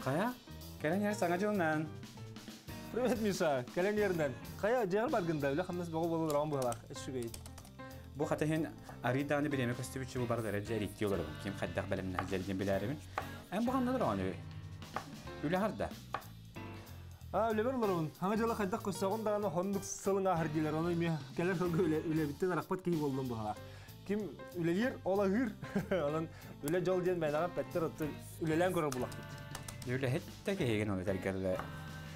Хайа, кэлэн иһэр саҥа дьылынан. Привет, Миша. Кэлэн иһэринэн. Хайа, дьиэҕэр баргын да, үлэ-хамнас бөҕө буолан олороҕун быһалаах. Үчүгэй. Бу хата иһин арыый даҕаны бириэмэ көстүбүччэ бу барылара дьэ эриттии олоробун. Ким хайдах бэлэмнээх дьэ диэн билээрибин. Эн бу ханна олороҕун үһү? Үлэҕэр да? А, үлэбэр олоробун. Хаҥа дьыла хайдах көссөҕүн даҕаны хоннук сылын ааһар диилэр. Ону эмиэ кэлэр сылга үлэ, үлэбиттэн арахпат киһи буоллум быһалаах. Ким үлэлиир, ол аһыыр. Онон үлэ дьол диэн мээнэҕэ эппэттэр, оттон үлэлээн көрөр булахпыт. Үлэһит да киһигин ол этэргэллэ.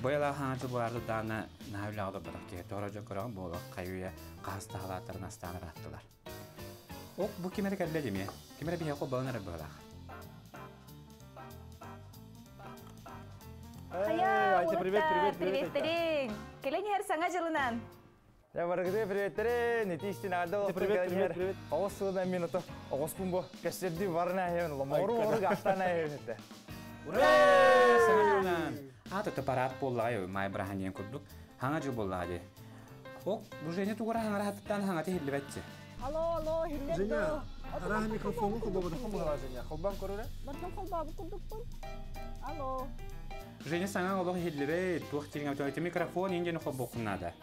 Бойалаах хаҥа дьыл буолаары даҕаны наһаа үлэҕэ олорботох киһи. Тоҕо дьон көрөҕүн буолуох хайы-үйэ хаһыс да халааттарын астаан ырааттылар. Ок, бу ким эрэ кэллэ димиэ. Ким эрэ биһиэхэ холбонон эрэр быһыылаах. Хайа, Айта, привет, привет, привет, Айта. Приветтериҥ! Кэлэн иһэр саҥа дьылынан! Я барыгыты приветтерин, ити истин аада Привет, привет, привет. Оҕус сылынан мен ото оҕуспун бу кэстерди барына айын, ломору ору гастан айын этэ. Ура! Саҥа дьылынан! Аата то парад буоллаҕай, май бырахан диэн курдук. Хаҥа дьыл буоллаҕа дии. Ок, бу Женя тугура хаҥара хаттан хаҥата иһиллибэтчи. Алло, алло, иһиллэр Женя, дуо? арааһа микрофоҥҥун холбоботоххун быһалаа, Женя. Холбоон көрөрө. Бартан холбообут курдукпун. Алло. Женя саҥаҥ олох иһиллибэт, туох дириҥ эбит, микрофон иин диэни холбуоххун наада.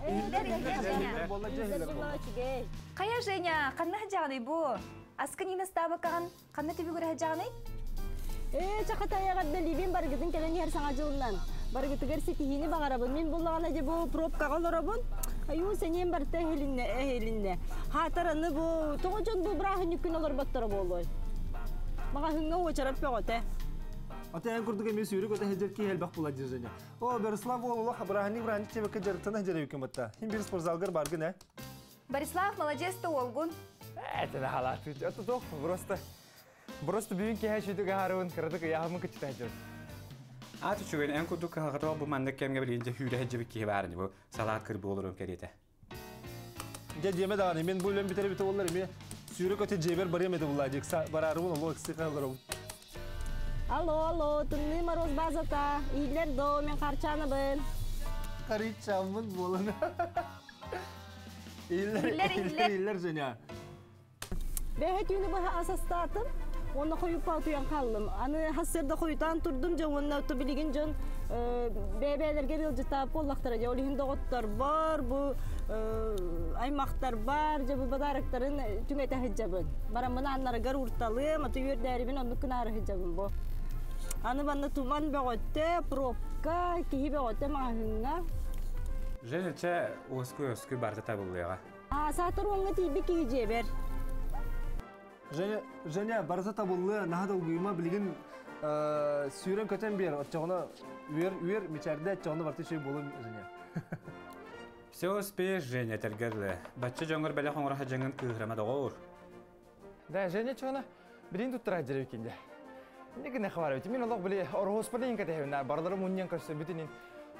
Иһиллэр, иһиллэр, Женя. Буолла, дьэ, иһиллэр буолла. Үчүгэй. Хайа, Женя, ханна сылдьаҕыный бу? Аскын иин астаабаккаҕын ханна түбүгүрэ сылдьаҕыный? Ээ, чахатайаҕар Либин барыгытын кэлэн иһэр саҥа дьылынан. Барыгытыгар ситиһиини баҕарабын. Мин буллаҕына дьэ бу пробкаҕа олоробун. Айуу, сэниэм барыта эһилиннэ, эһилиннэ. Хаатар аны бу тоҕо дьон бу бырааһынньык күн олорботторо буолуой? Маҕаһыыҥҥа уочарат бөҕөтө. Ата эн курдук эмиэ сүүрүк өтө сылдьар киһи элбэх буолар дии Женя. О, Борислав уол олох бырааһынньык бырааһынньык диэбэккэ дьарыктана сылдьар эбиккин батта. Хин бир спортзалгар баргын ээ. Борислав, молодец ты уолгун. Это халаты. Это тох просто просто бүгүн киһи сүтүк аһарыбын кыратык ыйааһыммын кыччытан дьон. Аат үчүгэй, эн курдук кыһалҕата бу маннык кэмҥэ билигин дьэ сүүрэ сылдьыбыт киһи баар ини бу салаат кырбыы олорон кэриэтэ. Дьэ диэмэ даҕаны, мин бу үлэм бүтэр эбитэ буоллар эмиэ сүүрэ көтө дьиэбэр барыам этэ буллаа дьикса бараарыбын олох ыксыха олоробун. Алло, алло, тымныы мороз базата, иһиллэр доо, мен Харчанабын. Харичаммын буолан. Иһиллэр, Иһиллэр, иһиллэр. иһиллэр Женя. Бэһэ түүнү быһа ас астаатым. Уонна хойукка утуйан хааллым. Аны хассыарда хойутаан турдум дьэ уонна то билигин дьон бэйэ-бэйэлэргэ ыалдьыттаабыт буоллахтара дьэ ол иһин доҕотторбор бу аймахтарбар дьэ бу подароктарын түҥэтэ сылдьабын. Бараммын ааннарыгар уурталыам, аты үөрдээрибин оннук гынаары сылдьабын бу. Аны манна туман бөҕөтө, пробка, киһи бөҕөтө маҕаһыыҥҥа. Женя, чэ, уоскуй-уоскуй барыта табыллыаҕа. Саатар уоҥҥа тиийбит киһи дьиэбэр. Женя, Женя, барыта табыллыа, наһаа долгуйума, билигин сүүрэн-көтөн биэр, оччоҕуна үөр, үөр, мичээрдэ, оччоҕуна барыта үчүгэй буолуо, Женя. Все успеешь, Женя, этэргэр Бачча дьоҥҥор бэлэх оҥоро сылдьаҥҥын кыыһырама доҕоор. Да, Женя чуона билин туттара дьэрэ кинде. Не гына хабар бит. Мин олох били ороһуоспар дин кэтэһэбин, барылары мунньан көрсө бүтүнин.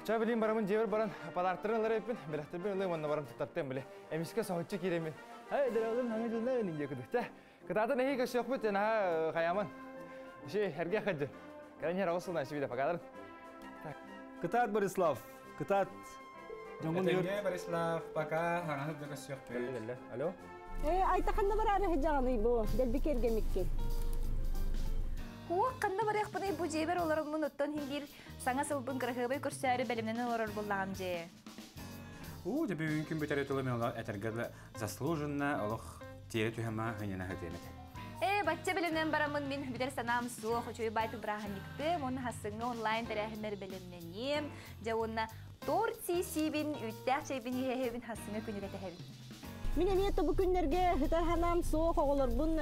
Ча билин барамын дьиэбэр баран подарктарын ылар эппин, бэлэхтэрбин ылыам уонна баран туттартыам били. Эмискэ соһуччу киирэмин. Эй, дөрөлүн хаҥа дьылна өнүн диэ кыдык. Чэ, кытаатын эһи көрсүөхпүт, наһаа хаяман. Ши, эрге хаджы. Кэлэн иһэр оҕус сылдан сибиде покадарын. Кытаат, Борислав, кытаат. Дьоҥҥун үөр. Этэҥҥэ, Борислав, пока, хаҥа сылдьа көрсүөхпүт. Кэллэ, кэллэ. Алло. Ээ, айтаханна бараары сылдьаҕыный бу, дэлби киэргэмиккин. Хуох, ханна барыахпыный бу дьиэбэр олороммун оттон иһин биир саҥа сылбын кыраһыабай көрсөөрү бэлэмнэнэн олорор буоллаҕым дьээ. Уу, дьэ бүгүн күн бүтэрэ тылым олох этэргэ заслуженно олох тиэрэ түһэмэ хыньана хытыам этэ. Ээ, бачча бэлэмнэн бараммын мин бүтэр санаам суох, үчүгэй баайты бырааһынньыктыам, уонна хассыҥҥа онлайн тэрээһиннэр бэлэмнэниэм, дьэ уонна торт сиисиибин, үүттээх чэйбин иһэһэбин хассыҥҥа күнү кэтэһэбин. Мин эмиэ бу күннэргэ сытар санаам суох оҕолорбун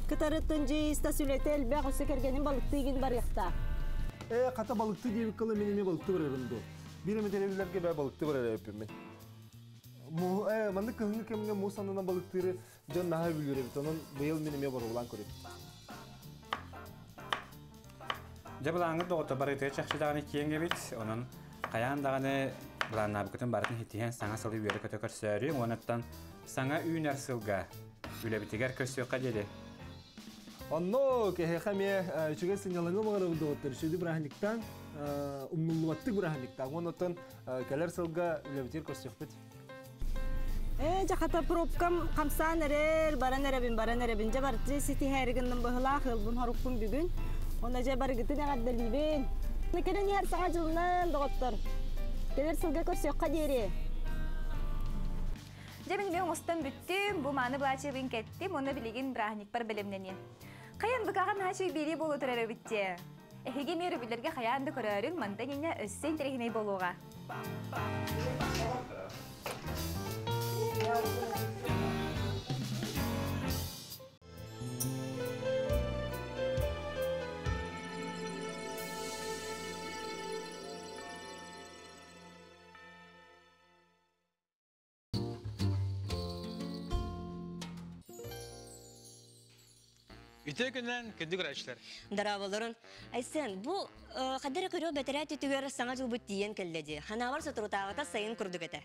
кытарыттын дьиэ сүлэтэ элбэх өссө кэргэним балыктыыгын барыахтаах. Ээ, хата балыкты диэбит кылы мин эмиэ балыкты барарым дуу. Биир эмэ тэриллэргэ бээ балыкты барар эбиппин мин. Му, ээ, маннык кыһыҥҥы кэмҥэ муус аннынан балыктыыры дьон наһаа бүлүүр эбит. Онон быйыл мин эмиэ боруобалаан көрүм. Дьэ былааҥҥыт доҕотто барытыгар чахчы даҕаны киэҥ эбит. Онон хайаан даҕаны былааннаабыккытын барытын ситиһэн саҥа сылы үөрэ-көтө көрсөөрү уонуттан саҥа үүнэр сылга үлэбитигэр көрсүөххэ диэри. Онно киһиэхэ эмиэ үчүгэй сынньалаҥы баҕарабын доҕоттор. Сүдү бырааһынньыктаан, умнуллубаттык бырааһынньыктаан. Уонуттан кэлэр сылга үлэбитигэр көрсүөхпүт. Ээ, дьэ хата пробкам хамсаан эрэр, баран эрэбин, баран эрэбин. Дьэ барытын ситиһээри гынным быһылаах, ыалбын хорукпун бүгүн. Онно дьэ барыгытын эҕэрдэлиибин. Кэлэн иһэр саҥа дьылынан, доҕоттор. Кэлэр сылга көрсүөххэ диэри. Дьэ мин эмиэ оҥостон бүттүм, бу мааны былаачыйабын кэттим уонна билигин бырааһынньыкпар бэлэмнэниэм. Хайан быкаҕа наһаа биэрии буолу турар эбит дии. Эһиги эмиэ өрөбүллэргэ хайаан да көрөөрүҥ, мантан инньэ өссө интэриэһинэй буолуоҕа. Үтүө күнүнэн күндү көрөөччүлэр. Дорооболорун. Айсен, бу хадара көрөө бэтэрээ түтүгэр саҥа дьылбыт тиийэн кэллэ дии. Ханаабар соторутааҕыта сайын курдук этэ.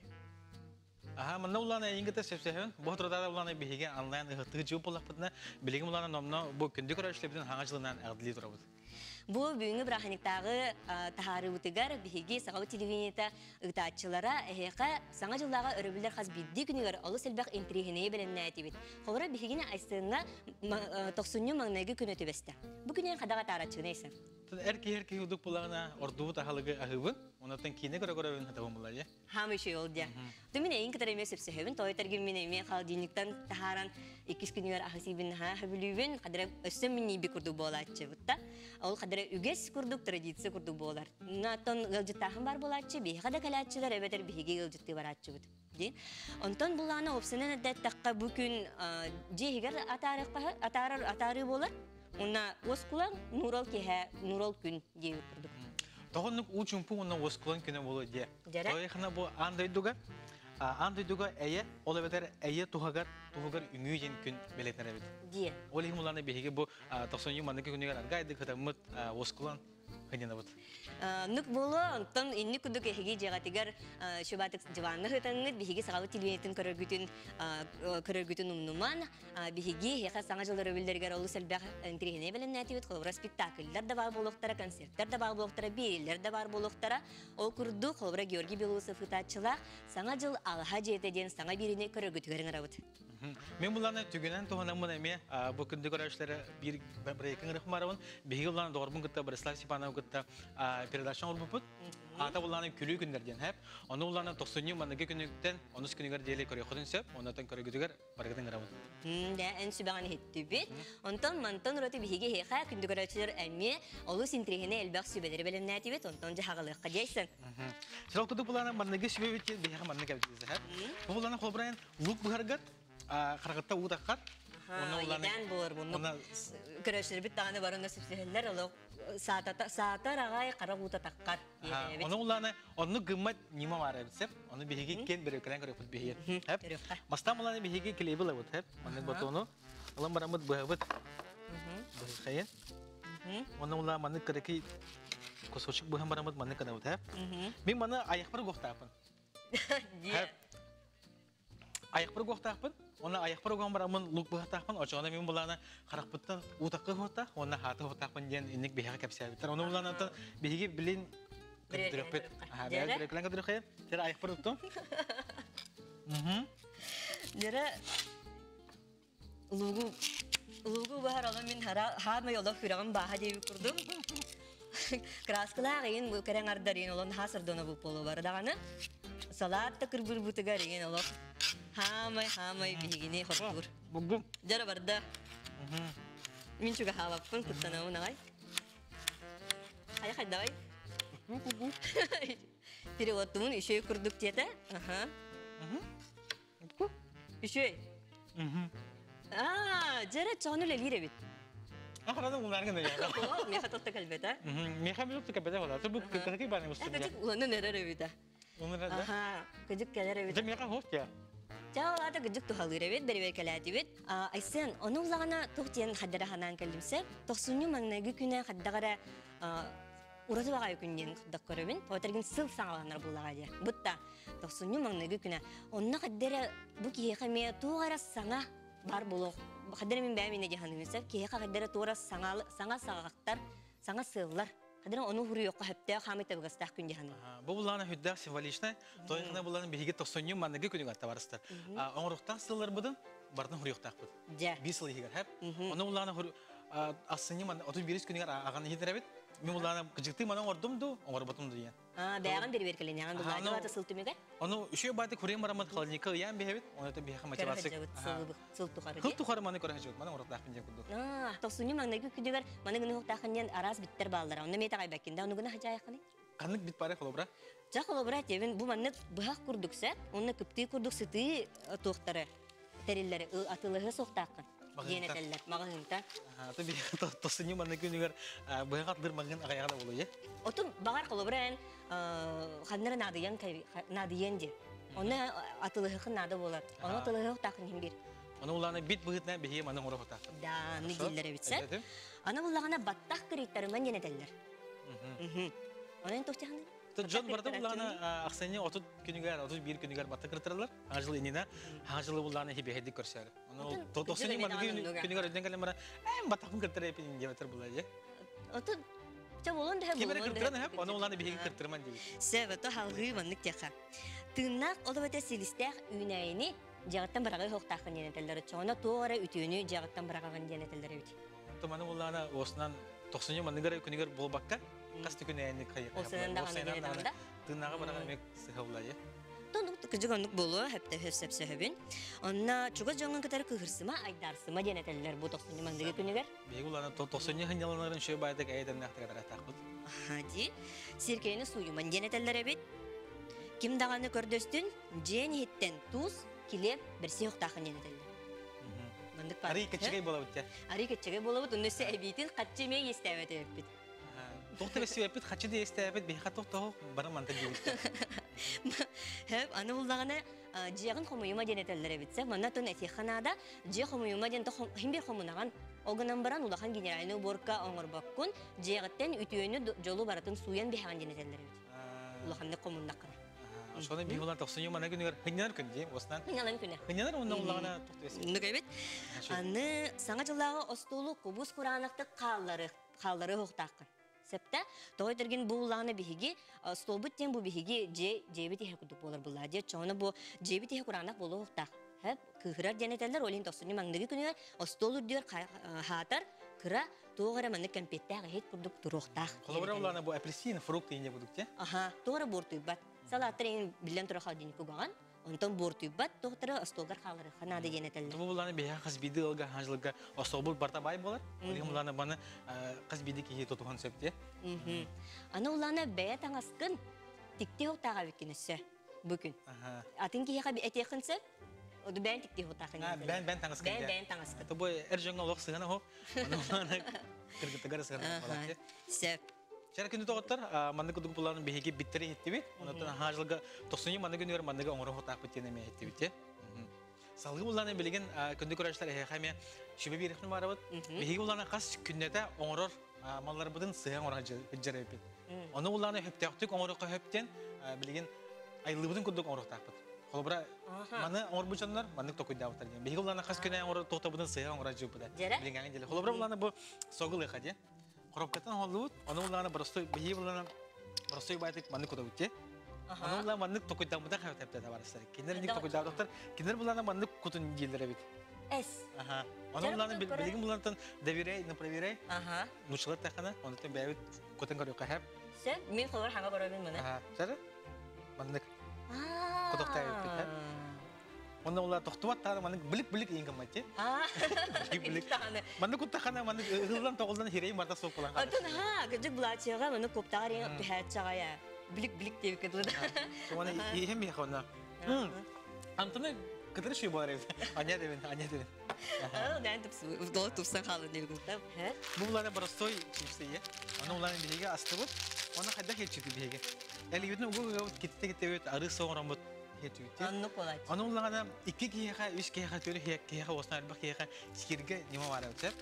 Аха, манна улаана эйин кытта сөпсөһөн, бу соторутааҕыта улаана биһиги онлайн ыһыктыы дьыл буоллахпытына, билигин улаана номно бу күндү көрөөччүлэрбитин хаҥа дьылынан эҕэрдэлии турабыт. Бу бүгүҥҥү бырааһынньыктааҕы таһаарыыбытыгар биһиги Сахабыт телевидениета ыытааччылара эһиэхэ Саҥа дьыллааҕы өрөбүллэр хас биирдии күнүгэр олус элбэх интэриэһинэйи бэлэмнээтибит. Холобура, биһигини Айсеҥҥа тохсунньу маҥнайгы күнэ түбэстэ. Бу күнү хадаҕа атаарааччыгын Айсен? Эр киһи эр киһи удук булаҕына ордубут аһылыгы аһыыбын, онтон киинэ көрө-көрөбүн хатабын булар дьэ. Хаамый үчүгэй ол диэ. Мин эйин кытары эмиэ сөпсөһөбүн. Тоҕо этэргин мин эмиэ холодильниктан таһааран иккис күнүгэр аһы сиибин наһаа сөбүлүүбүн. Хадара өссө минньийби курдук буолааччы бутта. Ол хадара үгэс курдук, традиция курдук буолар. Онтон ыалдьыттааһын бар буолааччы, биһиэхэ да кэлээччилэр эбэтэр биһиги ыалдьыттыы барааччыбыт. Дии. Онтон булаана опсанан эрдэттэххэ бу күн дьиэ иһигэр атаарар атаарыы буолар. Уна уоскулаҥ нуурал киэһэ, нуурал күн диэбит курдук. Тоҕоннук уу чумпу уонна уоскулаҥ күнэ буолуо диэ. Тойхана бу аан дойдуга аан дойдуга эйэ, ол эбэтэр эйэ туһагар туһугар үҥүү диэн күн бэлиэтэнэр эбит. Диэ. Ол иһин улаана биһиги бу тохсонньу маннык күнүгэр аргайдык хытаммыт уоскулан хынньанабыт. Нук буолуо, онтон инник курдук эһиги дьиэҕитигэр шубатык диванна хытаҥҥыт, биһиги сахабыт телевидениетин көрөргүтүн көрөргүтүн умнуман, биһиги эһиэхэ саҥа дьыл өрөбүллэригэр олус элбэх интэриэһинэй бэлэмнээтибит. Холобура, спектакльлар да баар буолуохтара, концерттар да баар буолуохтара, биэриилэр да баар буолуохтара. Ол курдук, холобура, Георгий Белоусов ыытааччылаах Саҥа дьыл алаһа дьиэтэ диэн саҥа биэриини көрөргүтүгэр ыҥырабыт. Мен буланы түгэнэн туһанаммын эмиэ бу күндү көрөөччүлэрэ биир брейкин ырыхмарабын. Биһиги буланы доҕорбун кытта Борислав Степанов кытта передача оҥорбуппут. Аата буланы күлүү күннэр диэн хэп. Ону буланы тохсунньу маныгы күнүктэн онус күнүгэр диэли көрүөххүтүн сөп. Оннотон көрөгүтүгэр барыгытын ыҥырабын. Дэ, эн сүбэҕин иһиттибит. Онтон мантан ураты биһиги эһиэхэ күндү көрөөччүлэр эмиэ олус интэриэһинэй элбэх сүбэлэри бэлэмнээтибит. Онтон дьаһаҕалыахха диэйсэн. Сирок тудук буланы манныгы сүбэбит биһиэхэ маннык эбит. Бу буланы холбурайын лук быһаргар харахытта уу таххар. Онно буолар муннук. Көрөөччүлэрбит даҕаны барына сүпсүһэллэр олох саатар аҕай хара уута таххар. Ону улааны оннук гыммат ньыма баар эбит сеп. Ону биһиги кен бөрөкөлөн көрөппүт биһиги. Хеп. Бастаан улааны биһиги клейбил ылабыт хеп. Маннык батону ылан бараммыт быһабыт. Быһыхайын. Онно улаа маннык кыракый кусочек быһан бараммыт маннык гынабыт хеп. Мин маны аяхпар угуохтаахпын. Хеп. Аяхпар угуохтаахпын. Онно аяхпар уган бараммын лук быһахтаахпын. Очоҕуна мин булаана харахпыттан уутакка уһуохтаах, уонна хаата уһуохтаахпын диэн инник биһиэхэ кэпсээбиттэр. Ону булаанаттан биһиги билин көдүрөхпүт. Бэйэ көдүрөхпүт. Тэр аяхпар уттум. Дьэрэ лугу лугу баһар олом мин хаамай олох күрэҕим бааһа диэбит курдук. Краскалаах иин бу кэрэҥ ардар иин олон хаа сордоно бу болу бар даҕаны. Салаат да кырбырбытыгар иин олох хаамай хаамай биһигини хордуур. Бугу. Дьара барда. Мин чугаһаабаппын куттанабын аҕай. Хайа хайдавай? Переводтумун үчүгэй курдук диэтэ. Аха. Үчүгэй. Аа, дьэрэ чоҕун үлэлиир эбит. Ахарада уларгын да яа. Меха тотта кэлбэтэ. Меха билип кэлбэтэ хола. Бу кытаки баны устун. Кыжык уланын эрэр эбит. Уланын да. Аха, кыжык кэлэр эбит. Дьэ меха хост я. Чаалаата кыжык тухалыыр эбит, бэрибэркэлээтибит. Айсен, ону улаҕана тух диэн хаддара ханаан кэллимсэ. Тохсунньу маҥнайгы күнэ хаддагара ураты баҕайы күн диэн курдук көрөбүн. Отергин сыл саҥаланар буллаҕа диэ. Бутта тохсунньу маҥнайгы күнэ. Онно хаддара бу киһиэхэ эмиэ туох эрэ саҥа бар буолуох. Хаддара мин бэйэм иннэ диэн саныыбын. Киһиэхэ хаддара туох эрэ саҥа саҥа саҕахтар, саҥа сыаллар. Хаддара ону хуруйуохха сөптөөх хаамый табыгастаах күн диэн саныыбын. Бу булаана хүддээх символичнай. Тойхана булаана биһиги тохсунньу маҥнайгы күнүгэр табарыстар. Оҥоруктаах сылларбытын бартын хуруйуохтаахпыт. Дьэ. Биир сыл иһигэр хэп. Ону булаана Ассыны ман 31 күнүгэр аган иһитиребит. Мен буллаана кыжыкты манан ордум ду, оҥорботум ду диэн. Бэйэҕин бирибиэркэлэниэҕин буллаана бата сыл түмүгэр. Ону үчүгэй бааты курем бараммыт холодильникка ыйаан биһэбит. Оны биһиэхэ мотивация. Сыл тухары. Сыл тухары маны көрө сылдьыбыт. Маны оҥоруохтаахпын диэн курдук. Тохсунньу маҥнайгы күнүгэр маны гына уһуктааххын диэн араас биттэр бааллара. Онно эмиэ таҕайбаккын да, ону гына хадьаайаххыный? Ханнык бит бары холобура? Ча холобура этиэбин бу маннык быһах курдук сэ, уонна кыптыы курдук сытыы туохтары тэриллэри атыылаһыа суохтааххын диэн этэллэр маҕаһыынта. Аты би тосунньу манна күнүгэр быһах атлыр маҕын аҕайаҕа да болуйа. Отун баҕар холобура эн ханнара наадыйан наадыйан диэ. Онно атылыһыхын наада буолар. Ону атылыһыахтаахын иһин бир. Ону улаана бит быһытынан биһиги маны оҥоро хотаахпыт. Да, аны дииллэр эбит. Аны буллаҕына баттах кырыйтарыман диэн этэллэр. Онон туох дьаһаныр? Дьон барыта буллаҕына ахсынньы 30 күнүгэр, 31 күнүгэр батта кыртыралар. Аҥа жыл иннинэ, аҥа жылы буллаҕына хибиһэдик көрсөөр. Ону тосунньу манныгы күнүгэр өйдөн кэлэн бара, эм батахпын кыртыра эпин диэбэтэр була же. Отут Ча болон да Ким эрэ кыртыран эһэп, ону улааны биһиги кыртырман диибит. Сөп, ото халгыы маннык диэхэ. Тыыннаах олобото силистээх үүнээйини дьаҕыттан быраҕыы хоқтааххын диэн этэллэр. Оччоҕуна туох эрэ үтүөнү дьаҕыттан быраҕаҕын диэн этэллэр эбит. Туманы буллаана уосунан тохсунньу манныгар күнүгэр буолбакка хас да күн ээнник хайы. Осынан даҕаны диэн да. Тыынааҕы быраҕан эмиэ сыһыллайы. Тонук кыжык оннук буолуо хөптө сөпсөһөбүн. Онно чугас дьоҥҥун кытары кыһырсыма, айдаарсыма диэн этэллэр бу тохсунньу манныгы күнүгэр. Биһиги улаана тохсунньу хынньаланарын шөй баайдык эйэтэннэхтик атаратаахпыт. Ди сиркэйини сууйуман диэн этэллэр эбит. Ким даҕаны көрдөстүн, дьиэн иһиттэн туус, килиэп, бэрси охтаахын диэн этэллэр. Маннык бар. Арый кэччэгэй буолабыт те. Арый кэччэгэй буолабыт, онно өссө эбиитин хаччы эмиэ иэстээбэт эбиппит. Туох да бэссибэппит, хаччы да иэстээбэт, биһиэхэ туох тоһо бары манта диэбит. Хөп, аны буллаҕына дьиэҕин хомуйума диэн этэллэр эбит. Манна тон этиэххэ наада, дьиэ хомуйума диэн хим бир хомунаҕын. Ол гынан баран улахан генеральный уборка оҥорбоккун, дьиэҕиттэн үтүөнү дьолу барытын сууйан биһэҕин диэн этэллэр эбит. Улаханнык хомуннаххына. Ошону биһи улан тохсунньу мана күнүгэр хынньанар күн дии, осынан. Хынньалан күнэ. Хынньанар уонна улаҕана тохтуэси. Нук эбит. Аны саҥа дьыллааҕы остуолу кубус кураанахтык хааллары хааллары уһуктааххын. Септе, тоҕо этэргин бу улаҕана биһиги столбут диэн бу биһиги дьиэ дьиэбит иһэ курдук буолар буллаа. Дьиэ чоҕуна бу дьиэбит иһэ кураанах буолуохтаах. Хэп кыыһырар диэн этэллэр, ол иһин тохсунньу маҥнайгы күнүгэр остуол үрдүгэр хаатар кыра туох эрэ маннык кэмпиэттээх иһит курдук туруохтаах. Холобура улаана бу апельсин, фрукт иинэ курдук те. Аха, туох эрэ буортуйбат. Салааттар иһин биллэн турар холодильник угаҕан, онтон буортуйбат туохтара остуолгар хааларыха наада диэн этэллэр. Бу булааны биһиэхэ хас биирдии ыалга хаанчылыгга остуолбут барта баай буолар. Ол иһин булааны баны хас биирдии киһи тутуһан сөп дии. Аны улаана бэйэ таҥаскын тикти хоктааҕа эбиккин өссө бу күн. Атын киһиэхэ этиэххин сөп. Оду бэйэн тикти хоктаахын. Бэйэн бэйэн таҥаскын. Бэйэн бэйэн таҥаскын. Бу эр дьоҥҥо олох сыһана хоп. Аны кыргыттыгар сыһана болааччы. Сөп. Чара күнү тоҕоттор, маннык курдук булан биһиги биттери иһиттибит. Онтон хаажылга тохсунньу маннык күнүгэр манныгы оҥоро хотаахпыт диэн эмиэ иһиттибит. Салгыы булланы билигин күндү көрөөччүлэр эһиэхэ эмиэ сүбэ биэриэхпин баарабыт. Биһиги булланы хас күннэтэ оҥорор малларбытын сыһа оҥорон сылдьар эбиппит. Ону булланы хөптөөхтүк оҥоруохха хөптөн билигин айыллыбытын курдук оҥоруохтаахпыт. Холобура, маны оҥорбут дьоннор маннык токуйдаабыттар диэн. Биһиги булланы хас күнэ оҥорор туохтабытын сыһа оҥорор дьылбыта. Билиҥҥээҥи дьэлэ. Холобура булланы бу согылыха диэн. Коробкаттан оһоллубут, ону буллаҕына боростуой биһиги буллаҕына боростуой баайтык маннык кутабыт дии. Ону буллаҕына маннык токуйдаммыта хэвтэптэ табаарыстар. Кинилэр инник токуйдаабыттар, кинилэр буллаҕына маннык кутун дииллэр эбит. Эс. Аха. Ону буллаҕына билигин буллаҕына доверяй, не проверяй. Аха. Нучалар тахана, онтон бэйэбит кутун көрүөххэ хэп. Сөп, мин холор хаҥа көрөбүн маны. Аха. Сары? Маннык. Кутуктаабыппыт, ха? Онно ула тохтубат тааны маннык билик-билик иин гыммат Билик-билик. Маннык куттахана маннык ыһыллан тоҕуллан хирей марта суох булан хаалар. Отон ха, кыдьык булаачыга маннык куптаҕар иин түһээччэҕэ билик-билик диэбиккэ дылы. Соны иһим миэхэ онно. Антоны кытары шүй болар эбит. Аня дебин, аня дебин. Дээн тупсу, тупсан хаалын диэбит. Бу буланы простой чипсы Оны уланы биһиги астыбыт. Оны хайдах хеччити биһиги. Элигитин угу китте-китте ары соңоромут Оннук буолааччы. Ону улаҕана икки киһиэхэ, үс киһиэхэ, төрү киһиэхэ, уосна элбэх киһиэхэ сииргэ ньыма баар эбит.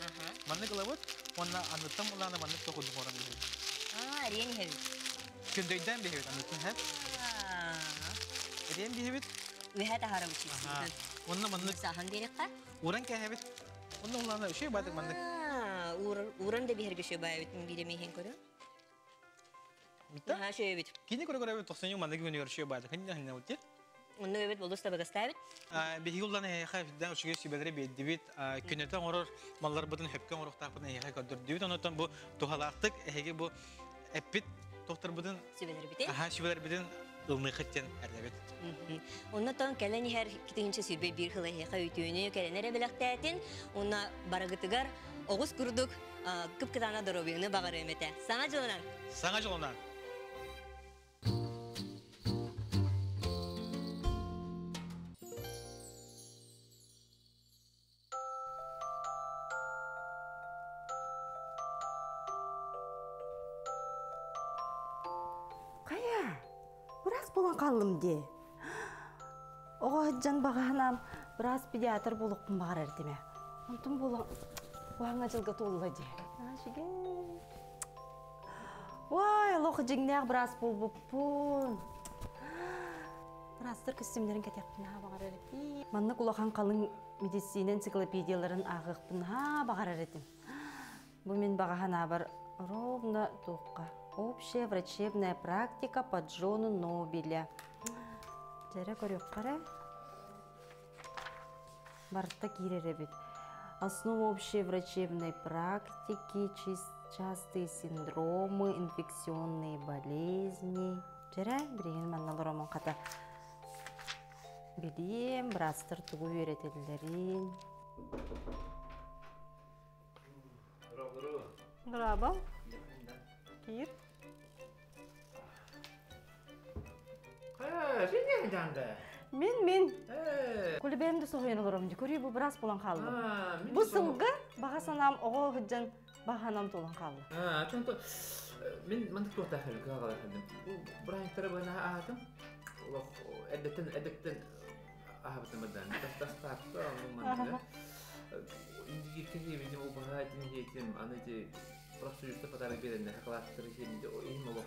Маннык ылабыт уонна анныттан булаана маннык токурдук оҥорон биһэбит. Аа, эриэн иһэбит. Күндөйдөөн биһэбит анныттан һэп. Эриэн биһэбит. Үһэ таһарабыт чипситин. Уонна маннык сааһан биэриэххэ. Уран кээһэбит. Уонна улаана үчүгэй баатык маннык. Уран да биһэргэ үчүгэй баайбыт биирэми иһин көрө. Митта? Наһаа үчүгэй эбит. Кини көрө-көрө тохсунньу маннык күнүгэр үчүгэй баатык. Хиннэ хиннэ бут. Онно өбөт болус табыгастаабыт. Биһиги уллан эһиэхэ сүрдээх үчүгэй сүбэлэри биэрдибит. Күннэтэ оҥорор малларбытын хөпкө оҥоруохтаахпытын эһиэхэ көрдөрдүбүт. Онон бу туһалаахтык эһиги бу эппит тохторбутун сүбэлэрбитин аха сүбэлэрбитин ылыныахыт диэн эрдэбит. Оннотон кэлэн иһэр китинче сүрбэ биир хыл эһиэхэ үтүөнү кэлэн эрэ бэлэхтээтин уонна барыгытыгар оҕус курдук кып-кытаана доруобуйаны баҕарыам этэ. Саҥа дьылынан! Саҥа дьылынан! Хайа, быраас буолан хааллым дии. Оҕо сылдьан баҕаһынаам быраас педиатр буолуохпун баҕарар этим ээ. Онтум буолан уһаҥҥа дьылга туолла дии. Уай, олох дьиҥнээх быраас буолбуппун. Быраастар көстүүмнэрин кэтиэхпин наһаа баҕарар этим. Маннык улахан халыҥ медицина энциклопедияларын ааҕыахпын наһаа баҕарар этим. Бу мин баҕа санаабар ровно туохха. Общая врачебная практика по Джону Нобеля. Дьэрэ көрүөххэ эрэ. Барыта киирэр эбит. Основа общей врачебной практики, частые синдромы, инфекционные болезни. Дьэрэ, билигин манна олоромун хата билиэм, быраастар тугу үөрэтэллэрин. Браво. Киир. Мин мин. Кулебем да соһуйан олором. Көрүү бу быраас болан хааллым. Бу сылга баҕа санаам оҕо сылдьан баҕа санаам туолан хаалла. Мин маннык туохтаах кыһалҕалаах Бу бырааһынньыктары быһа аһаатым. Олох эрдэттэн эрдэттэн аһабытым бадан. Тастаакка манныга. Индигирка хиэбитим убаһа этин хиэтим аны ити профсоюзта подарок биэрэннэр шоколадтары сиэнди иһим олох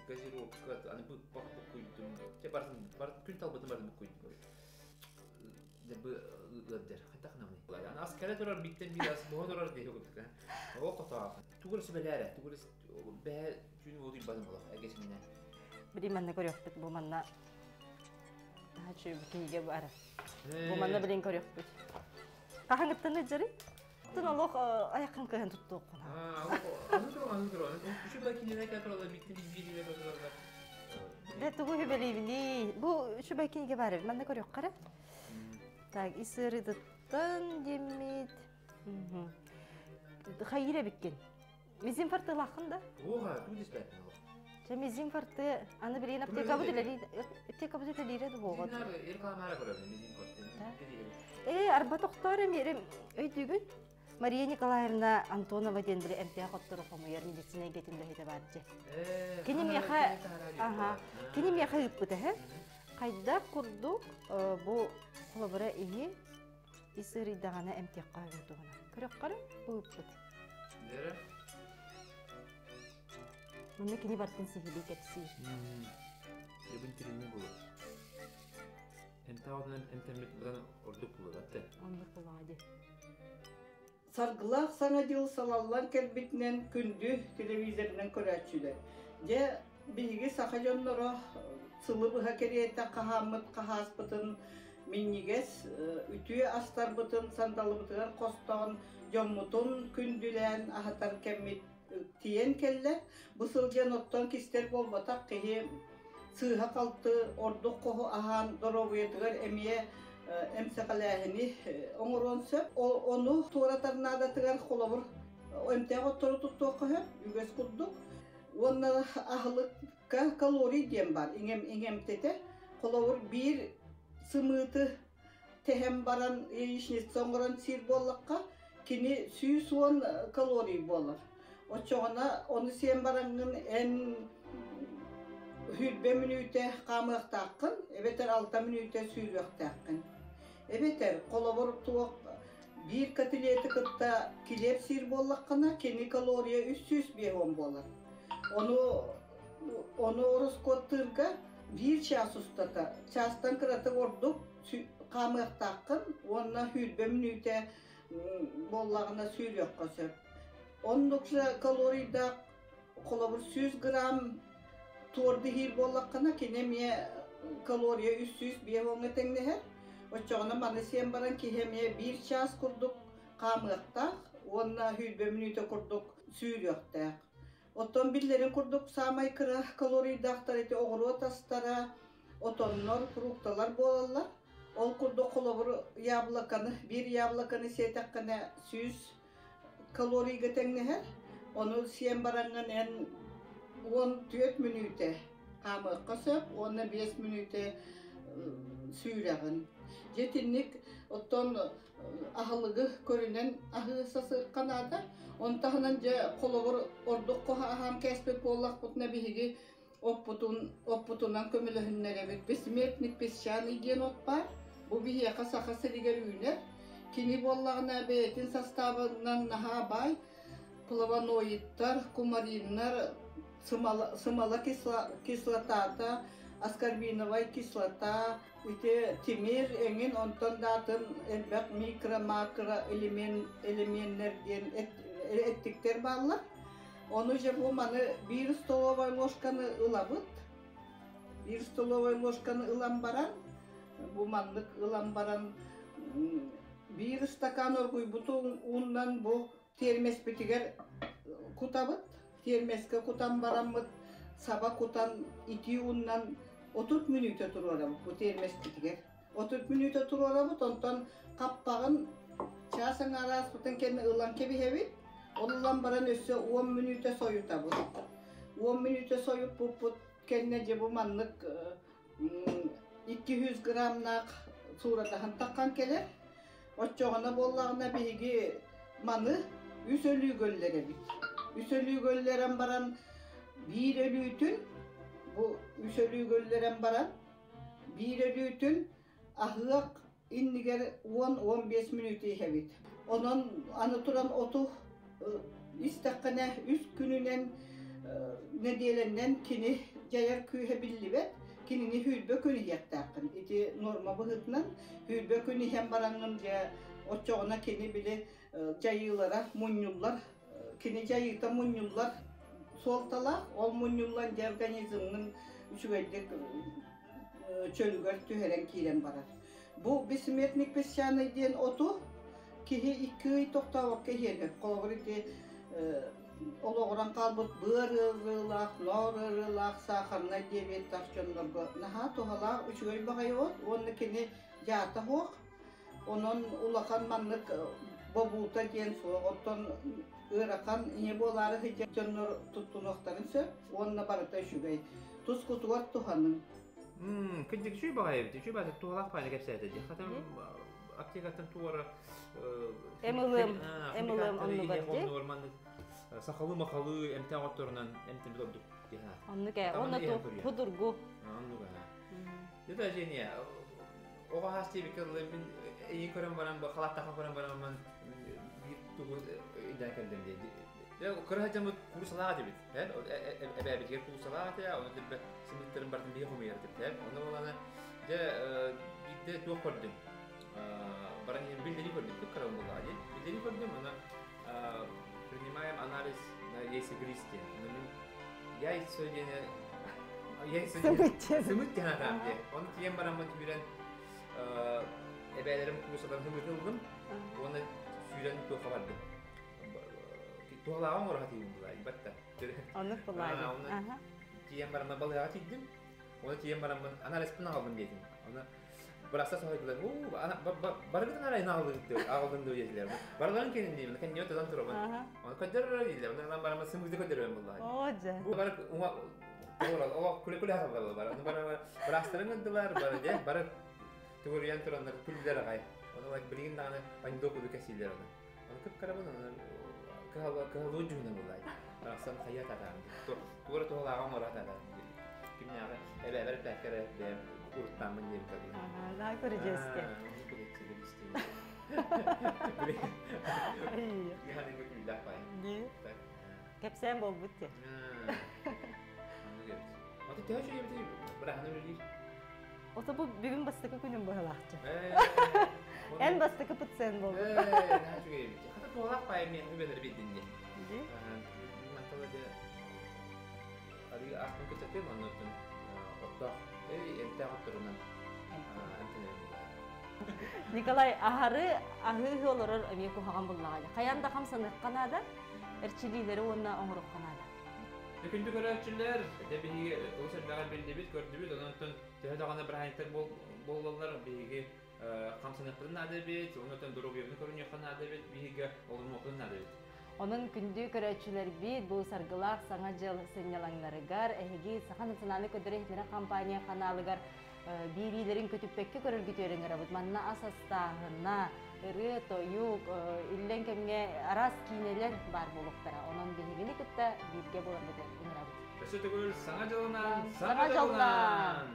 газировка аны быппах буккуйдум. Те бартын бар күн талбытым бартын буккуйдум. Бу ыалдьар. Хайдах гынабыный? Аны ас кэлэ турар бииртэн биир ас буһа турар диэхи курдук. Оо хотоох. Тугу эрэ сүбэлээрэ, тугу эрэ бэһэ түүн уотуйбатым олох эргэсиминэ. Били манна көрүөхпүт бу манна киһигэ бара. Бу манна билин көрүөхпүт. Хаһаҥыттан ыдьары? Тун олох аяқын кыһын туттуоххун. Аны тур, аны тур. Үчүгэй кинилэр кэлэ биттин биир биир Дэ тугу хүбэлиибини. Бу үчүгэй кинигэ бар эбит. Манна көрүөххэ эрэ. Так, ис ыарыытыттан диэммит. Хайыр эбиккин. Мизин фартылааххын да? Оха, туу диспэт. Чэ, мизин фарты аны билигин аптекабыт үлэлиир, аптекабыт үлэлиирэ да буолуо. Рекламара көрөбүн мизин фарты. Ээ, арба тохтоор эмиэрим өйдүүгүн? Мария Николаевна Антонова диэн били эмтээх оттору хомуйар медицина эйгэтин үлэһитэ баар дьэ. Кини миэхэ аха, кини миэхэ ыыппыта һэ. Хайдах курдук бу холобура иһи ис ыарыйдаҕына эмтиэххэ сөбүн туһунан. Көрөххөрө бу ыыппыт. Манна кини бартын сиһилии кэпсиир. Ебин тиринни булur. Эмтаҕынан эмтэммит быдан ордук булur атты. Оннук булаа ди. Саргылаах Саҥа дьыл салаллан кэлбитинэн күндү телевизорынан көрөөччүлэр. Дьэ, биһиги саха дьонноро сылы быһа кэриэтэ хаһааммыт хаһааспытын минньигэс үтүө астарбытын сандалыбытыгар хостоон дьоммутун күндүлээн аһатар кэммит тиийэн кэллэ. Бу сылдьан оттон кистэл буолбатах киһи сыыһа-халты ордук хоһу аһаан доруобуйатыгар эмиэ эмсэҕэлээһини оҥоруон сөп. Ону туоратар наадатыгар холобур эмтээх оттору туттуохха сөп, үгэс курдук. Уонна аһылыкка калорий диэн баар, иҥэм иҥэмтэтэ. Холобур биир сымыыты тэһэн баран яичница оҥорон сиир буоллахха, кини 110 калорий буолар. Оччоҕуна ону сиэн бараҥҥын эн сүүрбэ мүнүүтэ хаамыахтааххын, эбэтэр алта мүнүүтэ сүүрүөхтээххин. Эбэтэр, холобур, туох биир котлеты кытта килиэп сиир буоллаххына, кини калория 350 буолар. Ону ону ороскуоттуурга биир чаас устата, чаастан кыратык ордук хаамыахтааххын уонна сүүрбэ мүнүүтэ буоллаҕына сүүрүөххэ сөп. Оннук калорийдаах холобур 100 грамм туорду иһиир буоллаххына, кини эмиэ калория 350-ҥа тэҥнэһэр. Оччоҕуна маны сиэн баран киһи эмиэ биир чаас курдук хаамыахтаах уонна сүүрбэ мүнүүтэ курдук сүүрүөхтээх. Оттон биллэрин курдук саамай кыра калорийдаахтар ити оҕуруот астара, отоннор, фрукталар буолаллар. Ол курдук холобур яблоканы, биир яблоканы сиэтэххинэ 100 калорийга тэҥнэһэр. Ону сиэн бараҥҥын эн 14 мүнүүтэ хаамыахха сөп уонна 5 мүнүүтэ сүүрэҕин. Дьэ итинник оттон аһылыгы көрүнэн аһыы сасыахха наада. Он таһынан дьэ холобур ордук хоһо аһаан кээспит буоллахпытына биһиги оппутун оппутунан көмөлөһүннэрэбит. Бессмертник песчаный диэн от баар. Бу биһиэхэ Саха сиригэр үүнэр. Кини буоллаҕына бэйэтин састаабынан наһаа баай плавоноидтар, кумариннар, сымала, сымала кислотата, аскорбиновай кислота, ити тимир эҥин онтон да атын элбэх микро-макро элемент, элеменнэр диэн эттиктэр бааллар. Ону же бу маны биир столовай ложканы ылабыт. Биир столовай ложканы ылан баран, бу маннык ылан баран биир стакан оргуйбутун ууннан бу тиэрмэспитигэр кутабыт. Тиэрмэскэ кутан бараммыт саба кутан итии ууннан 30 мүнүүтэ туруорабыт бу тиэрмэспитигэр. 30 мүнүүтэ туруорабыт, онтон хаппаҕын чаас аҥаара ааспытын кэннэ ылан кэбиһэбит. Ол ылан баран өссө 10 мүнүүтэ сойутабыт. 10 мүнүүтэ сойуппуппут кэннэ дьэ бу маннык 200 граммнаах суурадаһын таххан кэлэр. Оччоҕуна буоллаҕына биһиги маны үс өлүү көллөрэбит. Үс өлүү көллөрөн баран биир өлүүтүн бу үс өлүү көллөрөн баран биир өлүүтүн аһыах иннигэр 10-15 мүнүүтэ иһэбит. Онон аны туран оту истэххинэ үс күнүнэн нэдиэлэннэн кини дьайар күүһэ биллибэт. Кинини сүүрбэ күн иһиэхтээххин. Ити нуорма быһыытынан сүүрбэ күн иһэн бараҥҥын дьэ оччоҕуна кини били дьайыылара мунньуллар кини дьайыыта мунньуллар суолталаах. Ол мунньуллан дьэ организмҥын үчүгэйдик чөлүгэр түһэрэн киирэн барар. Бу бессмертник песчаный диэн оту киһи икки ый тохтообокко иһиэрбэт. Холобур ити олоҕуран хаалбыт быар ыарыылаах, ноор ыарыылаах, саахарнай диабеттаах дьоннорго наһаа туһалаах үчүгэй баҕайы от уонна кини дьаата суох. Онон улахан маннык бобуута диэн суох. Оттон ыарахан ийэ буолаары сылдьар дьоннор туттунуохтарын сөп уонна барыта үчүгэй. Тускутугар туһаныҥ. Кырдьык үчүгэй баҕайы эбит. Үчүгэй баҕайы туһалаах баҕайы кэпсээтэ дии. Хата аптекаттан туора Эм ылыам, эм ылыам оннугар дии. Сахалыы-махалыы эмтээх отторунан эмтэммит ордук дии санаатым. Оннук ээ. Онно худургу. Оннук аа. Это Женя, оҕо хаас диэбиккэ дылы мин эйигин көрөн баран, халааттаахын көрөн баран биир тугу өйдөөн кэллим дии. Кыра сылдьаммыт куурусалаах этибит. Эбээбитигэр куурусалаах этэ, ону тирбэ сымыыттарын барытын биһи хомуйар этибит. Онно буолана дьэ биирдэ туох көрдүм. Баран иһэн биллэрии көрдүм, кып-кыра буоллаҕа дии. Биллэрии көрдүм, аны принимаем анализ на яйцеглист диэн. Аны мин яйцо диэни яйцо диэн сымыт диэн атаам диэн. Ону тиийэн бараммын сүүрэн эбээлэрим куурусаларын сымыытын ыллым уонна сүүрэн туохха бардым. Туһалааҕы оҥоро сатыыбын булаа, ибатта. Оннук булаа. Тиийэн бараммын балыыһаҕа тиийдим. Оны тиийэн бараммын анализпын аҕаллым диэтим. Оны быраса соһуйдулар. Уу, барыгытын арайын аҕалдын дуо диэтилэр. Барыларын кэннинниибин, кэнниэ тутан турабын. Оны көдөрөр дииллэр. Оны ылан бараммын сымыыты көдөрөбүн буллаҕа. Оо, дьэ. Бу бары уҥа олох күлэ-күлэ хаталлар бар. Оны бары быраастарын ылдылар, бары дьэ, бары төгүрүйэн тураннар күллэр аҕай. Оны билигин даҕаны анекдот курдук кэсииллэр оны. Оны кып-кырабын, оны кыһаллыы дьүһүнэ буллай. Барахсан хайа татаан туора туһалааҕа оҥоро татаан кимнээҕи эбээбэр эппэккэ бэйэм уруттааммын диэбит кэлин. Наһаа көрүдьүөскэ. Кэпсээн буолбут дии. Аты төһө үчүгэй быраһына үлэлиир? Ото бу бүгүн бастакы күнүм быһалаахчы. Эн бастакы пациент буолбут. Наһаа үчүгэй эбит. Хата туһалаах паайа миэхэ үбэлэри биэрдин дии. Мантала дьэ арыы ааспын кыччатыым, оннуттан Оттоох, эмтээх отторунан эмтэнэр. Николай, аһары аһыы олорор эмиэ куһаҕан буллаҕа. Хайан да хамсаныахха наада, эрчилиилэри уонна оҥоруохха наада. Күндү көрөөччүлэр, дьэ биһиги олус элбэҕи биллибит, көрдүбүт, онон төһө даҕаны бырааһынньыктар буоллаллар, биһиги хамсаныахпытын наада эбит, онон доруобуйабытын көрүнүөххэ наада эбит, биһиги олорумуохпутун наада эбит. Онон күндү көрөөччүлэрбит бу саргылаах саҥа дьыл сынньалаҥнарыгар эһиги Саха национальнай көрдөрөр-иһитиннэрэр компания ханаалыгар биэриилэрин көтүппэккэ көрөргүтүгэр ыҥырабыт. Манна ас астааһына, ырыа-тойук, иллэҥ кэмҥэ араас киинэлэр баар буолуохтара. Онон биһигини кытта бииргэ буоларгытыгар ыҥырабыт. Өссө төгүл Саҥа дьылынан! Саҥа дьылынан!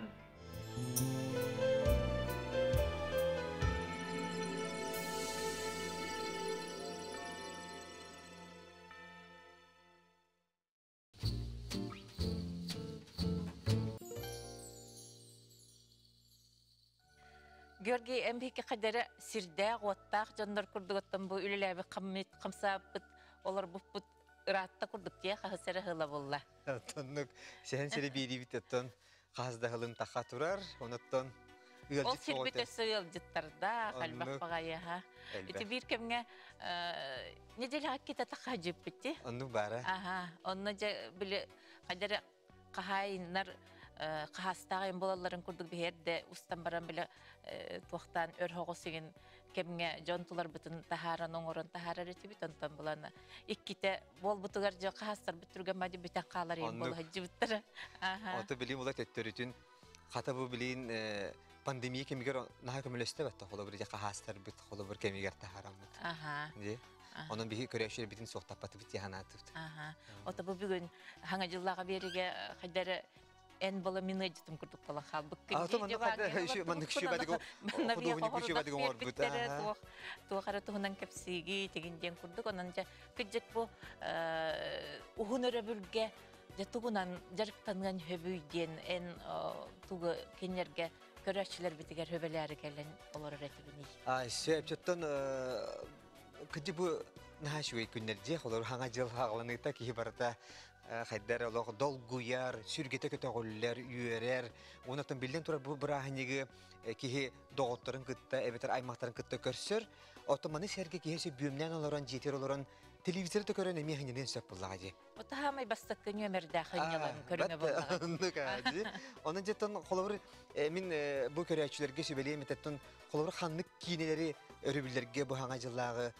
Георгий МБК хадара сирдээх уоттаах дьоннор курдугуттан бу үлэлээбит хамсааппыт олорбуппут ыраатта курдук тиэ хаһыс эрэ ыла булла. Оттоннук сэһэн сири биэриибит оттон хас да хылын таха турар, онуттан Ол сирбит өссө ыалдьыттардаах, элбэх баҕайыха. Ити биир кэмҥэ неделяҕа кита таха дьиппити. Оннук баара. Аха, онно дьэ били хадара хаһаайыннар хаһаастаах айан буолалларын курдук биһиэрдэ устан баран били туохтаан өр хоҕус игин кэмҥэ дьон туларбытын таһааран оҥорон таһаарар этибит онтон булан иккитэ буолбутугар дьэ хаһаастарбыт түргэн бади бүтэн хаалар иһин буола сылдьыбыттара. Ото билим ула төттөрүтүн хата бу билин пандемия кэмигэр наһаа көмөлөстө батта холобур дьэ хаһаастарбыт холобур кэмигэр таһаараммыт. Ди. Онон биһи көрөөччүлэрбитин суохтаппатыбыт дии санаатыбыт. Ото бу бүгүн хаҥа дьыллааҕы биэригэ хайдары эн бола мин ыалдьытым курдук буолан хаалбыккын. А то маннык маннык шүбадыгы худуоһунньук шүбадыгы оҥорбут. Туох туох эрэ туһунан кэпсииги тигин диэн курдук онон дьэ кыдьык бу уһун өрөбүлгэ дьэ тугунан дьарыктаныан хөбүй диэн эн тугу кинилэргэ көрөөччүлэрбитигэр хөбөлөөрү кэлэн олорор этибиний. А сөп кыдьык бу наһаа үчүгэй күннэр дьиэ холор хаҥа дьыл хаҕаланыыта киһи барыта хайдар олох долгуйар, сүргэтэ көтөҕүллэр, үөрэр. Онон биллэн турар бу бырааһынньыгы киһи доҕотторун кытта эбэтэр аймахтарын кытта көрсөр. Оттон маны сэргэ киһи өссө бүөмнээн олорон, дьиэтигэр олорон телевизоры да көрөн эмиэ хынньаныан сөп буллаҕа дии. Отаһаамай бастакы нүөмэрдээх хынньалан көрүҥэ буоллаҕа. Оннук дии. Онон дьиттэн холобур мин бу көрөөччүлэргэ сүбэлиэм этеттэн холобур ханнык киинэлэри өрөбүллэргэ бу хаҥа дьыллааҕы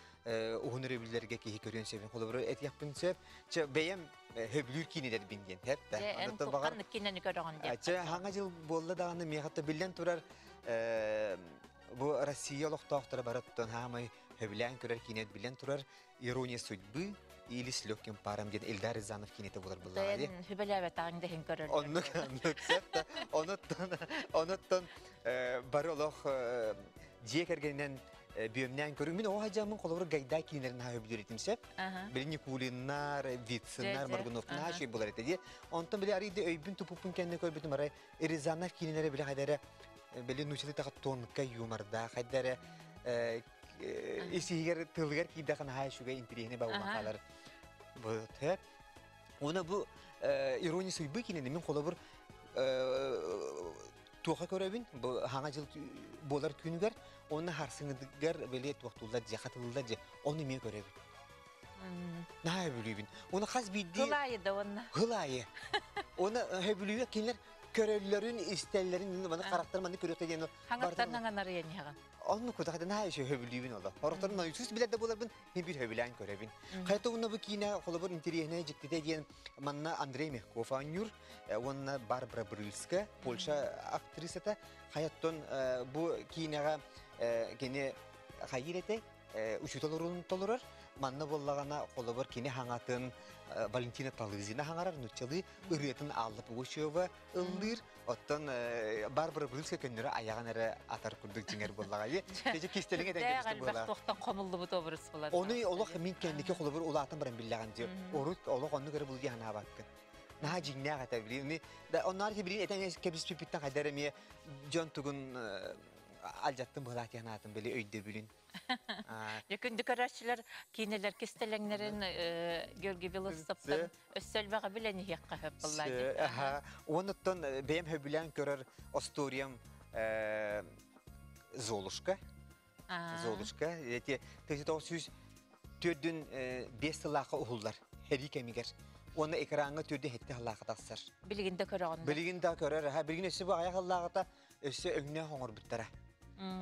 уһун өрөбүллэргэ киһи көрүөн сөбүн холобур этиэхпин сөп. Чэ бэйэм хөбүлүүр киинэлэрбин диэн хэп да. Эн ханнык киинэни көрөҕүн диэн. Чэ хаҥа дьыл буолла даҕаны миэхэ биллэн турар бу Россия олохтоохторо барыттан хаамай хөбүлээн көрөр киинэт билэн турар «Ирония судьбы» или «С легким паром» диэн Эльдар Рязанов кинете болар буллаҕа. Хөбүлээбэтаҕыҥ дэһин көрөр. Оннук оннук сөп да. Онуттан онуттан бары олох дьиэ кэргэнинэн бүөмнээн көрүҥ. Мин оҕо сылдьаммын холобур Гайдай киинэлэрин наһаа сөбүлүүр этим сөп. Били Никулиннар, Вициннар, Моргунов наһаа үчүгэй буолар этэ дии. Онтон били арыйда өйбүн тупуппун кэннэ көрбүтүм арай Рязанов киинэлэрэ били хайда эрэ били нуучалыы таха тонкай юмордаах хайда эрэ ис-иһигэр тылыгар киирдэххэ наһаа үчүгэй интэриэһинэй баҕа хаалар. Вот. Уонна бу ирония судьбы кинини мин холобур туоха көрөбүн бу хаҥа дьыл буолар күнүгэр уонна харсыҥыгар били туохтууллар дьэ хатылыллар дьэ ону эмиэ көрөбүн. Наһаа өбүлүүбүн. Уонна хас биирдии Хылаайы да уонна. Хылаайы. Уонна өбүлүүгэ кинилэр көрөллөрүн, истэллэрин, маны харахтар маны көрүөхтэ диэн Хаҥаттан хаҥанарыйан иһэҕин. Онну кутахата наһаа үчүгэй хөбүлүүбүн оло. Орохторун нойсус билэр да буоларбын мин бир хөбүлээн көрөбүн. Хайта уонна бу киинэ холобур интэриэһинэй дьиктитэ диэн манна Андрей Мягков оонньуур уонна Барбара Брыльска, Польша актрисата. Хайаттон бу киинэҕэ кини хайыыр этэй? Учуутал оруолун толорор. Манна буоллаҕына холобур кини хаҥатын Валентина Талызина хаҥарар нуччалыы ырыатын Алла Пугачева ыллыыр. Оттон Барбара Брыльска көннөрү айаҕын эрэ атар курдук дьиҥэр буоллаҕа. Дьэ кистэлиҥ этэн кэбистим буолар. Туохтан хомуллубут образ буолар. Ону олох мин кэнники холобур улаатан баран биллэҕин дии. Урут олох оннук эрэ булдии санаабаккын. Наһаа дьиҥнээх этэ билин. Онноор билин этэн кэбиспиппиттэн хайдар эмиэ дьон тугун алдьаттым быһалаах диэн аатын били өйдөбүлүн. Күндү көрөөччүлэр киинэлэр кистэлэҥнэрин Георгий Белостоптан өссө элбэҕи билэн иһиэххэ сөп буолла дии. Онуттан бэйэм хөбүлээн көрөр историям Золушка. Золушка. Эти 1904 сыллаахха уһуллар хэрии кэмигэр. Уонна экраҥҥа төрдүн хетте халлааха тахсар. Билигин да көрөҕүн. Билигин да көрөр. Ха билигин өссө бу аҕыйах халлааҕыта өссө өҥнөөх оҥорбуттара.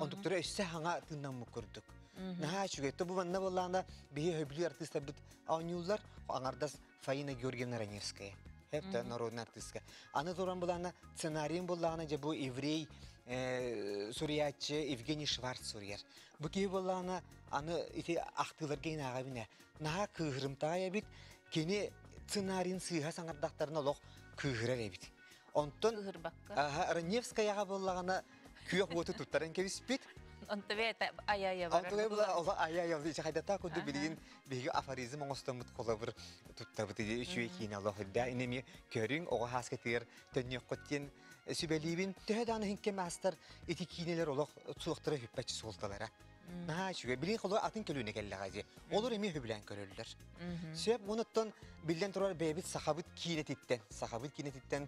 Онтуктара өссө хаҥа тыыннаммыт курдук. Наһаа үчүгэй. То бу манна буоллаҕына биһи хөбүлүүр артыыстарбыт оонньууллар. Аҥардас Фаина Георгиевна Раневская. Хепте народный артистка. Аны туран булаана сценарийын буллаҕына дьэ бу еврей суруйааччы Евгений Шварц суруйар. Бу киһи буоллаҕына аны ити ахтыыларга инааҕа бинэ наһаа кыыһырымтаҕай эбит. Кини сценарийын сыыһа саҥардахтарына олох кыыһырар эбит. Онтон Раневскаяҕа буоллаҕына күөх уоту туттаран кэбиспит. Онто бэйэтэ ай-ай барар. Онто була ола ай-ай ол хайдата курдук билигин биһиги афоризм оҥостоммут холобур туттабыт үчүгэй киинэ олох үрдэ инеми көрүҥ оҕо хааскатыгар төннүөххүт диэн сүбэлиибин. Төһө даҕаны иһин кэм аастар ити киинэлэр олох суохтара хүппэччи суолталара. Наһаа үчүгэй. Билигин холобур атын көлүөнэ кэллэҕэ дии. Олор эмиэ сөбүлээн көрөллөр. Сөп, онуттан биллэн турар бэйэбит сахабыт киинэтиттэн, сахабыт киинэтиттэн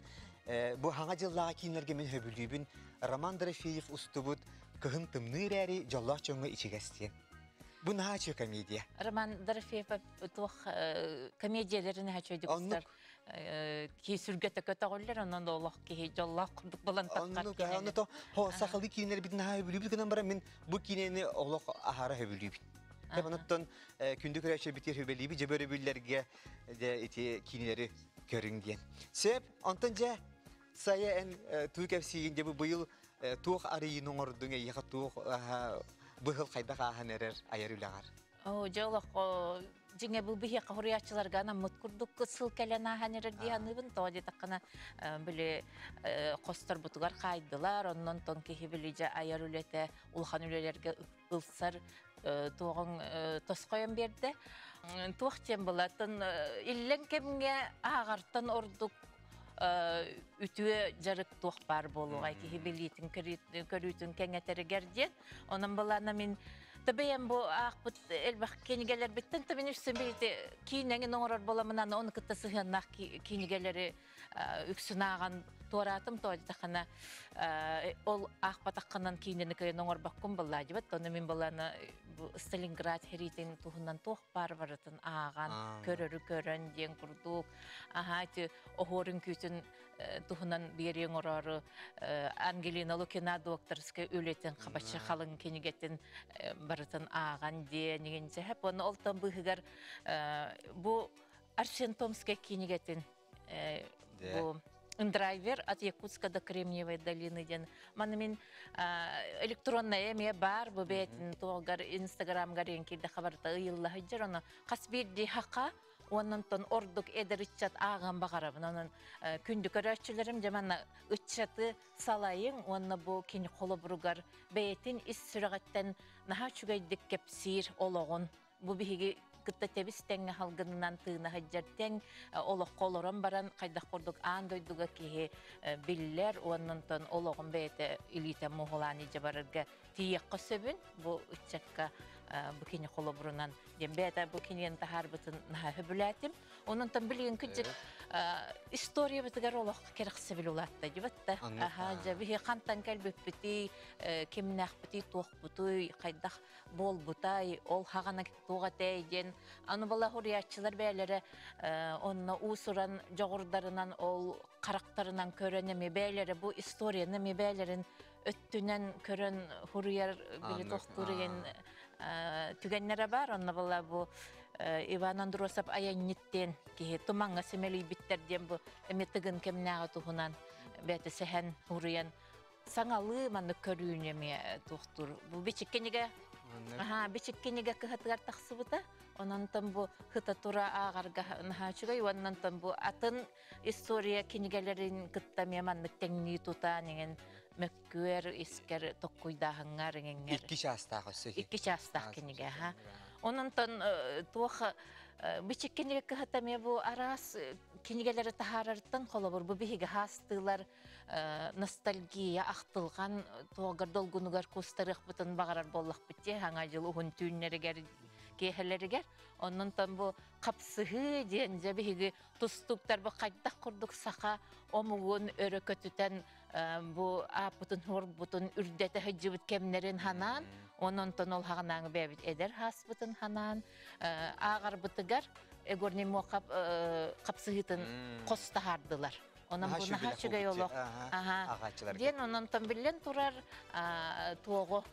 бу хаҥа дьыллааҕы кииннэргэ мин сөбүлүүбүн. Роман Дорофеев устубут «Кыһын тымныы эрээри дьоллоох дьоҥҥо ичигэс» диэн. Бу наһаа үчүгэй комедия. Роман Дорофеев туох комедияларын наһаа үчүгэйдик устар. Киһи сүргэтэ көтөҕүллэр, онон олох киһи дьоллоох курдук булан таххар киинэни. Онно то сахалыы киинэлэрбитин наһаа сөбүлүүбүт гынан баран мин бу киинэни олох аһара сөбүлүүбүн. Онуттан күндү көрөөччү сөбүлүүбүт дьэ бөрөбүллэргэ дьэ ити киинэлэри көрүҥ диэн. Сөп, онтон дьэ Сайа эн туу кэпсиигин дьэ бу быйыл туох арыйыыны оҥордуҥ эйиэхэ туох быһыл хайдах ааһан эрэр айар үлэҕэр? Оо, дьэ олох дьиҥэ бу биһиэхэ хоруйааччыларга анаммыт курдук сыл кэлэн ааһан эрэр дии саныыбын. Тоҕо диэтэххинэ, били хосторбутугар хаайдылар, оннон тон киһи били дьэ айар үлэтэ улахан үлэлэргэ ылсар туоҕуҥ тосхойон биэрдэ. Туох диэн былатын иллэҥ кэмҥэ ааҕартан ордук үтүө дьарык туох баар буолуоҕай киһи билиитин көрүүтүн кэҥэтэригэр диэн. Онон былаана мин Табэйэн бу аахпыт элбэх кинигэлэрбиттэн табин үксүн бийити киинэҥин оҥорор буоламынан оны кытта сыһыаннаах кинигэлэри үксүн ааҕан туораатым тоодьутаххына ол аахпатаххынан киинэни кыайан оҥорбоккун быллаадьыбат ону мин былаана бу Сталинград хэриитин туһунан туох баар барытын ааҕан көрөрү көрөн диэн курдук аһаа ити оһуор үҥкүүтүн туһунан биэриэҥ оҥороору Ангелина Лукина докторскай үлэтин хабаччы халыҥ кинигэтин барытын ааҕан диэн иҥинчэһэп уонна олтон быыһыгар бу Арсен Томскай кинигэтин бу Драйвер от Якутска до Кремниевой долины диэн маны мин электронная эмиэ баар бу бэйэтин туогар инстаграмгар киирдэ хабарта ыйылла сылдьар ону хас биирдии хака Оннонтон ордук эдэр ыччат ааҕан баҕарабын. Онон күндү көрөөччүлэрим дьэ манна ыччаты салайыҥ уонна бу кини холобуругар бэйэтин ис сүрэҕиттэн наһаа үчүгэйдик кэпсиир олоҕун бу биһиги кытта тэбис тэҥҥэ халгынынан тыына сылдьар тэҥ олоххо олорон баран хайдах курдук аан дойдуга киһи биллэр уоннонтон олоҕун бэйэтэ илиитэ муоһулаан илдьэ барарга тиийиэххэ сөбүн бу ыччакка бу кини холобурунан диэн бэйэтэ бу кинигэни таһаарбытын наһаа сөбүлээтим. Онон билигин кырдьык историябытыгар олох кэрэхсэбил улаатта дибатта. Аха дьэ биһи хантан кэлбиппитий, кимнээхпитий, туохпутуй, хайдах буолбутай, ол хаҕана туох этэй диэн аны бала хуруйааччылар бэйэлэрэ онно уус-уран дьоҕурдарынан ол харахтарынан көрөн эми бэйэлэрэ бу историяны эми бэйэлэрин өттүнэн көрөн хуруйар били тохтуур деген түгэннэрэ бар. Онно была бу Иван Андросов айанньыт диэн киһи тумаҥҥа симэлийбиттэр диэн бу эми тыгын кэмнээҕи туһунан бэйэтэ сэһэн хуруйан саҥалыы маннык көрүүнү эмиэ туохтуур. Бу бичик кинигэ Аха, бичик кинигэ кыһатыгар тахсыбыта. Онон бу хыта тура ааҕарга наһаа үчүгэй. Уоннан бу атын история кинигэлэрин кытта эмиэ маннык тэҥнии тутаан иҥэн мөккүөр искэр Бичик кинигэ кыһата эмиэ бу араас кинигэлэри таһаарарыттан холобур бу биһиги хаастыылар ностальгия ахтылҕан туогар долгунугар кустарыахпытын баҕарар буоллахпыт дии хаҥа дьыл уһун түүннэригэр киэһэлэригэр оннунтан бу хапсыһыы диэн дьэ биһиги тустууктар бу хайдах курдук саха омугун өрө көтүтэн бу ааппытын хуорбутун үрдэтэ сылдьыбыт кэмнэрин ханаан онон ол хаҕанааҥы бэйэбит эдэр хааспытын ханаан ааҕарбытыгар Егор Немохов хапсыһыытын хос таһаардылар. Онон бу наһаа үчүгэй олох. Диэн онон биллэн турар туоҕу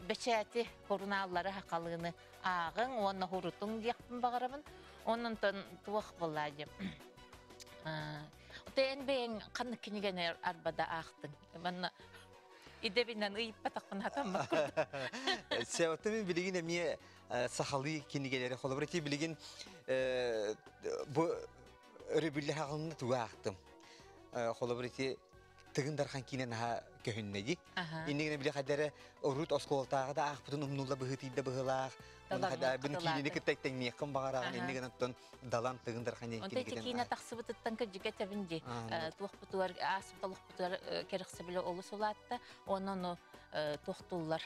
бэчээти хурунааллары хақалыыны ааҕыҥ уонна хурутуҥ диэхпин баҕарабын. Онон туох буолла диэн. Эн бэйэҥ ханнык кинигэни арбада аахтыҥ? Манна идэбинэн ыйыппатахпын хатаммат курдук. Сэ, мин билигин эмиэ сахалыы кинигэлэри холобур ити билигин бу өрөбүллэ хаҕылына тугу аахтым. Холобур ити Тыгын Дархан киинэ наһаа көһүннэ ди. Иннигинэ били хадары урут оскуолатааҕы да аахпытын умнулла быһыытыйда быһылаах. Оны хада бин киинини кытта тэҥниэххин баҕараҕын иннигин оттон Далан Тыгын Дархан диэн Онто ити киинэ тахсыбытыттан кырдьыга тэбин ди. Туохпутугар ааспыт олохпутугар кэрэхсэбилэ олус улаатта. Онон туохтуллар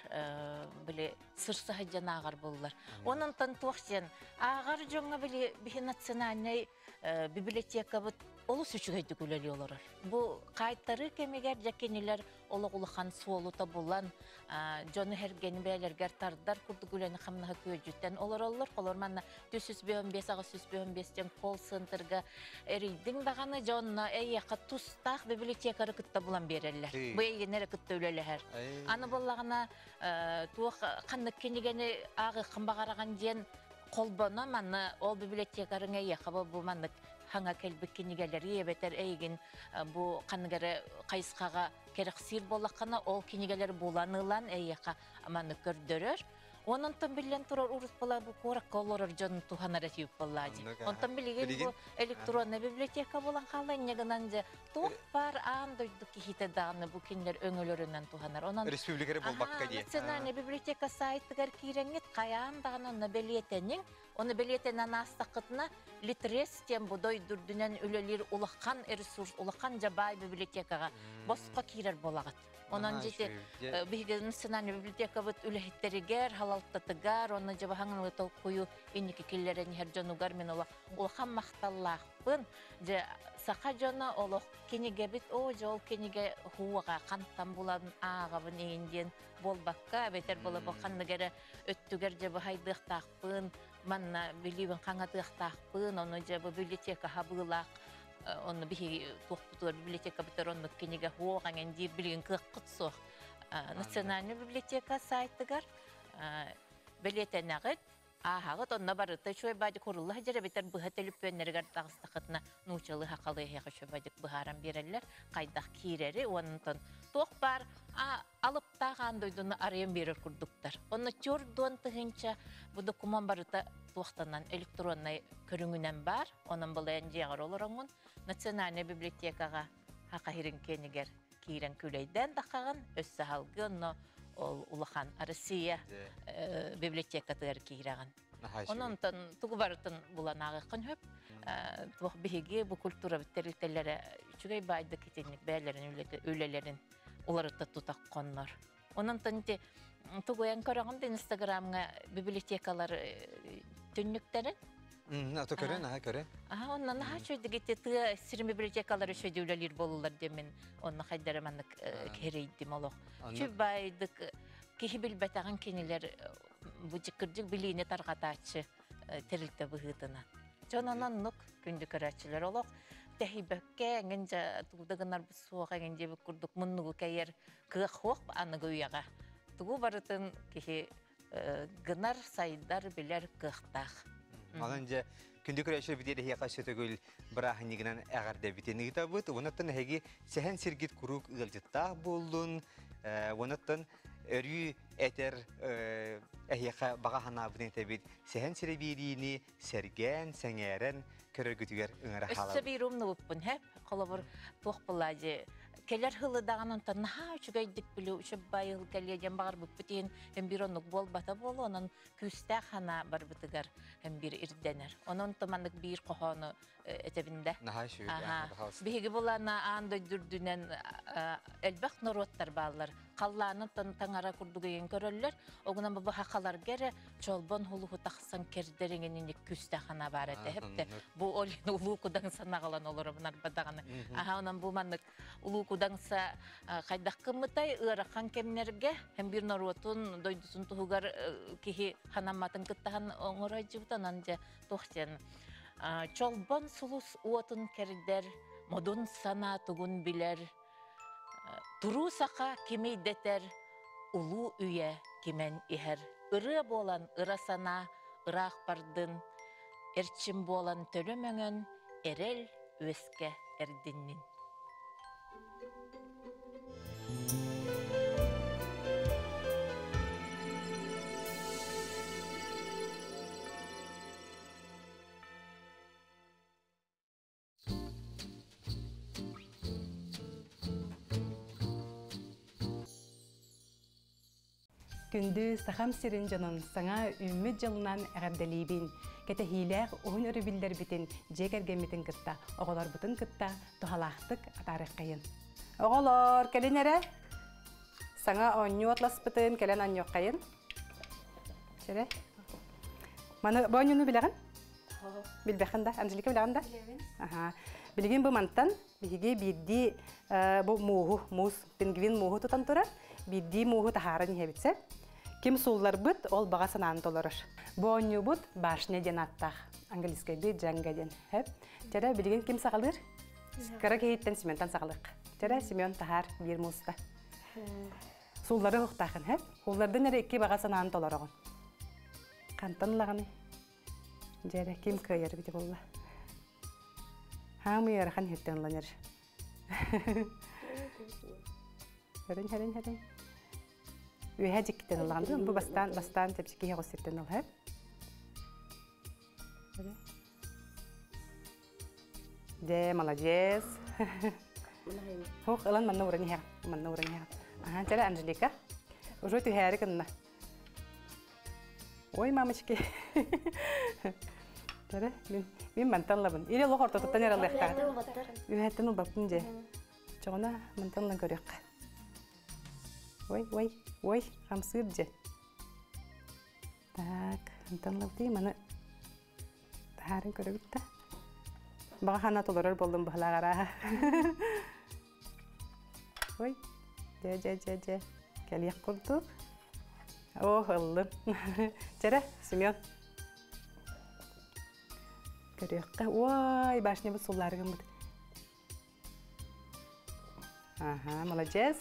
били сырсаһыдьан ааҕар буллар. Онон туох диэн ааҕар дьоҥҥо били биһи национальнай библиотекабыт олус үчүгэйдик үлэлии олорор. Бу хаайтарыы кэмигэр дьэ кинилэр олох улахан суолу тобулан, дьону эргени бээлергер тардар курдук үлэни хамнаһы күөдьүттэн олороллор. Холор манна 455 855 ден колл-центрга эрийдиҥ даҕаны дьонно эйиэхэ тустаах библиотекары кытта булан береллер. Бу эйгенери кытта үлэлэһэр. Аны боллаҕына туох ханнык кинигени ааҕыаххын баҕараган диэн холбоно манна ол библиотекарың эйиэхэ бу маннык хаҥа кэлбит кинигэлэри эбэтэр эйигин бу ханныгары хайысхаҕа кэрэхсиир буоллаххына ол кинигэлэр булан ылан эйиэхэ маннык көрдөрөр. Онон биллэн турар урут була бу куоракка олорор дьон туханар этип буоллаа ди. Онтон билигин бу электронная библиотека болан хаалла инньэ же туох бар аан дойду киһитэ даҕаны бу кинилэр өҥөлөрүнэн туханар. Онон республикары болбакка ди. Национальная библиотека сайтыгар киирэҥҥит хайаан даҕаны онно бэлиэтэнин, оны бэлиэтэнэн аастаххытына Литрес тем бу дойдурдунан үлэлиир улахан ресурс, улахан жабай библиотекаҕа босхо киирэр буолаҕыт. Онон жити биһиги национальный библиотекабыт үлэһиттеригэр, халалтатыгар, онно жабаһаҥын толкую инники киллэрэн иһэр дьонугар мин улахан махталлаахпын. Же саха дьоно олох кинигэбит о жол кинигэ хуаға хантан булан ааҕабын иин диэн буолбакка, бетер була бу ханныгара өттүгэр жабаһайдыахтаахпын, манна билибин хаҥатыахтаахпын, ону же бу библиотека хабыылаах онно биһиги туохпутугар библиотека бутар оннук кинигэ хуоҕаҥын диир билигин кыаххыт суох. Национальный библиотека сайтыгар бэлиэтэнэҕит ааһаҕыт онно барыта үчүгэй баадьык хурулла сылдьар эбэтэр быһа төлүппүөннэригэр таҕыстахытына нуучалыы хахалыы эһиэхэ үчүгэй баадьык быһааран биэрэллэр хайдах киирэри уонтон туох баар алыптаах аан дойдуну арыйан биэрэр курдуктар. Онно чордуон тыһынча бу документ барыта туохтанан электроннай көрүҥүнэн бар. Онон былайан дьиэҕэр олороҥҥун национальный библиотекаҕа хахаһирин киэнигэр киирэн күлэйдэн тахаҕын өссө халгы онно ол улахан Россия библиотекатыгар киирэҕин. Онон тугу барытын булан ааҕыаххын хөп. Туох биһиги бу культура тэрилтэлэрэ үчүгэй баайдык итинник бээлэрин үлэлэрин уларыта тутах хоннор. Онон ити тугуйан көрөҕүн да Инстаграмҥа библиотекалар түннүктэрин. Ато көрөн, аха көрөн. Аха, онно наһаа үчүгэйдик ити тыа сирин библиотекалар үчүгэйдик үлэлиир буолулар диэмин онно хайдара маннык кэрэйдим олох. Үчүгэй баайдык киһи билбэтэҕин кинилэр бу кырдьык билиини тарҕатааччы тэрилтэ быһыытынан. Дьон оннук күндү көрөөччүлэр олох тэһийбэккэ эҥин дьа тугу гынар суох эҥин диэбит курдук муннугу кэйэр кыах хуох аныгы үйэҕэ. Тугу барытын киһи гынар, сайдар, билэр кыахтаах. Онон же күндү көрөөччүлэр битиэр эһиэхэ сөтөгүл бырааһынньыгынан эҕэрдэбитин ыытабыт. Онуттан эһиги сэһэн сиргит куруук ыалдьыттаах буоллун. Онуттан өрүү этер эһиэхэ баҕа ханаабытын этэбит. Сэһэн сире биэриини сэргээн, сэҥээрэн көрөргүтүгэр ыҥыра Өссө хаалабыт. биир умнубуппун, хэп. Холобур туох буолла же. Келер хылы даган онтон наха үчүгэйдик билүү үчүп байыл кэлиэ диэн баҕарбыппыт иһин һэм бир оннук буолбата буолуо, онон күүстээх хана барбытыгар һэм бир ирдэнэр. Онон томаннык биир хоһоону этэбин да. Наһаа үчүгэй. Биһиги булана аан дойдурдунан элбэх норуоттар бааллар. Халлааны таҥара курдук ыйын көрөллөр. Огунан бу хахаларга эрэ чолбон хулуху тахсан кердериңин күстэ хана бар этэ хепте. Бу ол улуу кудаң санагалан олоробун арбадаганы. Аха онон бу маннык улуу кудаҥса хайдах кыммытай ыарахан кэмнерге һэм бир норуотун дойдутун туһугар киһи ханамматын кыттахан оҥоройдьубутанан дьэ туохтен чолбон сулус уотун кердер модун санаа тугун билэр туруу саха кимийдэтэр улуу үйэ кимен иһэр ырыа буолан ыра санаа ыраах бардын эрчим буолан төлө мөҥөн эрэл үөскэ эрдиннин. Күндү сахам сирин дьонун саҥа үүммүт дьылынан эҕэрдэлиибин. Кэтэһиилээх уһун өрөбүллэрбитин дьиэ кэргэммитин кытта, оҕолорбутун кытта туһалаахтык атаарыаххайын. Оҕолор, кэлин эрэ. Саҥа оонньуу атласпытын кэлэн оонньуоххайын. Чэрэ. Маны бу оонньууну билэҕин? Билбэххин да? Анжелика билэҕин да? Аха. Билигин бу мантан биһиги биирдии бу мууһу, муус, пингвин мууһу тутан турар, биирдии мууһу таһааран иһэбит сэ. Ким суулларбыт, ол баҕа санааны толорор. Бу оонньуубут башня диэн ааттаах. Английскайдыы Дженга диэн. Хэп. Чэрэ, билигин ким саҕалыыр? Кыра киһиттэн Сементан саҕалыах. Чэрэ, Семен таһаар биир мууста. Сууллары хуохтаахын, хэп. Сууллардын эрэ икки баҕа санааны толороҕун. Хантан ылаҕыный? Дьэрэ, ким кыайар бити буолла? Хаамый ыарахан иһиттэн ыланар. Хэрин, хэрин, хэрин. Үөһэ дьиккиттэн ылаҕын. Бу бастаан, бастаан чэпчэки иһэ сиртэн ыл, хэп. Дьэ, молодец. Хух, ылан манна уран иһэҕин. Манна уран иһэҕин. Аха, чэрэ, Анжелика. Уже түһээри гынна. Ой, мамочки. Чэрэ, мин, мин мантан ылабын. Или олох ортотуттан эрэ ылыахтаах. Үөһэттэн ылбаппын дьэ. Чоҕуна мантан ылан көрүөххэ. Ой, ой, ой, хамсыыр дьэ. Так, мантан ылабытый, маны таһаарын көрөбүт да. Баҕа хана толорор буоллум быһылааҕарааһа. Ой, дьэ, дьэ, дьэ, дьэ. Кэлиэх курдук. О, ыллым. Чэрэ, Семен. Көрүөххэ. Ой, башнябыт суллаары гыммыт. Ага, молодец.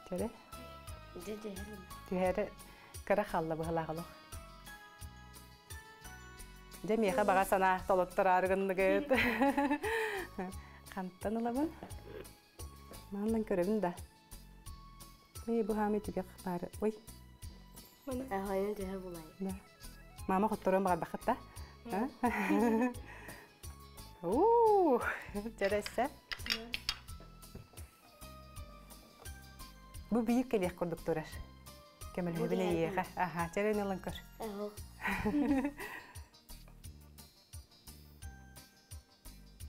Чэрэ. Түһэрэ кыра халла быһылаах олох. Дьэ миэхэ баҕа санаа толоттораары гынныгыт. Хантан ылабын? Мааннан көрөбүн да. Эй, бу хаамый түгэх баары. Ой. Мама хотторон баҕарбахыт да? Уу, дьэрэссе. Бу биир кэлиэх курдук турар. Көмөлөһөбүн эйиэхэ. Аха, чэрэн ылан көр.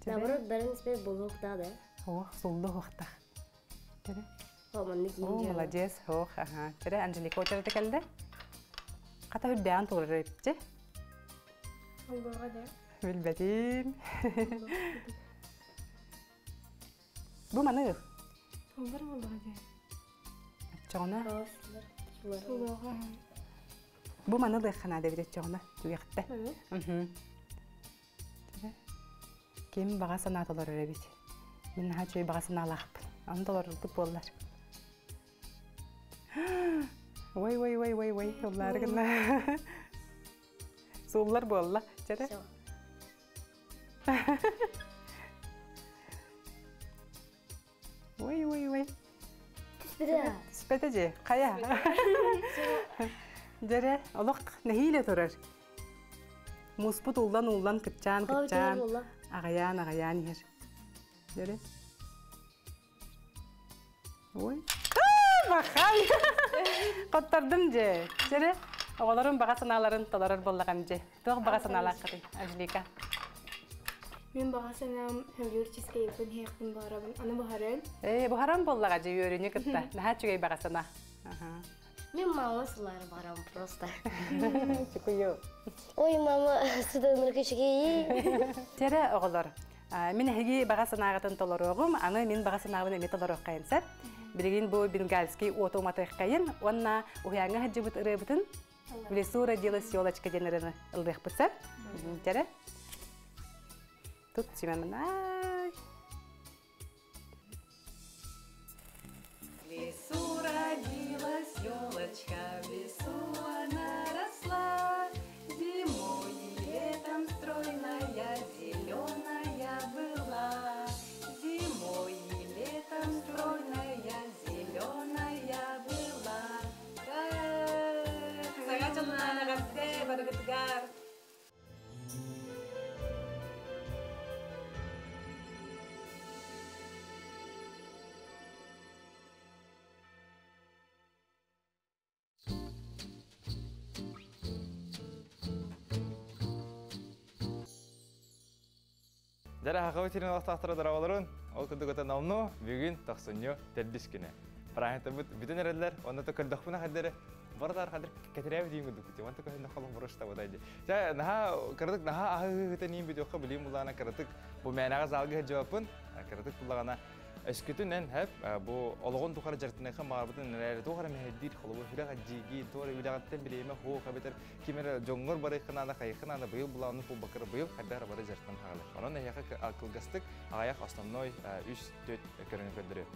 Наоборот, барын испер булуохтаах да. Ох, суллу хуохтаах. О, молодец, ох, аха. Чэрэ, Анжелика очерете кэлдэ. Хата үрдээн турар эпчи. Билбэтим. Бу маны. Чоҕуна. Бу маны лыаххана дебит чоҕуна түгэхтэ. Ким баҕа санаа толорор эбит. Мин наһаа үчүгэй баҕа санаалаахпын. Аны толорордук буоллар. Ой, ой, ой, ой, ой, ыллаары гынна. Сууллар буолла. Чэрэ. Ой, ой, ой. Түспэтэ же. Хайа. Дьэрэ, олох нэһиилэ турар. Муспут уллан-уллан кытчаан кытчаан. Аҕыйаан, аҕыйаан иһэр. Дөрө. Ой. Бахай! Коттардым же. Чere, оҕолорум баҕа санааларын толорор буоллаҕым же. Туох баҕа санаалааххытый, Анжелика? Мин баҕа санаам хөбүлүүр чизкейкпин иһиэхпин баҕарабын. Аны буһаран. Ээ, буһаран буоллаҕа дьэ үөрүүнү кытта. Наһаа үчүгэй баҕа санаа. Мин мама сылары барам просто. Чукую. Ой, мама, сыданыр күчүгей. Чэрэ оҕолор, мин эһиги баҕа санааҕытын толоруоҕум, аны мин баҕа санаабын эмиэ толоруоххайын сөп. Билигин бу бенгальский уоту уматыаххайын уонна уһуйааҥҥа сылдьыбыт ырыабытын В лесу родилась елочка диэн ырыаны ыллыахпыт сөп. Чэрэ. Тут Семен ай. В лесу родилась елочка, в лесу она росла. Зимой и летом стройная, зеленая была. Зимой и летом стройная, зеленая была. Саҥа дьылынан эҕэрдэ барыгытыгар! Дьэ, хахабы сирин олохтоохторо дорооболорун, ол курдук ытан номнуо бүгүн тохсунньу төрдүс күнэ. Праздниктарбыт бүтүн эрэллэр, онно то көрдөхпүнэ хаддары барытар хадыр кэтирээбит диин курдук күтү. Онто көһүннэ холох бурушта будай ди. Чэ, наһаа кыратык наһаа аһы-ыһыта ниин бүтүөххэ билиим булаана кыратык бу мээнэҕэ залга сылдьыбаппын. Кыратык буллаҕына өскүтүн эн хэп бу олоҕун тухары дьарыктаныаххын баҕарбытын эрээри туох эрэ мэһэйдиир холобур сүрэх дьиигии туох эрэ үлэҕиттэн бириэмэ суох эбэтэр ким эрэ дьоҥҥор барыаххын наада хайыаххын наада быйыл булааны буолбаккара быйыл хайдах эрэ бары дьарыктан хаалар. Онон эһиэхэ кылгастык аҕыйах основной үс төрт көрүҥү көрдөрүөм.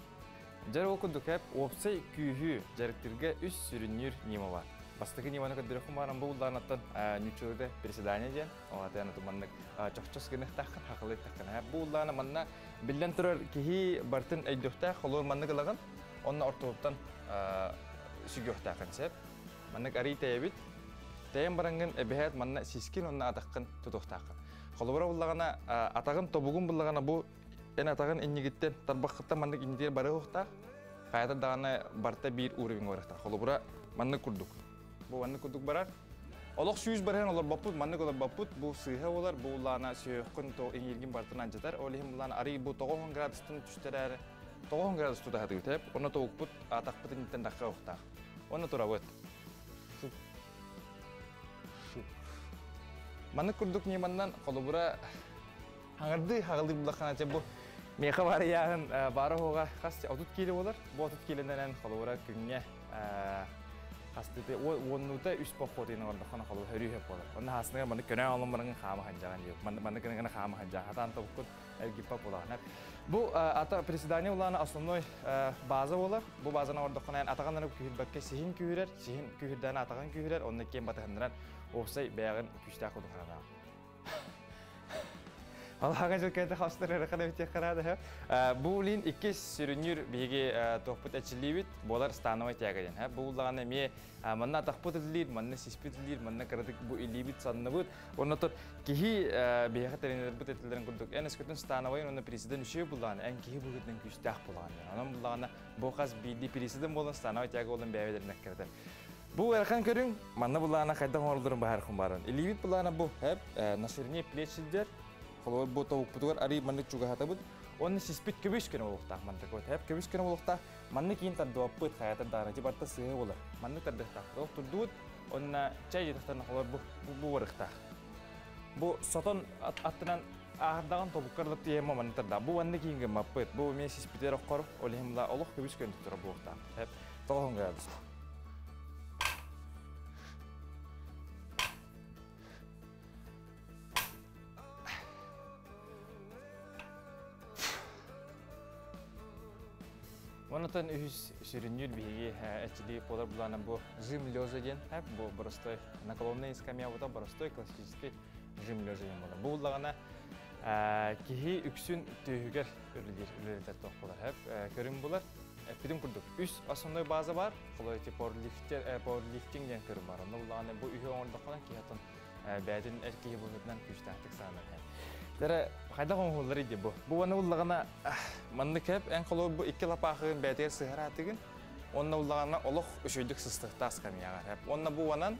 Дьэр ол курдук хэп уопсай күүһү дьарыктыырга үс сүрүннүүр ньыма бар. Бастакы ньыманы көрдөрүөххүн бааран бу улдаанаттан ньуччалыыта приседание диэн, ол аты туманнык чохчос гыныахтааххын, хахылыахтааххын. Бу улдаана манна биллэн турар киһи бартын өйдүөхтээх, холур маннык ылаҕын, онно ортотуттан сүгүөхтээххин сөп. Маннык арый тэйэбит, тэйэн бараҥҥын эбэһээт манна сискин онно атаххын тутуохтааххын. Холобура буллаҕына атаҕын тобугун буллаҕына бу эн атаҕын иннигиттэн тарбаххыттан маннык иннигэр барыахтаах. Хайата даҕаны барта биир уровень барыахтаах. Холобура маннык курдук. Бу маннык курдук барар. Олох сүүс барыһан олорбоппут, маннык олорбоппут, бу сыыһа болар, бу улаана сүһүөххүн то иҥииргин бартын алдьатар. Ол иһин булаан арый бу 90 градустан түстэрээр 90 градус тутаһатыгыт эп. Онно тобукпут атахпыт инниттэн дахха охтаах. Онно турабыт. Шуп. Шуп. Маннык курдук ньыманнан холобура хаҥырдыы хаҕылыы буллаххына бу миэхэ бар ыйааһын баара оһоҕо хас 30 киилэ буолар. Бу 30 киилэнэн холобура күҥҥэ хастыты уоннуута үс поход ин оҥордоххуна холобура хөрүү хөп буолар. Онно хаасыныгар маннык көнө оҥолон бараҥын хаама ханжаҕан диир. Маннык гына хаама ханжаҕан хатаан тобуккут эргиппат буолаҕын. Бу ата приседание улаана основной база буолар. Бу базаны оҥордоххуна атаҕын күүһүрбэккэ сиһин күүһүрэр, сиһин күүһүрдээн атаҕын күүһүрэр, онно киэн батыһыннаран уопсай бэйэҕин күүстээх курдук харанаҕын. Аллаһаҕа дьылкайда хастар эрэ битиэх хараада. Бу лин иккис сүрүннүүр биһиги туохпут эчиллиибит буолар становой тяга диэн. Бу уллаҕана эмиэ манна атахпыт үллиир, манна сиспит үллиир, манна кыратык бу илиибит санныбыт. Онно тор киһи биһиэхэ тренербит этилэрин курдук эн өскөтүн становой онно президент үчүгэй буллаҕына эн киһи быһыытынан күүстээх булаҕын. Онон буллаҕына бу хас биирдии президент буолан становой тяга буолан бэйэбэлэрин эккирэтэр. Бу ыарахан көрүҥ, манна булаана хайдах оҥороллорун баһаархын бааран. Илиибит булаана бу хэп на ширине плеч сылдьар. Холобур бу тобукпутугар арый маннык чугаһатабыт. Онно сиспит көбүс көнө буолуохтаах маннык. Хэп көбүс көнө буолуохтаах. Маннык киин тардыбаппыт, хайатар даҕаны ти барта сыыһа буолар. Маннык тардыахтаах. Ол турдубут, онно чай диэтэхтэринэ холобур бу бу барыахтаах. Бу сотон аттынан ааһардаҕын тобуккар ылып тиийэн маннык тардаах. Бу маннык киин гыммаппыт. Бу эмиэ сиспитигэр оххор, ол иһин була олох көбүс көнө туттара буолуохтаах. Хэп 90 градус. Онотон үһүс сүрүннүүр биһиги эчили буолар булаана бу жим лежа диэн бу простой наклонный скамья бута простой классический жим лежа диэн буолар. Бу буллаҕына киһи үксүн түөһүгэр үлэлиир үлэлэтэр туох буолар көрүҥ булар. Эппитим курдук үс основной база бар. Холой пауэрлифтинг диэн көрүҥ бар. Онно буллаҕына бу үһү оҥордоххуна киһи оттон бэйэтин эр киһи быһыытынан күүстээхтик саанар. Тәрі қайда қоңғылар иде бу. Бу ваны уллағына манны кәп, ән қолы бу икки лапағын бәтер сыһара тигин. Онна уллағына олох үшөйдік сыстықта скамьяға. Онна бу ванан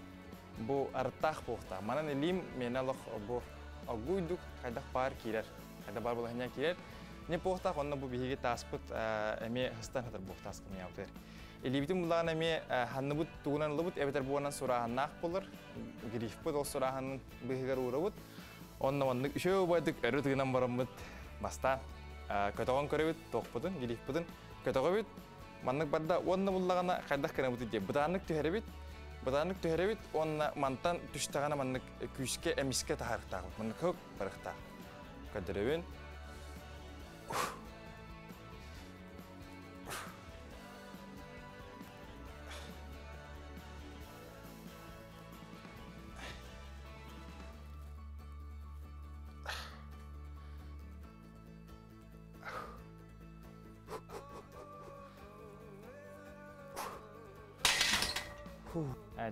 бу арттақ буқта. Манан илим мен олох бу агуйдук қайдақ бар кирер. Қайда бар булахыня кирер. Не буқтақ, онна бу биһиги таспыт эме хыстан хатыр буқтас скамья утер. Илибитин буллағына эме ханныбыт тугунан лыбыт, эбетер буанан сураханнақ болыр. Грифпыт ол сураханын быһыгар урабыт. Онна оннук үшөө байдык өрі тыгынан бараммыт баста көтөҕөн көрөбүт, тоқпутун, грифпутун көтөҕөбүт. Маннык барда онна буллаҕана хайдах кынабыт диye. Бытааннык түһэребит, бытааннык түһэребит, онна мантан түштаҕана маннык күүскэ эмиске тахарыктаах. Маннык хөк барыктаах. Көдөрөбүн.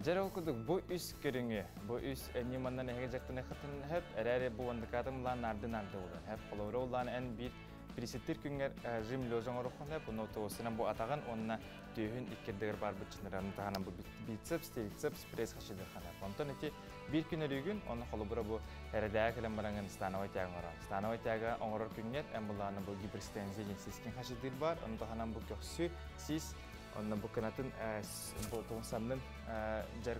Жер ол кудук бу үс көрүңү, бу үс энни маннан эһеге жактын хатын хеп, эрэре бу вандыкатын улан нарды нарды улан хеп, холовра улан эн бир присеттир күнгер жим лёжон орохон хеп, уну тоосынан бу атаган, онна түйүн иккердегер бар бычыныран таханан бу бицепс, трицепс, пресс хашидырхан хеп. Онтон эти бир күн өрүгүн, онна холобура бу эрэдää келен баранган становой тягын орон. Становой тяга оңорор күнгер, эн буланы бу гиперстензия сискин хашидыр бар, онун таханан бу көксү, сис, Онна бу кынатын бу тугунсаннын жар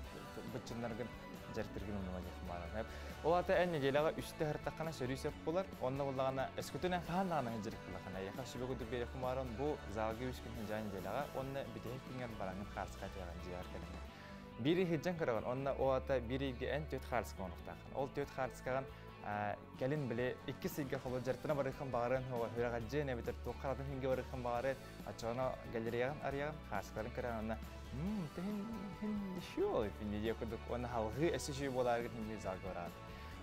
бычыннаргын жартыргын онума жак мара. Ол ата эн неделяга үстө хартакана сөрүсөп болар. Онна буллагана эскүтүнен хааннагана жерик буллагана. Яха сүбөгү бере хумарон бу залгы үч күн жан неделяга онна битех күнгер бараңын харска тяган жияр келен. Бири хиджан караган онна о ата бириге эн төт харска онуктакан. Ол төт харскаган кэлин биле икки сыйга холо жартына барыхан багарын хова хүрага жене битер туқаратын хинге барыхан багары ачана галереяган арыяган харскарын караган онна техин хин шуол финни дие курдук онна халгы эси шүй боларгын хинги залгорат.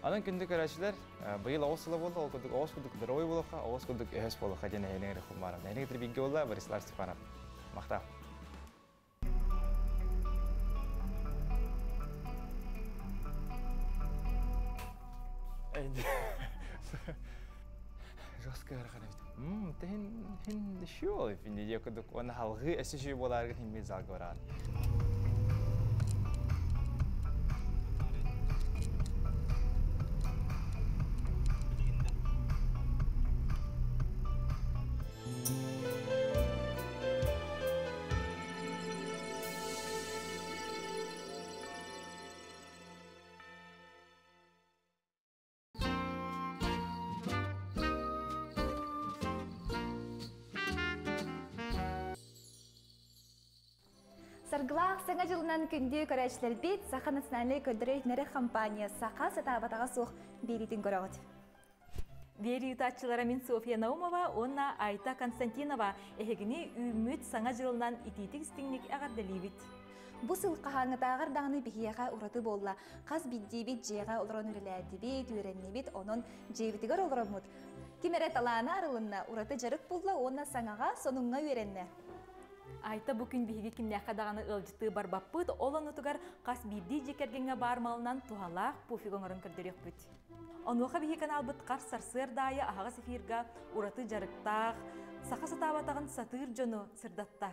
Анан күндү көрәчилер быйыл оғыз сылы болды, ол курдук оғыз курдук здоровый болуха, оғыз курдук өһөс болуха дене хенең рехумара. Нәнең трибинге болла Борислав Степанов. Мақта. Жестко арханавит. Техин хин шуол финни дие курдук онна халгы эси шүй боларгын хинги залгорат. Саргылаах саҥа дьылынан күндү көрөөччүлэрбит Саха национальнай көрдөрөр компания Саха сатаабатаҕа суох биэриитин көрөҕүт. Биэрии ыытааччылара мин Софья Наумова уонна Айта Константинова эһигини үүммүт саҥа дьылынан итиитик истиҥник эҕэрдэлиибит. Бу сыл хаһааҥҥытааҕар даҕаны биһиэхэ ураты буолла. Хас биирдиибит дьиэҕэ олорон үлэлээтибит, үөрэннибит, онон дьиэбитигэр олороммут. Ким эрэ талаана арылынна, ураты дьарык булла уонна саҥаҕа, сонуҥҥа үөрэннэ. Айта бу күн биһиги кимнээххэ даҕаны ыалдьыттыы барбаппыт, ол оннутугар хас биирдии дьиэ кэргэҥҥэ баар малынан туһалаах пуфик оҥорон көрдөрүөхпүт. Онуоха биһиги каналбыт хар сарсыардаайы аһаҕас эфирга ураты дьарыктаах, саха сатаабатаҕын сатыыр дьону сырдатта.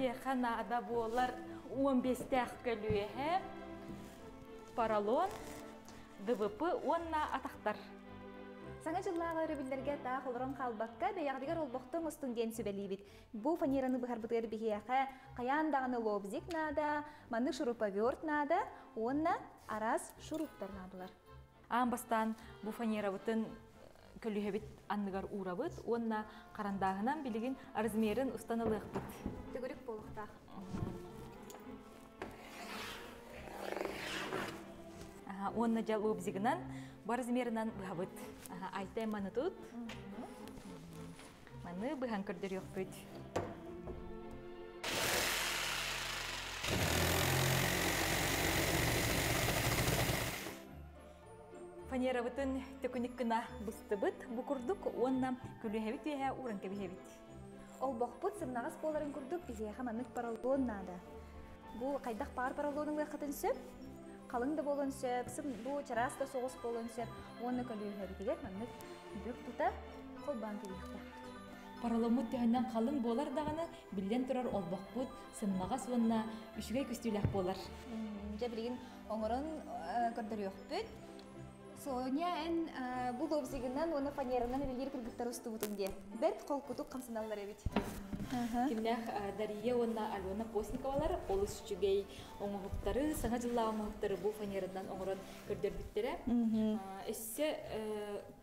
Биһиэхэ наада буолар 15-тээх көлүөһэ, поролон, ДВП уонна атахтар. Саҥа дьыллааҕы өрөбүллэргэ таах олорон хаалбакка, бэйэҕитигэр олбохтон устун диэн сүбэлиибит. Бу фанераны быһарбытыгар биһиэхэ хайаан даҕаны лобзик наада, маннык шуруповерт наада уонна араас шуруптар наадалар. Аан бастаан бу фанерабытын көлүһэбит анныгар уурабыт уонна харандааһынан билигин размерин устан ылыахпыт. Төгүрүк буолуохтаах. Уонна дьэ лобзигынан бу размерынан быһабыт. Айта маны тут. Маны быһан көрдөрүөхпүт. Фанерабытын төкүнүк гына быстыбыт бу курдук уонна күлүһэбит үөһэ ууран кэбиһэбит. Олбохпут сымнаҕас буоларын курдук биһиэхэ маннык поролон наада. Бу хайдах баар поролону ылыаххытын сөп, халыҥ да буолуон сөп, бу чараас да соҕус буолуон сөп уонна көлүөһэбитигэр маннык бүк тута холбоон кэбиһиэхтээхпит. Пороломмут төһөннөн халыҥ буолар даҕаны, биллэн турар олбохпут сымнаҕас уонна үчүгэй көстүүлээх буолар. Дьэ билигин оҥорон көрдөрүөхпүт. Соня, эн бу лобзигынан уонна фанеранан үлэлиир кыргыттар устубутуҥ диэ. Бэрт холкутук хамсаналлар эбит. Кимнээх Дария уонна Алена Постниковалар олус үчүгэй оҥоһуктары, саҥа дьыллаах оҥоһуктары бу фанеранан оҥорон көрдөрбүттэрэ. Өссө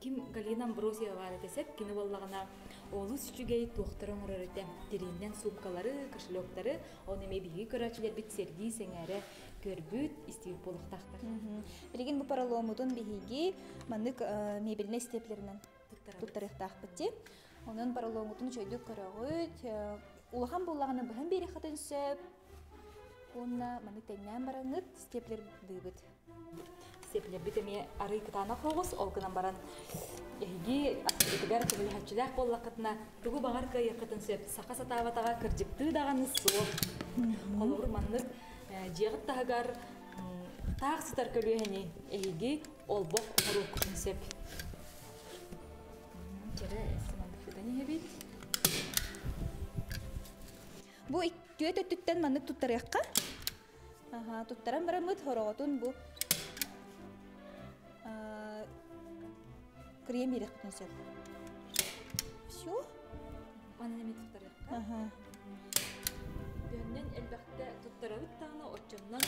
ким Галина Амбросьева баар этэ сөп, кини буоллаҕына олус үчүгэй туохтары оҥорор этэ. Тирииннэн суумкалары, кошелектары, оны эмиэ биһиги көрөөччүлэрбит сэргии сэҥээрэ көрбүт, истибит буолуохтаахтар. Билигин бу пороломмутун биһиги маннык мебельнэй степлеринэн туттарыахтаахпыт дии. Онон поролоҥҥутун үчүгэйдик көрөҕүт. Улахан буоллаҕына быһан биэриэххитин сөп. Уонна маннык тэҥнээн бараҥҥыт степлердыыбыт. Степлербит эмиэ арый кытаанах оҕус, ол гынан баран эһиги аттыгытыгар көмөлөһөөччүлээх буоллаххытына тугу баҕар кыайыаххытын сөп. Саха сатаабатаҕа кырдьыктыы даҕаны суох. Холобур маннык дьиэҕит таһыгар таах сытар көлүөһэни эһиги олбох оҥоруоххутун сөп. Чэрэ сымандыктытан иһэбит. Бу түөт өттүттэн маннык туттарыахха. Туттаран бараммыт хороҕотун бу крем биэриэхпитин сөп. Все. Манан эми туттарыахха. Төһөннөн элбэхтэ туттарабыт даҕаны оччоннон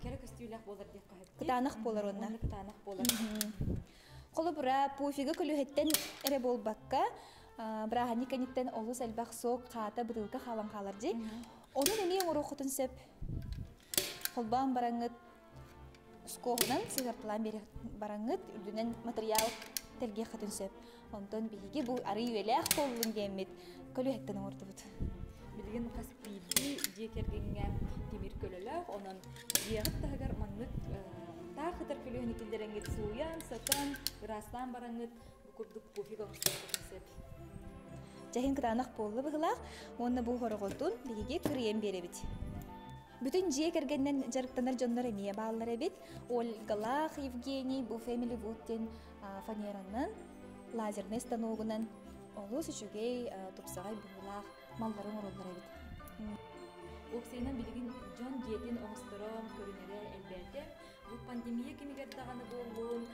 кэрэ көстүүлээх буолар диэххэ сөп. Кытаанах буолар уонна. Кытаанах буолар. Холобура, пуфига көлүөһэттэн эрэ буолбакка, бырааһынньык кэнниттэн олус элбэх сок, хаата, бытыылка хаалан хаалар дии. Онун эмиэ оҥоруоххутун сөп. Холбоон бараҥҥыт скоһунан сыһыарталаан биэри бараҥҥыт үрдүнэн материал тэлгиэххитин сөп. Онтон биһиги бу арый үйэлээх буоллун диэммит көлүөһэттэн оҥордубут. Билигин хас биирдии дьиэ кэргэҥҥэ тимир көлөлөөх, онон дьиэҕит таһыгар маннык таах ытар көлүөһэни киллэрэҥҥит сууйан, сотон, ыраастаан бараҥҥыт бу курдук пуфик оҥостуоххутун сөп. Дьэһин кытаанах буолла быһыылаах уонна бу хороҕотун биһиги кырыйан биэрэбит. Бүтүн дьиэ кэргэнинэн дьарыктанар дьоннор эмиэ бааллар эбит. Ольгалаах Евгений бу Family Wood диэн фанеранан, лазернай станогунан олус үчүгэй, тупсаҕай быһыылаах маллары оҥороллор эбит. Уопсайынан билигин дьон дьиэтин оҥосторо, көрүнэрэ элбээтэ. Бу пандемия кэмигэр даҕаны буоллун,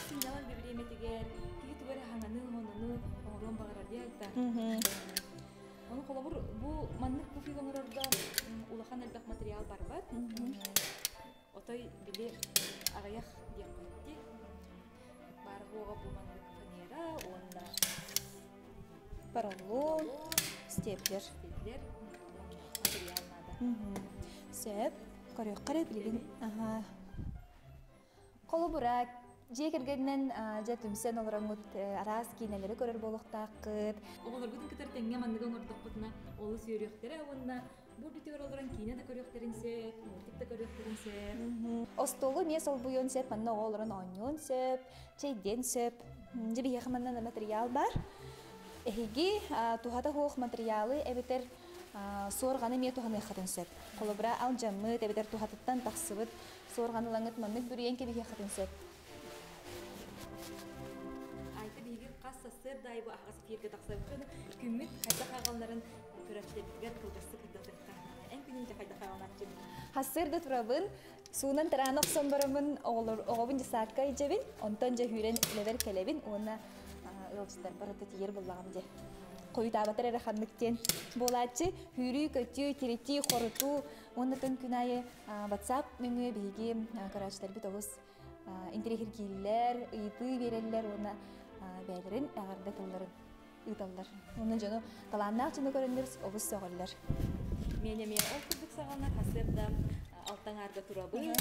сынньалаҥ бириэмэтигэр киһи тугу эрэ хаҥаны, хонону оҥоруон баҕарар дии айта. Ону холобур бу маннык пуфик оҥорорго улахан элбэх материал барбат. Отой били аҕыйах диэххэ дии. Баар хуоҕа бу маннык фанера уонна поролон, степлер. Степлер материал надо. Сөп. Көрүөххэ эрэ билигин. Аха. Холобура, дьиэ кэргэнинэн дьэ түмсэн олороҥҥут араас киинэлэри көрөр буолуохтааххыт. Оҕолоргутун кытары тэҥҥэ манныгы оҥордоххутуна олус үөрүөхтэрэ уонна бу бүтүгэр олорон киинэ да көрүөхтэрин сөп, мультик да көрүөхтэрин сөп. Остуолу эмиэ солбуйуон сөп, манна оҕо олорон оонньуон сөп, чэйдиэн сөп. Дьэ биһиэхэ манна материал бар. Эһиги туһата суох материалы эбэтэр суорҕаны эмиэ туһаныаххытын сөп. Холобура, алдьаммыт эбэтэр туһатыттан тахсыбыт суорҕаны ылаҥыт маннык бүрүйэн кэбиһиэххитин сөп. Айта биһиги хас сарсыарда аайы бу аһаҕас эфиргэ тахсабыт. Күммүт хайдах ааҕалларын көрөөччүлэрбитигэр кылгастык кырдатыахха. Эн күнүн дьэ хайдах ааҕалааччы? Хассыарда турабын, суунан тараана охсон бараммын оҕолор оҕобун десадка илдьэбин, онтон дьэ үүрэн үлэбэр кэлэбин уонна ыалдьыттарбар ата тиийэр буоллаҕым дьэ. Хойутаабатар эрэ ханнык диэн буолааччы, үүрүү, көтүү, тиритии, хорутуу уонна тын күн аайы WhatsApp нөҥүө биһиги көрөөччүлэрбит олус интэриэһиргииллэр, ыйытыы биэрэллэр уонна бэйэлэрин эҕэрдэ тылларын ыыталлар. Уонна дьону талааннаах дьону көрөннөр олус сөҕөллөр. Мен эмиэ ол курдук саҕана хасыарда алтаҥаарга турабын,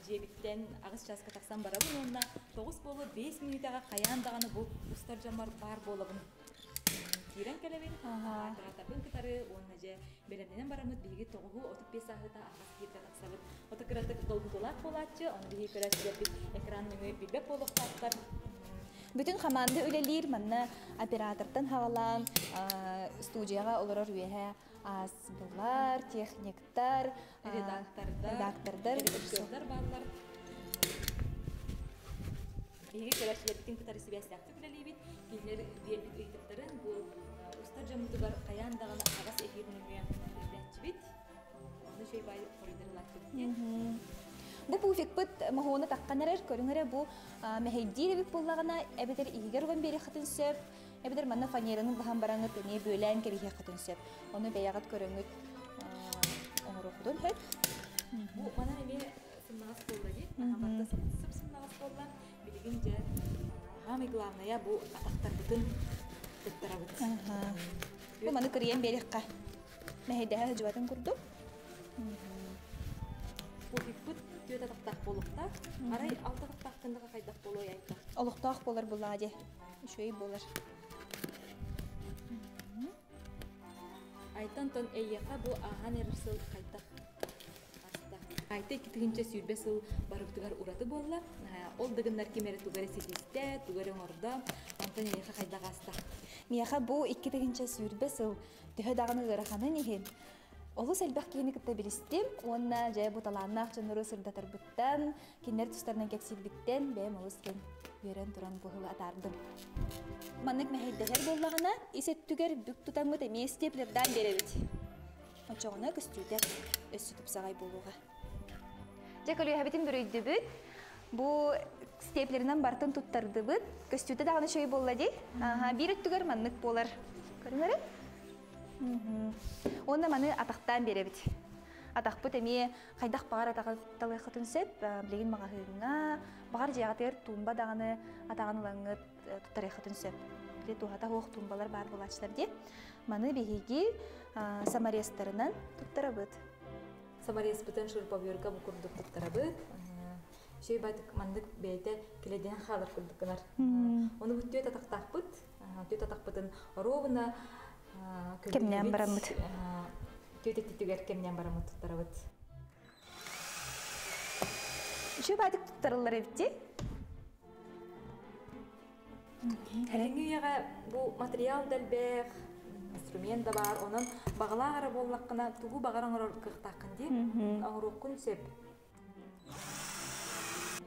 дьиэбиттэн аҕыс чааска тахсан барабын уонна 9 буолуо 5 мүнүүтэҕэ хайаан даҕаны бу устар дьоммор баар буолабын. Киирэн кэлэбин, операторбын кытары уонна дьэ бэлэмнэнэн бараммыт биһиги тоҕуһу 35 сааһыта аһаҕас эфиргэ тахсабыт. Ото кыратык долгутуулаах буолааччы, ону биһиги көрөөччүлэрбит экран нөҥүө билбэт буолуохтаахтар. Бүтүн хамаанда үлэлиир, манна оператортан хаҕалаан студияҕа олорор үөһэ ас-былар, техниктар, редактордар, режиссердар бааллар. Биһиги көрөөччүлэрбитин кытары сибээстээхтик үлэлиибит. Кинилэр биэрбит ыйытыктарын бу устар дьоммутугар хайаан даҕаны аһаҕас эфир нөҥүө тиэрдээччибит. Ону үчүгэй баай хоруйдарылааччыбыт диэн. Бу пуфикпыт моһуона таххан эрэр, көрүҥ эрэ бу мэһэйдиир эбит буоллаҕына, эбэтэр иһигэр уган биэриэххитин сөп, эбэтэр манна фанераны баһан бараҥыт эмиэ бүөлээн кэбиһиэххитин сөп. Ону бэйэҕит көрөҥүт оҥоруоххутун сөп. Бу манан эмиэ сымнаҕас буолла дии. Барыта сып-сымнаҕас буолла. Билигин дьэ самый главное бу атахтарбытын туттарабыт. Бу маны кырыйан биэриэххэ. Мэһэйдэһэ сылдьыбатын курдук. Пуфикпыт түөрт атахтаах буолуохтаах. Арай алта атахтаах гыннаха хайдах буолуой айта? Олохтоох буолар булаа дии. Үчүгэй буолар. Айтан тон эйиэхэ бу ааһан эрэр сыл хайдах аста? Айта 2020 сыл барыбытыгар ураты буолла. Ол да гыннар ким эрэ тугу эрэ ситистэ, тугу эрэ оҥордо. Онтон эйиэхэ хайдах ааста? Миэхэ бу 2020 сыл төһө даҕаны ыараханын иһин олус элбэх киһини кытта билистим уонна дьэ бу талааннаах дьоннору сырдатарбыттан, кинилэр тустарынан кэпсиирбиттэн бэйэм олус диэн үөрэн туран бу сылы атаардым. Маннык мэһэйдэһэр буоллаҕына, ис өттүгэр бүк тутаммыт эмиэ степлердаан биэрэбит. Оччоҕуна көстүүтэ өссө тупсаҕай буолуоҕа. Дьэ көлүөһэбитин бүрүйдүбүт. Бу степлеринэн бартын туттардыбыт. Көстүүтэ даҕаны үчүгэй буолла дии. Биир өттүгэр маннык буолар. Көрүҥ эрэ. Уонна маны атахтаан биэрэбит. Атахпыт эмиэ хайдах баҕар атаҕы талыаххытын сөп. Билигин маҕаһыыҥҥа, баҕар дьиэҕитигэр туумба даҕаны атаҕын ылаҥҥыт туттарыаххытын сөп. Били туһата суох туумбалар баар буолааччылар дии. Маны биһиги саморезтарынан туттарабыт. Саморезпытын шуруповерка бу курдук туттарабыт. Үчүгэй баайдык маннык бэйэтэ килэдиһэн хаалар курдук гынар. Ону бу түөт атахтаахпыт. Түөт атахпытын оруобуна кэмнээн бараммыт. Түөт өттүтүгэр кэмнээн бараммыт туттарабыт. Үчүгэй баайдык туттарыллар эбит дии. Кэлиҥҥи үйэҕэ бу материал да элбэх, инструмент да баар, онон баҕалаах эрэ буоллаххына тугу баҕар оҥорор кыахтааххын дии, оҥоруоххун сөп.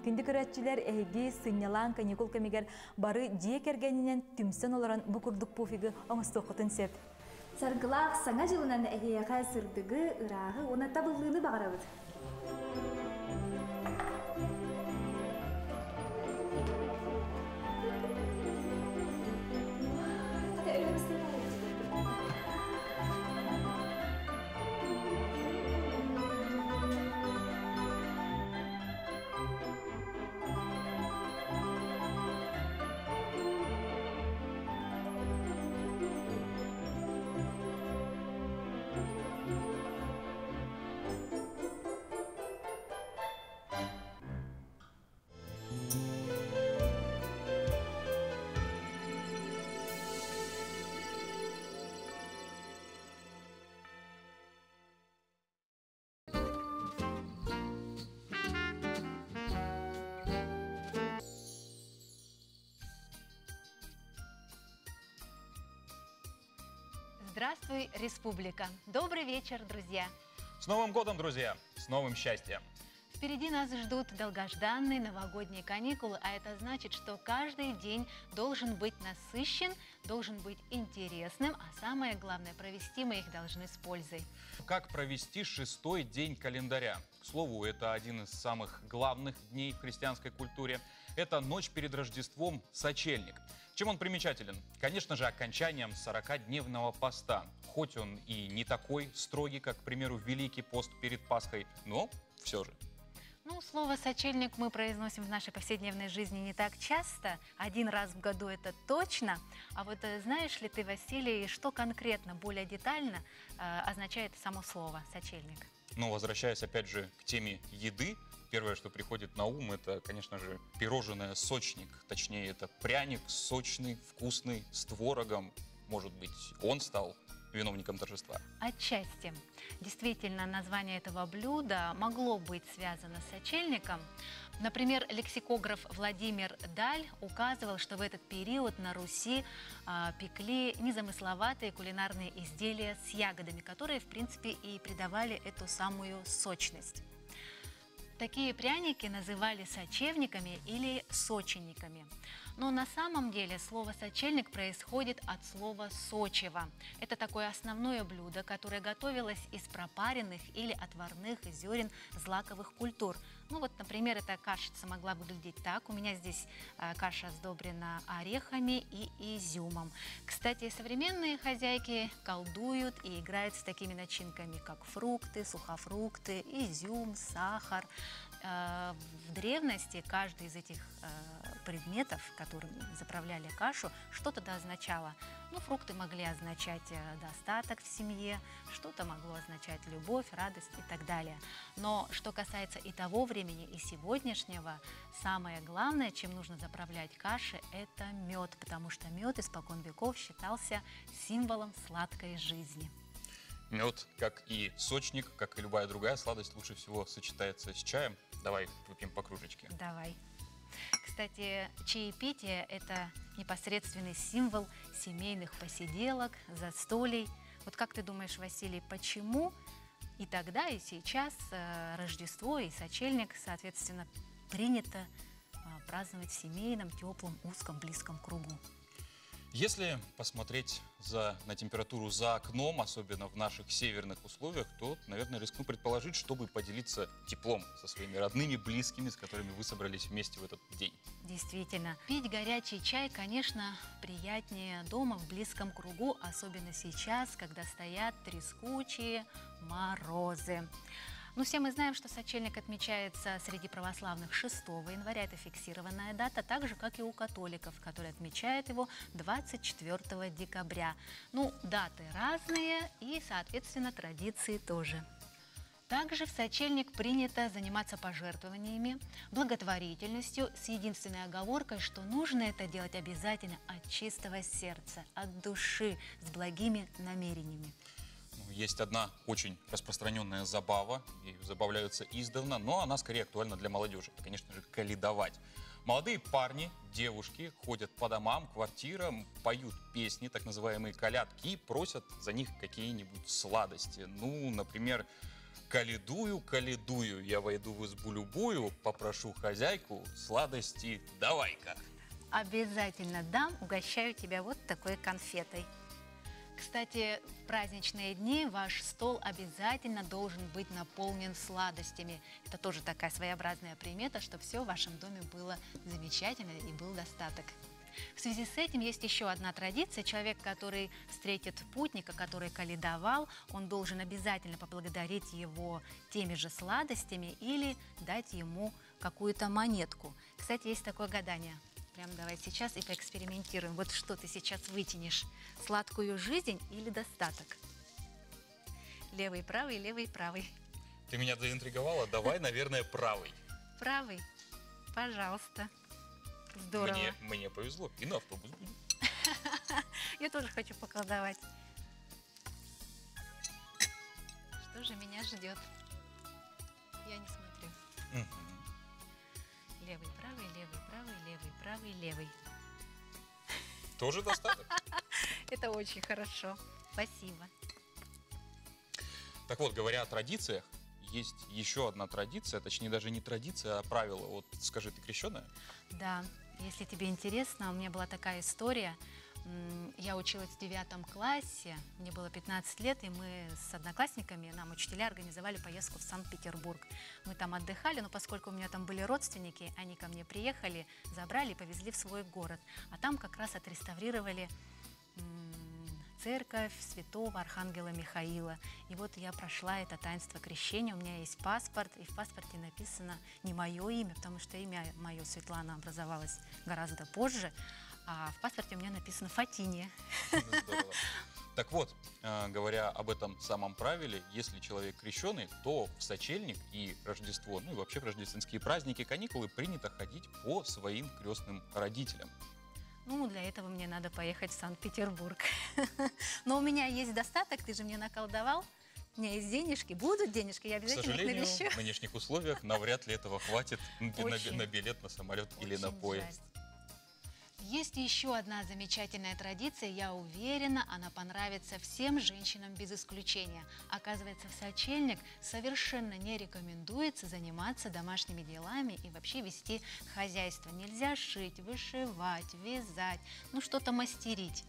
Күндү көрөөччүлэр, эһиги сынньалаҥ каникул кэмигэр бары дьиэ кэргэнинэн түмсэн олорон бу курдук пуфигы оҥостуоххутун сөп. Саргылаах Саҥа дьылынан эһиэхэ сырдыгы, ырааһы уонна табыллыыны баҕарабыт! Здравствуй, республика! Добрый вечер, друзья! С Новым годом, друзья! С новым счастьем! Впереди нас ждут долгожданные новогодние каникулы, а это значит, что каждый день должен быть насыщен, должен быть интересным, а самое главное, провести мы их должны с пользой. Как провести шестой день календаря? К слову, это один из самых главных дней в христианской культуре. Это ночь перед Рождеством – сочельник. Чем он примечателен? Конечно же, окончанием 40-дневного поста. Хоть он и не такой строгий, как, к примеру, Великий пост перед Пасхой, но все же. Ну, слово «сочельник» мы произносим в нашей повседневной жизни не так часто. Один раз в году это точно. А вот знаешь ли ты, Василий, что конкретно, более детально означает само слово «сочельник»? Ну, возвращаясь опять же к теме еды, первое, что приходит на ум, это, конечно же, пирожное сочник. Точнее, это пряник сочный, вкусный, с творогом. Может быть, он стал виновником торжества? Отчасти. Действительно, название этого блюда могло быть связано с сочельником. Например, лексикограф Владимир Даль указывал, что в этот период на Руси пекли незамысловатые кулинарные изделия с ягодами, которые, в принципе, и придавали эту самую сочность. Такие пряники называли сочевниками или сочинниками. Но на самом деле слово «сочельник» происходит от слова «сочево». Это такое основное блюдо, которое готовилось из пропаренных или отварных зерен злаковых культур. Ну вот, например, эта кашица могла выглядеть так. У меня здесь каша сдобрена орехами и изюмом. Кстати, современные хозяйки колдуют и играют с такими начинками, как фрукты, сухофрукты, изюм, сахар. В древности каждый из этих предметов, которым заправляли кашу, что-то да означало. Ну, фрукты могли означать достаток в семье, что-то могло означать любовь, радость и так далее. Но что касается и того времени, и сегодняшнего, самое главное, чем нужно заправлять каши, это мед, потому что мед испокон веков считался символом сладкой жизни. Мед, как и сочник, как и любая другая сладость, лучше всего сочетается с чаем. Давай выпьем по кружечке. Давай. Кстати, чаепитие – это непосредственный символ семейных посиделок, застолий. Вот как ты думаешь, Василий, почему и тогда, и сейчас Рождество и сочельник, соответственно, принято праздновать в семейном, теплом, узком, близком кругу? Если посмотреть на температуру за окном, особенно в наших северных условиях, то, наверное, рискну предположить, чтобы поделиться теплом со своими родными, близкими, с которыми вы собрались вместе в этот день. Действительно. Пить горячий чай, конечно, приятнее дома в близком кругу, особенно сейчас, когда стоят трескучие морозы. Ну, все мы знаем, что сочельник отмечается среди православных 6 января, это фиксированная дата, так же, как и у католиков, которые отмечают его 24 декабря. Ну, даты разные и, соответственно, традиции тоже. Также в сочельник принято заниматься пожертвованиями, благотворительностью, с единственной оговоркой, что нужно это делать обязательно от чистого сердца, от души, с благими намерениями. Есть одна очень распространенная забава, ею забавляются издавна, но она скорее актуальна для молодежи. Это, конечно же, колядовать. Молодые парни, девушки ходят по домам, квартирам, поют песни, так называемые колядки, и просят за них какие-нибудь сладости. Ну, например, «Колядую, колядую, я войду в избу любую, попрошу хозяйку сладости давай-ка». Обязательно дам, угощаю тебя вот такой конфетой. Кстати, в праздничные дни ваш стол обязательно должен быть наполнен сладостями. Это тоже такая своеобразная примета, чтобы все в вашем доме было замечательно и был достаток. В связи с этим есть еще одна традиция. Человек, который встретит путника, который колядовал, он должен обязательно поблагодарить его теми же сладостями или дать ему какую-то монетку. Кстати, есть такое гадание. Прям давай сейчас и поэкспериментируем. Вот что ты сейчас вытянешь? Сладкую жизнь или достаток? Левый, правый, левый, правый. Ты меня заинтриговала. Давай, наверное, правый. Правый? Пожалуйста. Здорово. Мне повезло. И на автобус будет. Я тоже хочу поколдовать. Что же меня ждет? Я не смотрю. Левый, правый, левый, правый, левый, правый, левый. Тоже достаток. Это очень хорошо. Спасибо. Так вот, говоря о традициях, есть еще одна традиция, точнее даже не традиция, а правило. Вот скажи, ты крещеная? Да, если тебе интересно, у меня была такая история. Я училась в 9 классе, мне было 15 лет, и мы с одноклассниками, нам учителя организовали поездку в Санкт-Петербург. Мы там отдыхали, но поскольку у меня там были родственники, они ко мне приехали, забрали и повезли в свой город. А там как раз отреставрировали церковь святого Архангела Михаила. И вот я прошла это таинство крещения, у меня есть паспорт, и в паспорте написано не мое имя, потому что имя мое Светлана образовалось гораздо позже, а в паспорте у меня написано Фатиния. Здорово. Так вот, говоря об этом самом правиле, если человек крещеный, то в сочельник и Рождество, ну и вообще в рождественские праздники, каникулы принято ходить по своим крестным родителям. Ну, для этого мне надо поехать в Санкт-Петербург. Но у меня есть достаток, ты же мне наколдовал. У меня есть денежки, будут денежки, я К обязательно их сожалению, навещу. в нынешних условиях навряд ли этого хватит Очень. на билет на самолет или на Очень поезд. жаль. Есть еще одна замечательная традиция, я уверена, она понравится всем женщинам без исключения. Оказывается, в сочельник совершенно не рекомендуется заниматься домашними делами и вообще вести хозяйство. Нельзя шить, вышивать, вязать, что-то мастерить.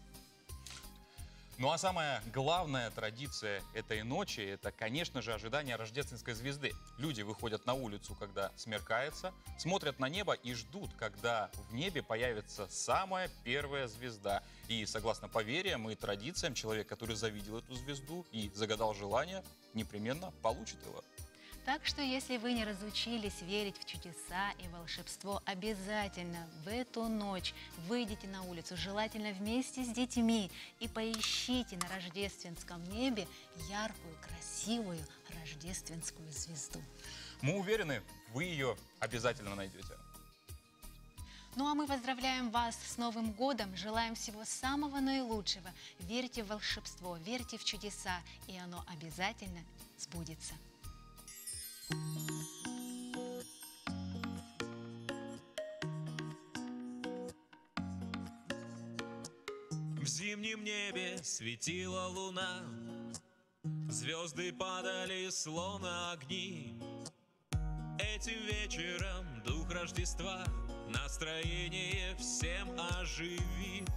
А самая главная традиция этой ночи – это, конечно же, ожидание рождественской звезды. Люди выходят на улицу, когда смеркается, смотрят на небо и ждут, когда в небе появится самая первая звезда. И, согласно поверьям и традициям, человек, который завидел эту звезду и загадал желание, непременно получит его. Так что, если вы не разучились верить в чудеса и волшебство, обязательно в эту ночь выйдите на улицу, желательно вместе с детьми, и поищите на рождественском небе яркую, красивую рождественскую звезду. Мы уверены, вы ее обязательно найдете. А мы поздравляем вас с Новым годом, желаем всего самого наилучшего. Верьте в волшебство, верьте в чудеса, и оно обязательно сбудется. В зимнем небе светила луна, звезды падали словно огни. Этим вечером дух Рождества настроение всем оживит.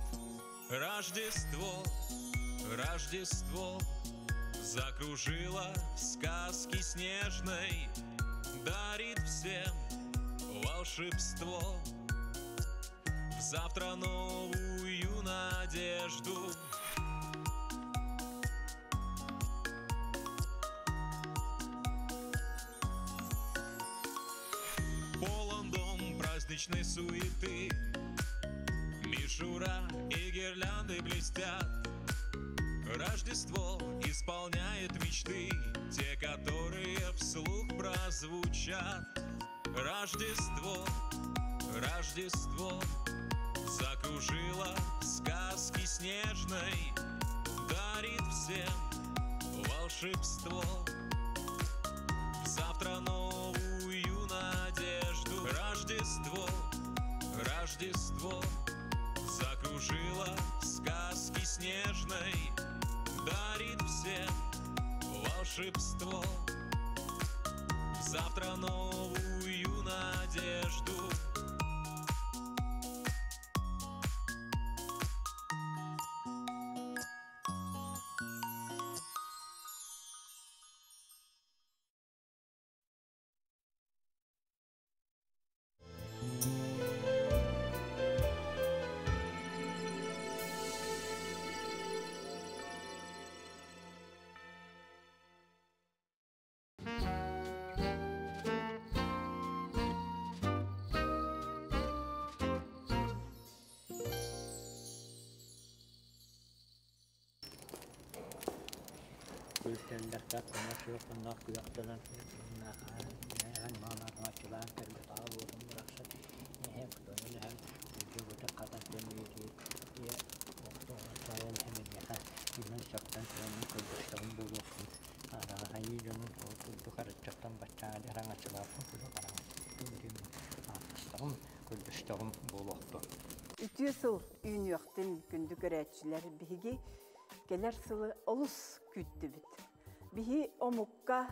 Рождество, Рождество закружило в сказке снежной, дарит всем волшебство. Завтра новую надежду. Полон дом праздничной суеты, мишура и гирлянды блестят. Рождество исполняет мечты, те, которые вслух прозвучат. Рождество, Рождество закружило в сказке снежной, дарит всем волшебство. Завтра новую надежду. Рождество, Рождество закружило в сказке снежной, дарит всем волшебство. Завтра новую надежду. Үтүө сыл үүнүөхтүн күндү көрөөчүлэр биһиги келер сылы олус күттүбүт. Биһи омукка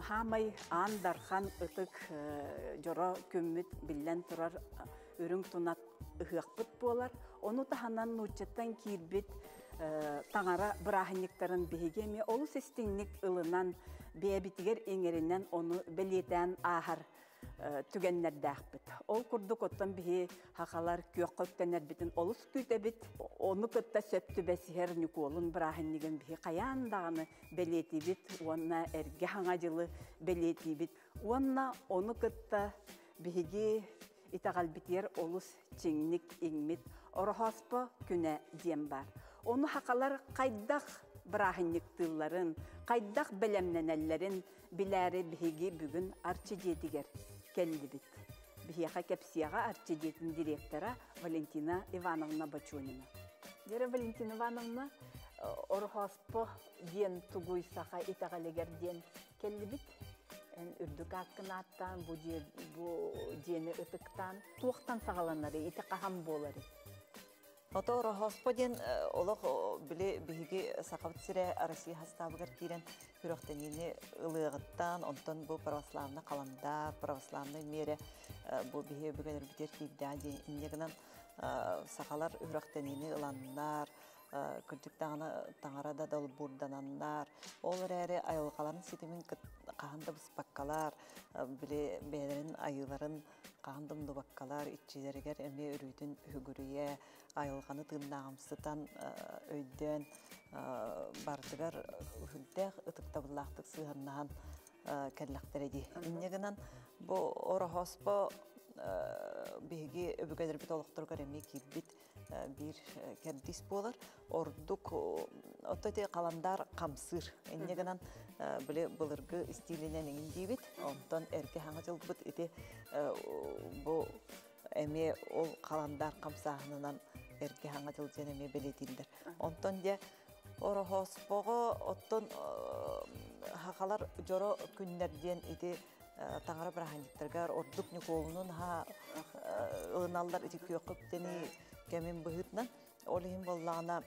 хаамай аан дархан ытык жоро күммүт биллэн турар үрүҥ тунат ыһыахпыт буолар. Ону таһанан нууччаттан киирбит таҥара бырааһынньыктарын биһиги эми олус истиҥник ылынан бэйэбитигэр иҥэринэн ону бэлиэтээн ааһар түгэннэрдээхпит. Ол курдук оттон биһи хахалар күөххөктэнэрбитин олус күүтэбит. Ону кытта сөп түбэсиһэр Ньукуолун бырааһынньыгын биһи хайаан даҕаны бэлиэтиибит, уонна эргэ хаҥа дьылы бэлиэтиибит. Уонна ону кытта биһиги итэҕэлбитиэр олус чиҥник иҥмит Ороһооспо күнэ диэн бар. Ону хахалар хайдах бырааһынньыктыылларын, хайдах бэлэмнэнэллэрин билээри биһиги бүгүн Арчы дьиэтигэр кэллибит. Биһиэхэ кэпсиэҕэ Арчы дьиэтин директора Валентина Ивановна Бочонина. Вера Валентина Ивановна, Ороһооспо диэн тугуй саха итэҕэлигэр диэн кэллибит. Эн үрдүк ааккын ааттаан, бу бу дьиэни ытыктаан, туохтан саҕаланарый, ити хаһан буоларый? Ото Ороһооспо диэн олох били биһиги Сахабыт сирэ Россия хастаабыгар киирэн күрэхтэниини ылыаҕыттан, онтон бу православный халандар, православный миэрэ бу биһи өбүгэлэрбитигэр киирдэҕэ диэн инньэ гынан сахалар үрэхтэниини ыланнар, кырдьык даҕаны таҥара да долбуурдананнар, ол эрээри айылҕаларын ситимин хаһан да быспаккалар, били бэйэлэрин айыыларын хаһан да умнубаккалар, иччилэригэр эмиэ өрүүтүн үһүгүрүйэ, айылҕаны тыыннааҕымсытан өйдөөн барытыгар үрдээх ытыктабыллаахтык сыһыаннаһан кэллэхтэрэ дии. Инньэ гынан бу Ороһооспо биһиги өбүгэлэрбит олохторугар эмиэ киирбит биир кэрдиис буолар. Ордук ото ити халандаар хамсыыр. Инньэ гынан били былыргы истиилинэн иҥин диибит. Онтон эргэ хаҥа дьылбыт ити бу эмиэ ол халандаар хамсааһынынан эргэ хаҥа дьыл диэн эмиэ бэлиэтииллэр. Онтон дьэ Ороһооспоҕо оттон хахалар дьоро күннэр диэн ити таҥара бырааһынньыктарыгар ордук Ньукуолунун наһаа ылыналлар ити күөххэ үктэнии кэмин быһыытынан. Ол иһин буоллаҕына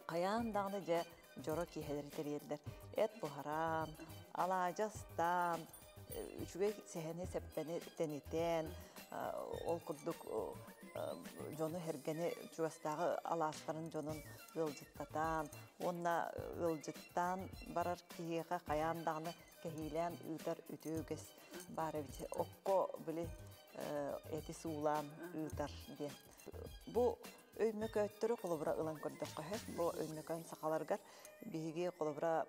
хайаан даҕаны дьэ дьоро киэһэлэри тэрийэллэр. Эт буһаран, алаадьы астаан, үчүгэй сэһэни-сэппэни тэнитэн, ол курдук дьону-сэргэни чугастааҕы алаастарын дьонун ыалдьыттатан уонна ыалдьыттаан барар киһиэхэ хайаан даҕаны кэһиилээн ыытар үтүө үгэс баар эбит. Окко били эти суулаан ыытар диэн. Бу өймөкөөттөрү холобура ылан көрдөххө сөп. Бу Өймөкөөн сахаларыгар биһиги холобура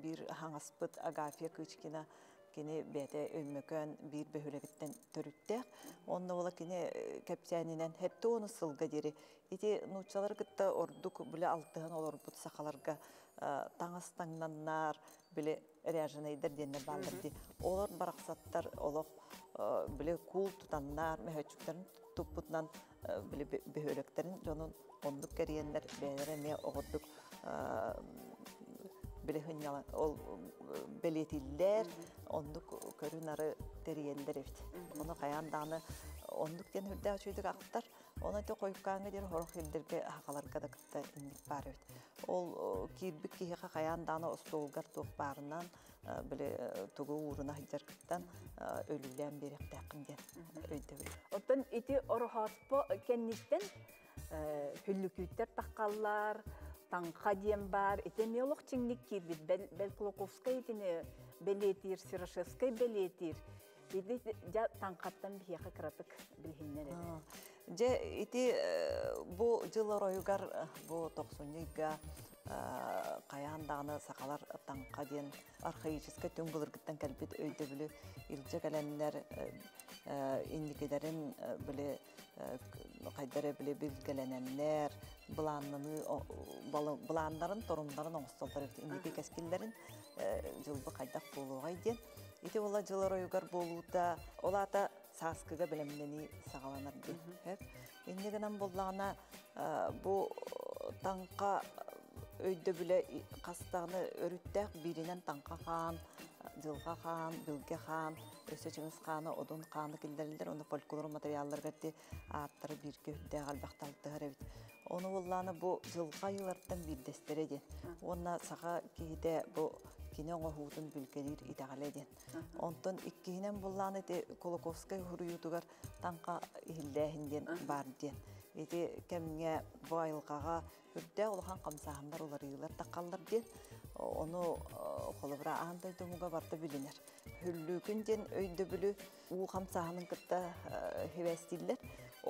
биир хаҥаспыт Агафья Кычкина кини бэйэтэ Өймөкөөн биир бөһүөлэгиттэн төрүттээх. Онно буола кини кэпсээнинэн 70 сылга диэри ити нууччалары кытта ордук били алтыһан олорбут сахаларга таҥас таҥнаннар, били ряженыйдар диэннэр бааллар дии. Олор барахсаттар олох били куул тутаннар, мөһөччүктэрин туппутунан били бөһүөлэктэрин дьонун оннук кэрийэннэр бэйэлэрэ эмиэ оҕордук били хынньалан ол бэлиэтииллэр, оннук көрү-нары тэрийэллэр эбит. Ону хайаан даҕаны оннук диэн үрдээх үчүгэйдик ахтар. Онон ити хойуккааҥҥа диэри сорох сирдэргэ хахаларга да кытта инник баар эбит. Ол киирбит киһиэхэ хайаан даҕаны остуолгар туох баарынан били тугу ууруна сылдьаргыттан өлүүлээн биэриэхтээххин диэн өйдөбүл. Оттон ити Ороһооспо кэнниттэн хүллүкүүттэр таххаллар, таҥха диэн баар. Ити эмиэ олох чиҥник киирбит. Бэл Кулаковскай итини бэлиэтиир, Серошевскай бэлиэтиир. Ити дьэ таҥхаттан биһиэхэ кыратык билиһиннэр эрэ. Дьэ ити бу дьыл оройугар бу тохсунньу ыйга хайаан даҕаны сахалар таҥха диэн архаическай түҥ былыргыттан кэлбит өйдөбүлү илдьэ кэлэннэр инникилэрин били хайда эрэ били билгэлэнэннэр былааннаныы былааннарын торумнарын оҥостоллор эбит инники кэскиллэрин дьылбы хайдах буолуоҕай диэн ити була дьыл оройугар буолуута ол аата сааскыга бэлэмнэнии саҕаланар диэн сөп инньэ гынан буоллаҕына бу таҥха өйдөбүлэ хас даҕаны өрүттээх бииринэн таҥха хаан дьылҕа хаан билгэ хаан өссө Чыҥыс хааны Одун хааны киллэрэллэр уонна фольклор материалларыгар ити ааттара бииргэ үрдээх элбэхтэ алтыһар эбит ону буоллаҕына бу дьылҕа айыылартан биирдэстэрэ диэн уонна саха киһитэ бу кини оҥоһуутун билгэлиир итэҕэлэ диэн онтон иккиһинэн буоллаҕына ити Кулаковскай суруйуутугар таҥха иһиллээһин диэн баар диэн ити кэмҥэ бу айылҕаҕа үрдээх улахан хамсааһыннар уларыйыылар таххаллар диэн ону холобура аан дойду омуга барыта билинэр хүллүүкүн диэн өйдөбүлү уу хамсааһынын кытта сибээстииллэр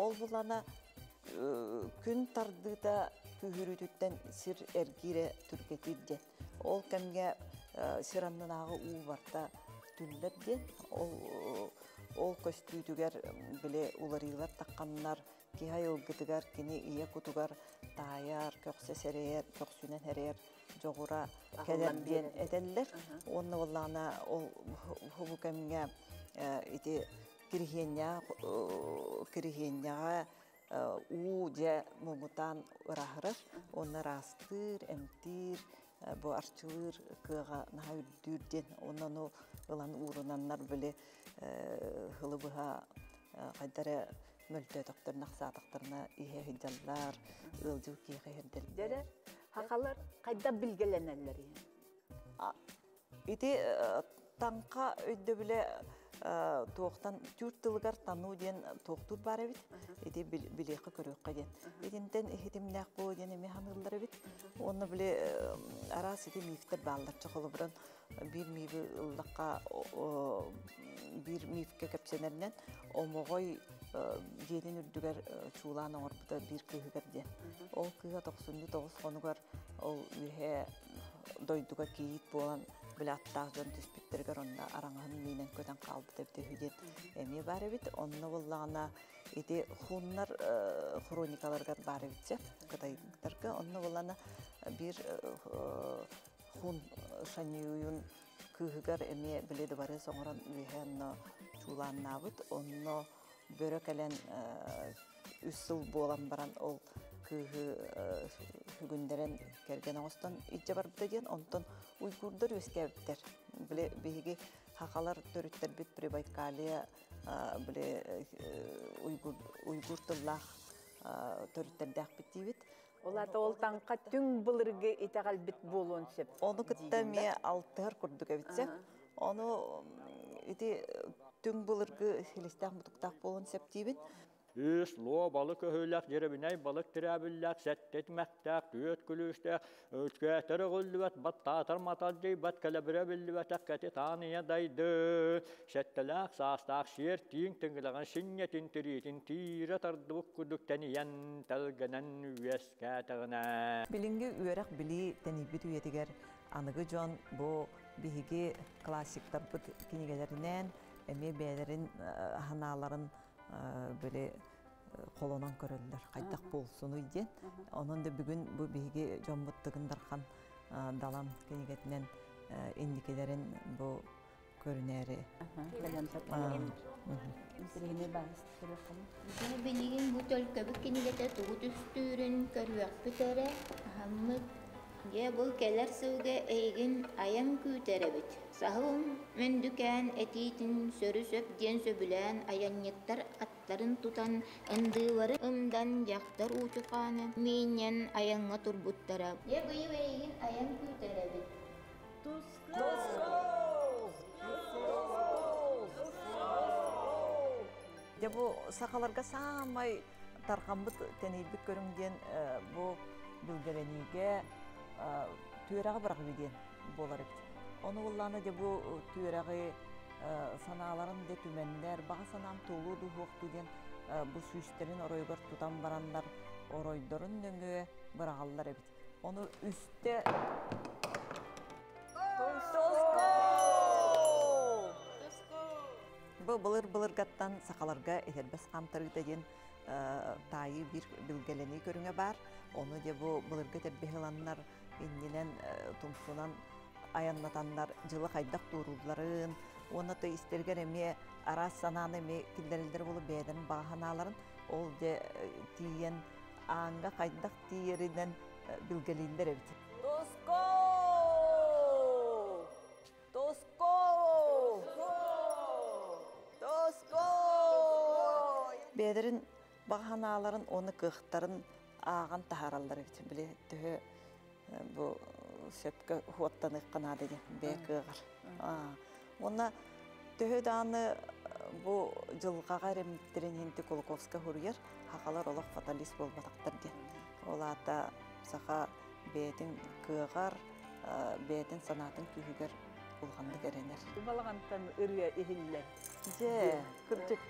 ол булана күн тардыыта күүһүрүүтүттэн сир эргиирэ түргэтиир диэн ол кэмҥэ сир аннынааҕы уу барыта түллэр диэн ол ол көстүүтүгэр били уларыйыылар тахханнар киһи айылгытыгар кини ийэ кутугар таайар, көхсө сэрэйэр, көхсүнэн эрэйэр дьоҕура кэлэр диэн этэллэр. Уонна буоллаҕына ол бу кэмҥэ ити Кирихиэнньэ кирихиэнньэҕэ уу дьэ муҥутаан ыраһырар, онно ыраастыыр, эмтиир, бу арчылыыр кыаҕа наһаа үрдүүр диэн, онно ылан уурунаннар били хылы быһа хайдары мөлтөөтөхтөрүнэ ахсаатахтарына иһэ сылдьаллар, ыалдьыы киэхэ иһэрдэллэр. Дьэрэ, хахалар хайда билгэлэнэллэр Ити таҥха өйдөбүлэ туохтан түүр тылыгар тану диэн туохтуур баар эбит. Ити билиэххэ көрүөххэ диэн. Итинтэн иһитимнээх буо диэн эмиэ ханыыллар эбит. Уонна били араас ити мифтер бааллар. Чохолобуран биир мифи ыллахха биир мифкэ кэпсэнэринэн омоҕой дьиэтин үрдүгэр чуулаан оҥорбута биир кыыһыгар диэн. Ол кыыһа 99 хонугар ол үөһэ дойдуга кийиит буолан били аттаах дьон түспүттэригэр онно араҥаһын миинэн көтөн хаалбыт эбит үһү диэн эмиэ баар эбит. Онно буоллаҕына ити хуннар хроникаларыгар баар эбит сөп кытайдарга. Онно буоллаҕына биир хун шаньюйун кыыһыгар эмиэ били дыбарыас оҥорон үөһэ онно чуулааннаабыт. Онно бөрө кэлэн үс сыл буолан баран ол кыыһы хүгүндэрэн кэргэн оҥостон илдьэ барбыта диэн, онтон уйгурдар үөскээбиттэр. Били биһиги хахалар төрүттэрбит Прибайкалия били уйгур, уйгур тыллаах төрүттэрдээхпит диибит. Ол ата ол таҥха түҥ былыргы итэҕэлбит буолуон сөп. Ону кытта эмиэ алтыһар курдук эбитсэ. Ону ити түҥ былыргы силистээх мутуктаах буолуон сөп диибин. Үс луо балык өһүлэх, дьирэбинэй балык тирээбиллээх, сэттэ итимэхтээх, түөрт күлүүстээх, үткээтэр өҕүллүбэт, баттаатар маталдьыйбат, кэлэбирэ биллибэтэх кэти тааныйа дайды. Сэттэлээх саастаах сиэр тииҥ тыҥылаҕын синньэтин тириитин тиирэ тардыбыт курдук тэнийэн, тэлгэнэн үөскээтэҕинэ. Билиҥҥи үөрэх билии тэнийбит үйэтигэр аныгы дьон бу биһиги классиктарбыт кинигэлэринэн эмиэ бэйэлэрин ханааларын били холонон көрөллөр хайдах буолсунуй диэн. Онон да бүгүн бу биһиги дьоммут Тыгын Дархан Далан кинигэтинэн инникилэрин бу көрүнээри. Билигин бу төлкөбүт кинигэтэ тугу түстүүрүн көрүөхпүт эрэ, аһаммыт. Дьэ, бу кэлэр сылга эйигин айан күүтэр эбит. Саһыл Мөндүкээн этиитин сөрү-сөп диэн сөбүлээн айанньыттар аттарын тутан, ындыылары ымдан дьахтар уучукааны миинньэн айаҥҥа турбуттара. Дьэ, быйыл эйигин айан күүтэр эбит. Дьэ бу сахаларга саамай тарҕаммыт тэнийбит көрүҥ диэн бу билгэлэниигэ түөрэҕи быраҕыы диэн буолар эбит. Ону буллаана дьэ бу түөрэҕи санааларын дьэ түмэннэр, баҕа санаам туолуо дуһуохтуу диэн бу сүүстэрин оройугар тутан бараннар оройдорун нөҥүө быраҕаллар эбит. Ону үстэ Бу былыр-былыргаттан сахаларга этэрбэс хаамтарыыта диэн таайыы биир билгэлэнии көрүҥэ баар. Ону дьэ бу былыргы этэрбэһи ыланнар иннинэн тумсунан айаннатаннар дьылы хайдах туоруулларын уонна то истэригэр эмиэ араас санааны эмиэ киллэрэллэр буолу бэйэлэрин баҕа санааларын ол дьэ тиийэн ааҥҥа хайдах тиийэринэн билгэлииллэр эбит. Туску! Туску! Туску! Бэйэлэрин баҕа санааларын уонна кыахтарын ааҕан таһаараллар эбит. Били төһө бу сөпкө хуоттаныахха наада диэн бэйэ кыаҕар. Уонна төһө даҕаны бу дьылҕаҕа эрэммиттэрин иһин Кулаковскай суруйар, сахалар олох фаталист буолбатахтар диэн. Ол аата саха бэйэтин кыаҕар, бэйэтин санаатын күүһүгэр улаханнык эрэнэр. Балаҕантан ырыа иһиллэр. Дьэ, кырдьык.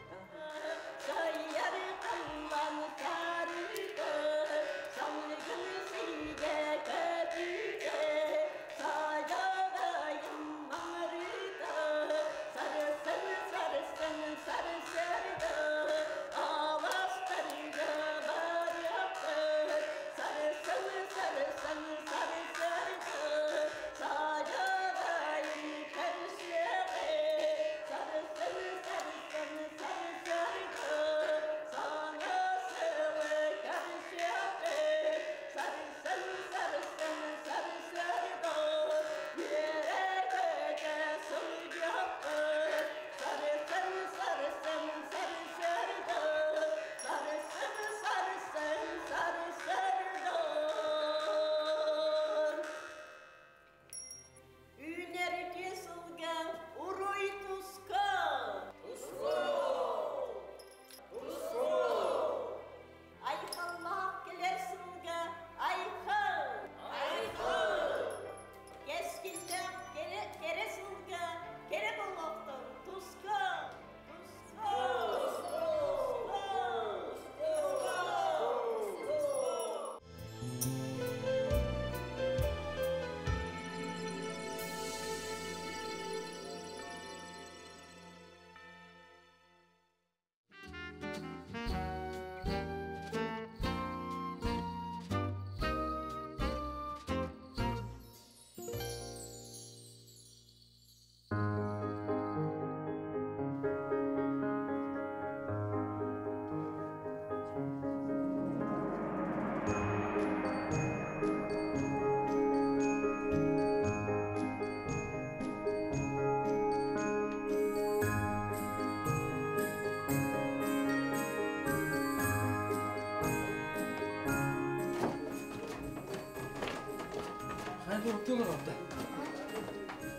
Куруттулар отта.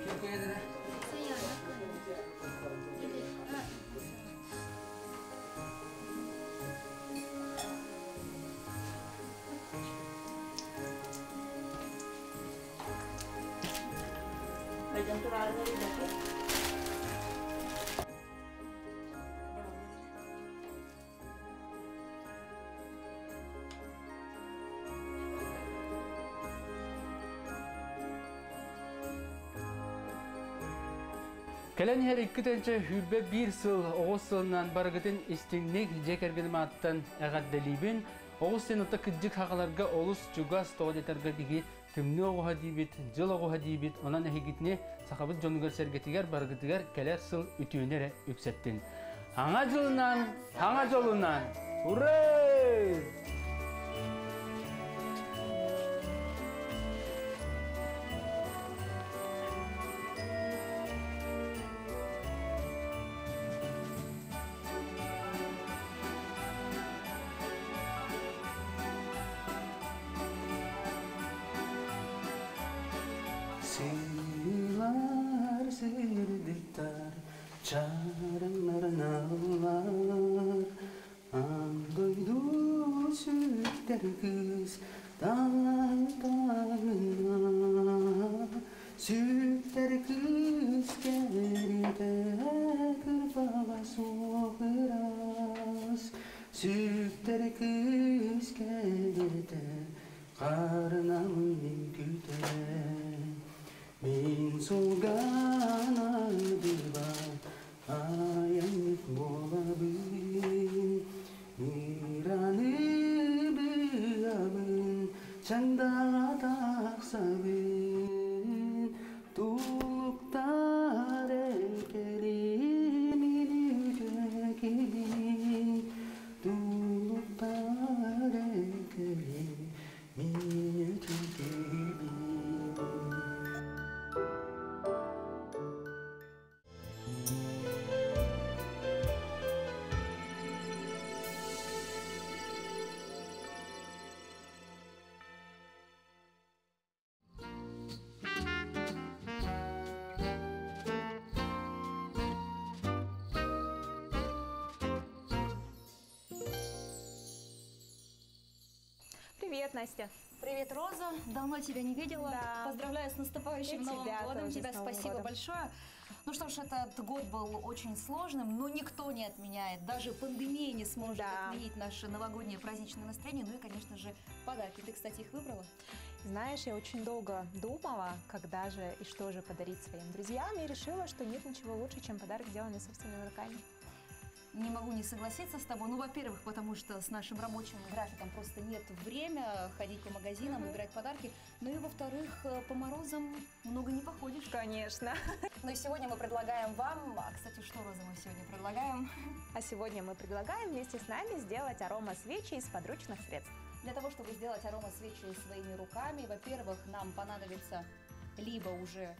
Ким көйдere? Baydan turarını bir Кэлэн иһэр икки тыһыынча сүүрбэ биир сыл оҕус сылынан барыгытын истиҥник дьиэ кэргэним ааттан эҕэрдэлиибин. Оҕус диэн ото кырдьык сахаларга олус чугас, тоҕо диэтэргэ биһи тымныы оҕуһа диибит, дьыл оҕуһа диибит, онон эһигитини сахабыт дьонугар-сэргэтигэр барыгытыгар кэлэр сыл үтүөнү эрэ үксэттин. Саҥа дьылынан, саҥа дьолунан! Урэй! Сыылар сырдыктар, чараңнарыналлар, Аан дойду сүктэр кыыс таайтарына, Сүктэр кыыс кэритэ кырбаҕа суох ыраас, Сүктэр кыыс кэритэ харынамын күтэр. Мин сулгаан ардыбар айанньыт буолабын, Мираны быабын чаңдаҕа тахсабын, Тулуктар элкэлим үтүөкибин, Тулуктар элкэлим мин үтүөкибин. Привет, Настя. Привет, Роза. Давно тебя не видела. Да. Поздравляю с наступающим И Новым тебя годом. тоже Тебя с Новым спасибо годом. большое. Ну что ж, этот год был очень сложным, но никто не отменяет. Даже пандемия не сможет отменить наше новогоднее праздничное настроение. Ну и, конечно же, подарки. Ты, кстати, их выбрала? Знаешь, я очень долго думала, когда же и что же подарить своим друзьям, и решила, что нет ничего лучше, чем подарок, сделанный собственными руками. Не могу не согласиться с тобой. Во-первых, потому что с нашим рабочим графиком просто нет времени ходить по магазинам, выбирать подарки. Ну и, во-вторых, по морозам много не походишь. Конечно. Ну и сегодня мы предлагаем вам... А, кстати, что, Роза, мы сегодня предлагаем? А сегодня мы предлагаем вместе с нами сделать арома-свечи из подручных средств. Для того, чтобы сделать арома-свечи своими руками, во-первых, нам понадобится либо уже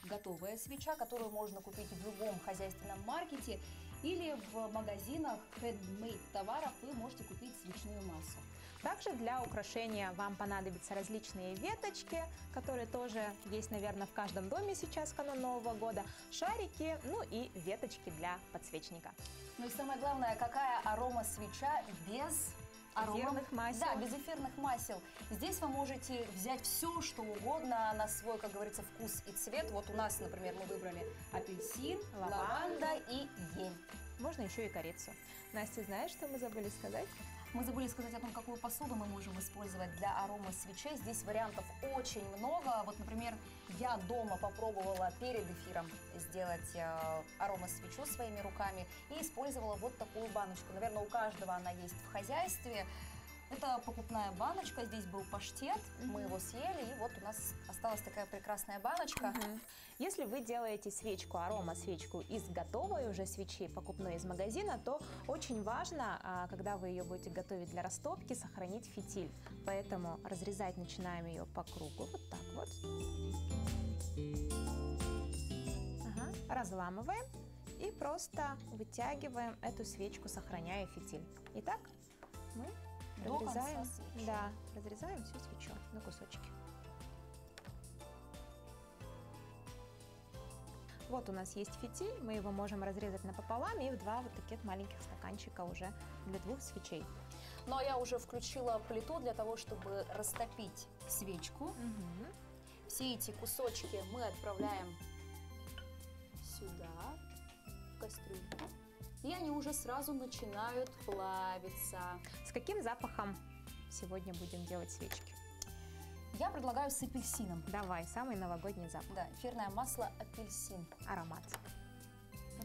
готовая свеча, которую можно купить в любом хозяйственном маркете, или в магазинах handmade товаров вы можете купить свечную массу. Также для украшения вам понадобятся различные веточки, которые тоже есть, наверное, в каждом доме сейчас в канун Нового года, шарики, ну и веточки для подсвечника. Ну и самое главное, какая арома свеча без арома Эфирных масел. Да, без эфирных масел. Здесь вы можете взять все, что угодно на свой, как говорится, вкус и цвет. Вот у нас, например, мы выбрали апельсин, Лаванда. лаванда и ель. Можно еще и корицу. Настя, знаешь, что мы забыли сказать? Мы забыли сказать о том, какую посуду мы можем использовать для арома свечей. Здесь вариантов очень много. Вот, например, я дома попробовала перед эфиром сделать арома-свечу своими руками и использовала вот такую баночку. Наверное, у каждого она есть в хозяйстве. Это покупная баночка, здесь был паштет, мы его съели, и вот у нас осталась такая прекрасная баночка. Если вы делаете свечку, арома-свечку из готовой уже свечи, покупной из магазина, то очень важно, когда вы ее будете готовить для растопки, сохранить фитиль. Поэтому разрезать начинаем ее по кругу, вот так вот. Разламываем и просто вытягиваем эту свечку, сохраняя фитиль. Итак, мы До конца свечи. разрезаем всю свечу на кусочки. Вот у нас есть фитиль, мы его можем разрезать напополам и в два вот таких маленьких стаканчика уже для двух свечей. Ну а я уже включила плиту для того, чтобы растопить свечку. Все эти кусочки мы отправляем сюда, в кастрюльку. И они уже сразу начинают плавиться. С каким запахом сегодня будем делать свечки? Я предлагаю с апельсином. Давай, самый новогодний запах. Да, эфирное масло апельсин. Аромат.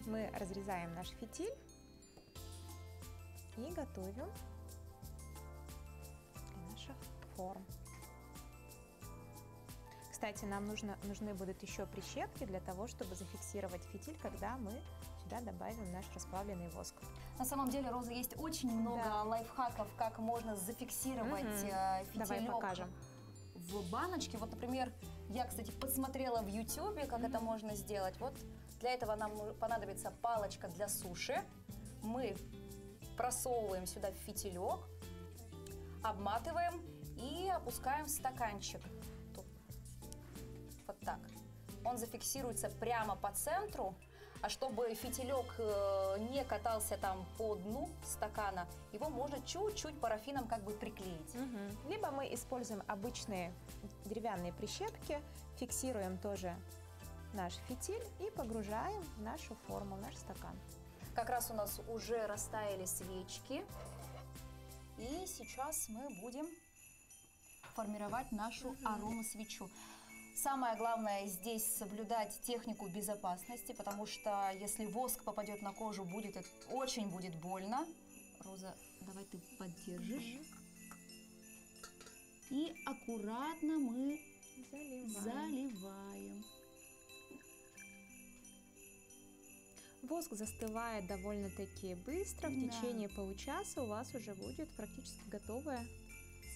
Мы разрезаем наш фитиль и готовим для наших форм. Кстати, нам нужны будут еще прищепки для того, чтобы зафиксировать фитиль, когда мы сюда добавим наш расплавленный воск. На самом деле, Роза, есть очень много лайфхаков, как можно зафиксировать, Давай фитилек покажем. в баночке. Вот, например, я, кстати, подсмотрела в Ютубе, как это можно сделать. Вот для этого нам понадобится палочка для суши. Мы просовываем сюда фитилек, обматываем и опускаем в стаканчик. Вот так. Он зафиксируется прямо по центру, а чтобы фитилек не катался по дну стакана, его можно чуть-чуть парафином приклеить. Либо мы используем обычные деревянные прищепки, фиксируем тоже наш фитиль и погружаем в нашу форму, в наш стакан. Как раз у нас уже растаяли свечки. И сейчас мы будем формировать нашу аромасвечу. Самое главное здесь соблюдать технику безопасности, потому что если воск попадет на кожу, очень будет больно. Роза, давай ты поддержишь. И аккуратно мы Заливаем. заливаем. Воск застывает довольно-таки быстро. В течение получаса у вас уже будет практически готовая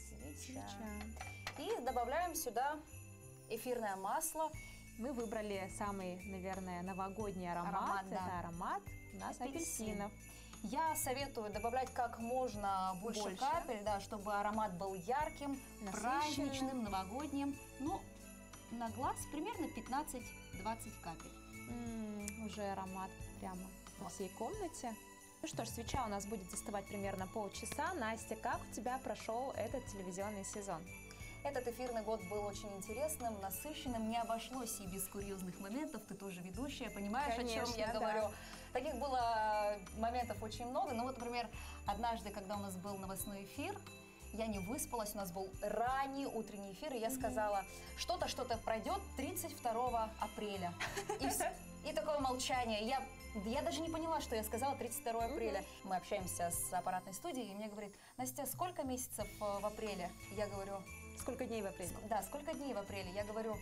свеча. свеча. И добавляем сюда эфирное масло. Мы выбрали самый, наверное, новогодний аромат. Аромат, да. Это аромат у нас Апельсин. апельсинов. Я советую добавлять как можно больше, Больше. капель, да, чтобы аромат был ярким, Насыщенным. праздничным, новогодним. На глаз примерно 15-20 капель. Уже аромат прямо по всей комнате. Ну что ж, свеча у нас будет застывать примерно полчаса. Настя, как у тебя прошел этот телевизионный сезон? Этот эфирный год был очень интересным, насыщенным, не обошлось и без курьезных моментов. Ты тоже ведущая, понимаешь, о чем я Конечно, да. говорю. Таких было моментов очень много. Например, однажды, когда у нас был новостной эфир, я не выспалась, у нас был ранний утренний эфир, и я сказала, что-то, что-то пройдет 32 апреля. И такое молчание. Я даже не поняла, что я сказала 32 апреля. Мы общаемся с аппаратной студией, и мне говорит, Настя, сколько месяцев в апреле? Я говорю... Сколько дней в апреле? Да, сколько дней в апреле? Я говорю,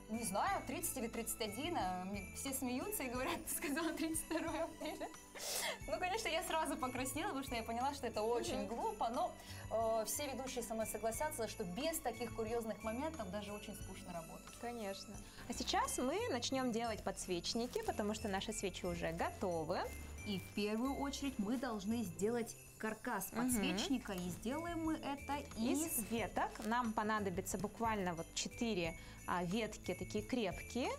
не знаю, 30 или 31. А мне все смеются и говорят, ты сказала 32 апреля. Конечно, я сразу покраснела, потому что я поняла, что это очень глупо, но все ведущие со мной согласятся, что без таких курьезных моментов даже очень скучно работать. Конечно. А сейчас мы начнем делать подсвечники, потому что наши свечи уже готовы. И в первую очередь мы должны сделать каркас подсвечника, и сделаем мы это из веток. Нам понадобится буквально 4 ветки такие крепкие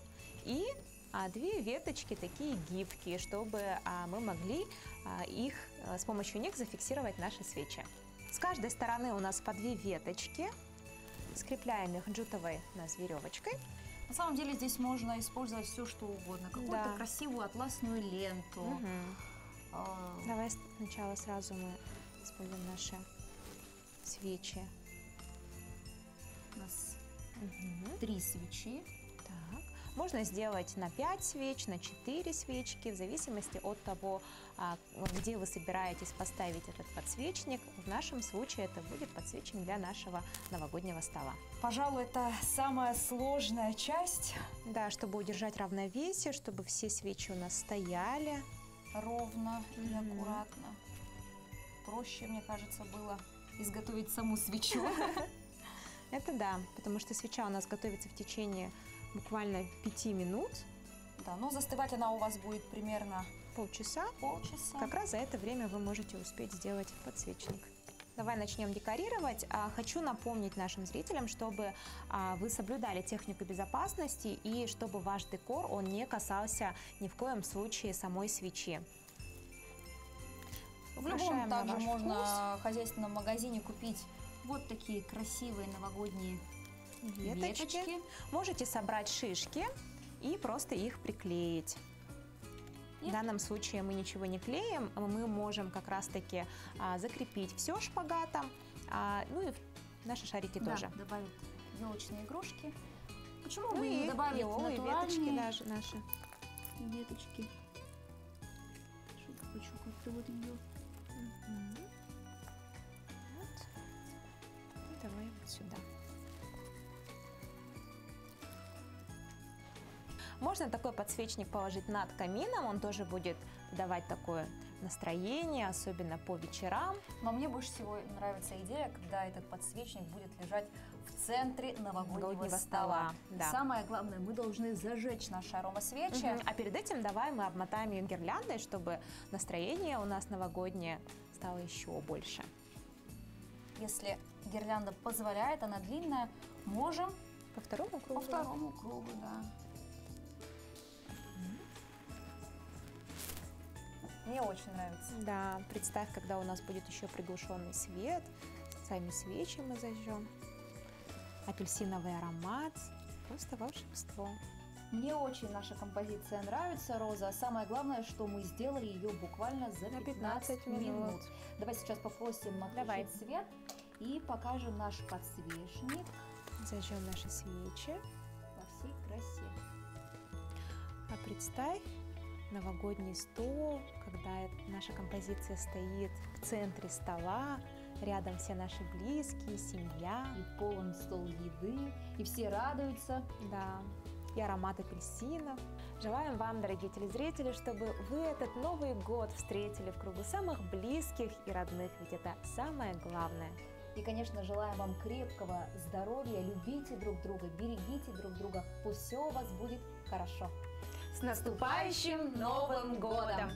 и 2 веточки такие гибкие, чтобы мы могли с помощью них зафиксировать наши свечи. С каждой стороны у нас по 2 веточки. Скрепляем их джутовой у нас веревочкой. На самом деле здесь можно использовать все, что угодно. Какую-то красивую атласную ленту. Давай сначала сразу мы используем наши свечи. У нас 3 свечи. Так. Можно сделать на 5 свеч, на 4 свечки, в зависимости от того, где вы собираетесь поставить этот подсвечник. В нашем случае это будет подсвечник для нашего новогоднего стола. Пожалуй, это самая сложная часть. Да, чтобы удержать равновесие, чтобы все свечи у нас стояли. Ровно и аккуратно. Проще, мне кажется, было изготовить саму свечу. Это да, потому что свеча у нас готовится в течение буквально 5 минут. Да, но застывать она у вас будет примерно полчаса. Полчаса. Как раз за это время вы можете успеть сделать подсвечник. Давай начнем декорировать. Хочу напомнить нашим зрителям, чтобы вы соблюдали технику безопасности и чтобы ваш декор, он не касался ни в коем случае самой свечи. В любом Украшаем на также ваш можно вкус. в хозяйственном магазине купить вот такие красивые новогодние веточки. веточки. Можете собрать шишки и просто их приклеить. В данном случае мы ничего не клеим, мы можем как раз-таки закрепить все шпагатом, и наши шарики Да, тоже. добавить елочные игрушки. Почему бы не И добавить еловые веточки натуральные даже наши. Веточки. Что-то хочу как-то вот ее. Вот. И давай вот сюда. Можно такой подсвечник положить над камином, он тоже будет давать такое настроение, особенно по вечерам. Но мне больше всего нравится идея, когда этот подсвечник будет лежать в центре новогоднего, Новогоднего стола. стола, да. Самое главное, мы должны зажечь наши аромасвечи. А перед этим давай мы обмотаем ее гирляндой, чтобы настроение у нас новогоднее стало еще больше. Если гирлянда позволяет, она длинная, можем по второму кругу. По второму кругу, да. Мне очень нравится. Да, представь, когда у нас будет еще приглушенный свет, сами свечи мы зажжем, апельсиновый аромат, просто волшебство. Мне очень наша композиция нравится, Роза. Самое главное, что мы сделали ее буквально за На 15 15 минут. минут. Давай сейчас попросим отключить Давай. свет и покажем наш подсвечник. Зажжем наши свечи. Во всей красе. А представь, новогодний стол, когда наша композиция стоит в центре стола, рядом все наши близкие, семья. И полон стол еды, и все радуются. Да, и аромат апельсинов. Желаем вам, дорогие телезрители, чтобы вы этот Новый год встретили в кругу самых близких и родных, ведь это самое главное. И, конечно, желаем вам крепкого здоровья, любите друг друга, берегите друг друга, пусть все у вас будет хорошо. С наступающим Новым годом!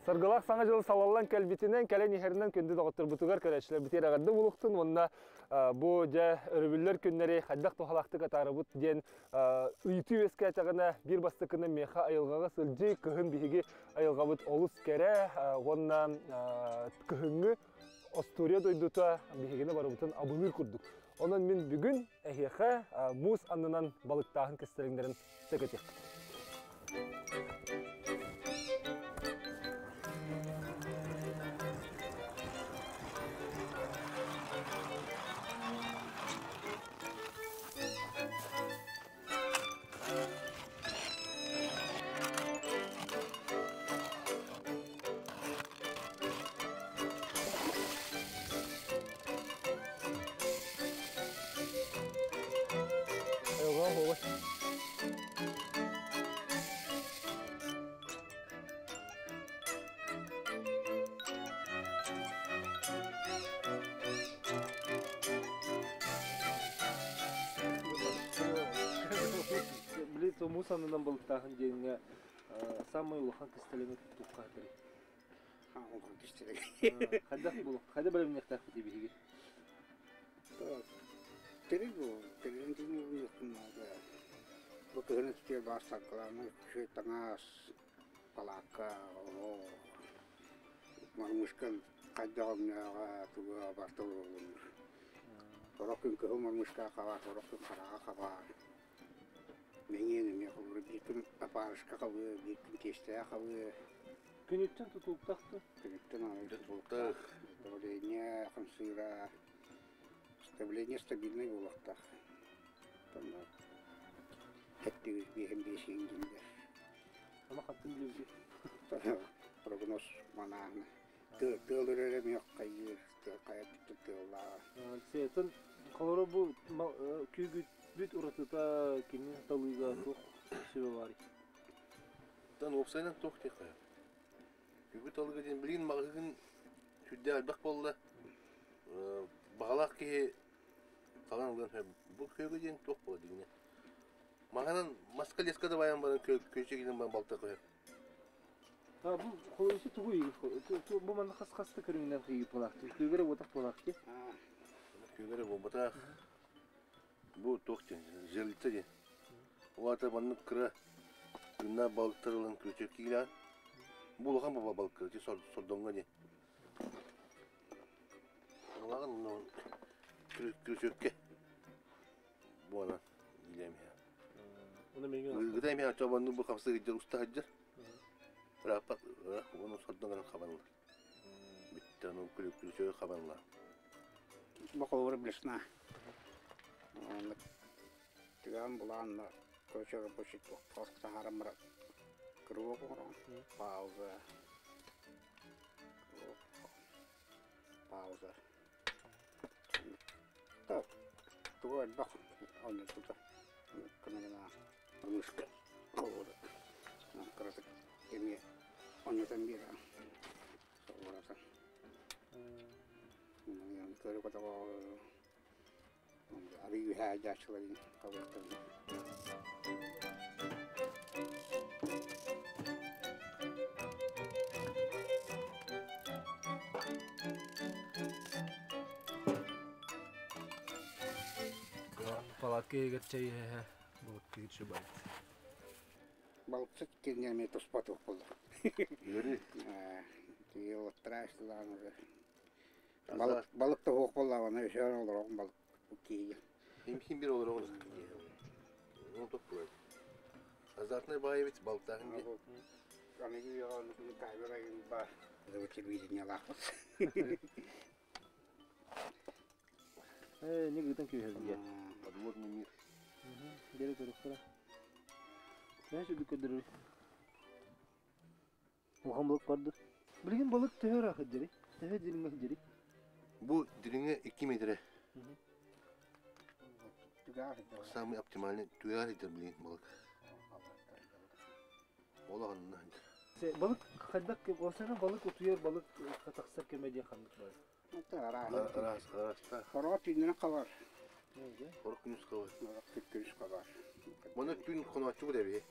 Саргылах саңа жылы салаллан кәлбитинен кәлен ихеринен күнді доғыттыр бұтыгар көрәчлер бітер ағарды бұлықтын, онна бұ жа өрөбүллер күннері қайдақ тоғалақты катары бұт ден үйті өске атағына бір бастықыны меха айылғаға сылжы кыһын биһиги айылғабыт олус кәрә, онна кыһыңы Астурия дойдута биһигини барыбытын абылыр курдук. Онон мин бүгүн эһиэхэ муус аннынан балыктааһын кестериңдерин төкөтүк. Мусанынан балыктааһын диэҥҥэ самый улахан кистэлэҥи туттуохха хатырый. Улахан кистэлэҥ. Хайдах булу? Хайда бэлэмниэхтээхпит биһиги? Тэрил бу, тэрилин тиҥҥэ бу кыһын өттүгэр баар саккалааны, күшү таҥас, палаакка, оҕо, Мормышкан хайдах өҥнөөҕө туга барыта уруллуннар. Сорох күн кыһыл мормышка хабар, сорох күн хараҕа хабар. Мэҥиэн эмиэ холобура биир күн опарышка хабыа, биир күн тиэстэҕэ хабыа. Күнүттэн тутулуктаах дуо? Күнүттэн аҕай тутулуктаах. Давление хамсыыра, давление стабильнай буолуохтаах. Онно хэттигис биэһин биэсиин дииллэр. Ама хаттын билэбит. Прогноз манааһына. Тыал үрэрэ эмиэ хайыыр, хайа тыаллааҕа. Сетын холоро бу күүгүт бүт уратыта кини талыыга туох сүбэ баарый? Тан уопсайынан туох диэххэ Күгүт алыга диэн билигин маҕаһыын сүрдээх элбэх буолла. Баҕалаах киһи талан ылыан сөп. Бу күөгү диэн туох буола дигинэ. Маһынан маска леска да байан баран күөчэгинэн баран балта көһөр. А бу холоруса тугу бу манна хас хаста көрүҥүнэн кыйып буолаахтыы. Күөгэрэ буотах буолаахтыы. Күөгэрэ буолбатах. Бу туох диэн жерлица диэн. Ол аата маннык кыра күннээх балыктар ылан күөчүк киилээн. Бу улахан баба балык ити сордоҥҥо диэн. Улахан күрүчүөккэ буолан илиэм иһэ. Ыгыта эмиэ чобонну бу хамсыы сылдьар уста сылдьар. Ырааппат ыраах уону сордоҥ эрэн хабанылар. Бүттэ ону күрүчүөгү хабанылар. Боколура блесна. Тыгаан булаанна короче рабочий туох таһааран баран кырыа оҥорон пауза пауза так тугу элбэх онньотута кынагына мышка холура кыратык эмиэ онньотон биэрэн солуратан көрө көтөҕө арый үһээ дьааччыларын хабыахтарын Палатка иһигэр чэй иһэ балыктыыр шыбай. Балыксыт кинини эмиэ туспа туох буолла. Тиийэ уже. Балык балык да суох буоллаҕына өсөөн олороҕун балык киһигэ. Хим бир олороҕун. Ол топ буолар. Азартный баай эбит балыктааһын диye. Аныгы үйэҕэ камера айын баар. Телевидениелаахпыт. Э, не гытан күйһэлдиэ. Подводный мир. Бери көрүөхтэрэ. Näе сүдүк көрдөрөр. Улахан балык барды. Билигин балык төһө ыраах дьири? Төһө дириҥэ дьири? Бу дириҥэ 2 метрэ. Самый оптимальный түгээр сылдьар билигин балык. Ол аҕынна сылдьар. Балык хайдах осана балык утуйар балык тахсар кэмэ диэн ханнык бар? Араас, араастаах. Хороҕо түүннэрин хабар. Хорох күнүс хабар. Хорох күнүс хабар. Маны түүн хонооччу эбии.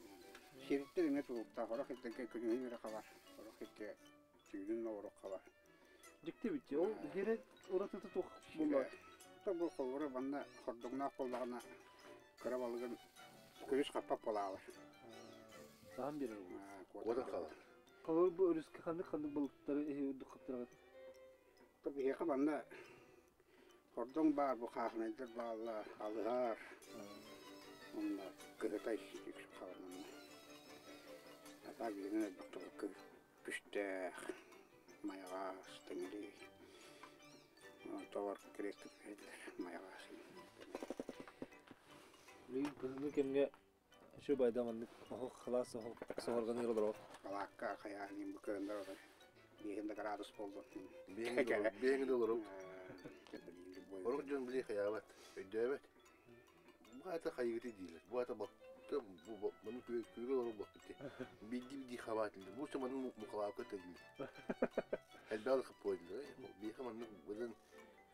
Сириттер эмиэ тулуктаах. Хорох ирдэргэ күнүһүн эрэ хабар. Хорох ирдэ түүнүн орох хабар. Дьикти бит. Ол хире уратыта туох буолла? То бу холбура манна хордуҥнаах буоллаҕына кыра балыгын күнүс хаппап буолаалар. Саһан биэрэр ол. Куотан хаалар. Холобур бу өрүскэ ханнык ханнык балыктары эһи үрдүк хаптараҕыт? То биһиэхэ манна хордоҥ баар, бу хаахынайдар бааллар, алыһар, уонна кыһытай үксү хаалар манна. Атаа билигин элбэх тобукка күстээх, майаҕас, тэҥилий, товар кириэстик иһиллэр майаҕас. Билигин кыһыҥҥы кэмҥэ Үчүгэй байда маннык оһох халаас оһох соһорҕаныыр олорор. Балаакка хайаан бу кыһыннар отой биэһин да градус буоллун. Биэһин да олорор. Орох дьон били хайаабат, өйдөөбөт. Бу аата хайыгыты дииллэр. Бу аата бу маны күөгө олорор буолбут. Биирдии-биирдии хабаатылар. Бу маны мукалаакка тедилер. Элбэҕи хаппойдулар. Биэхэ маннык быдан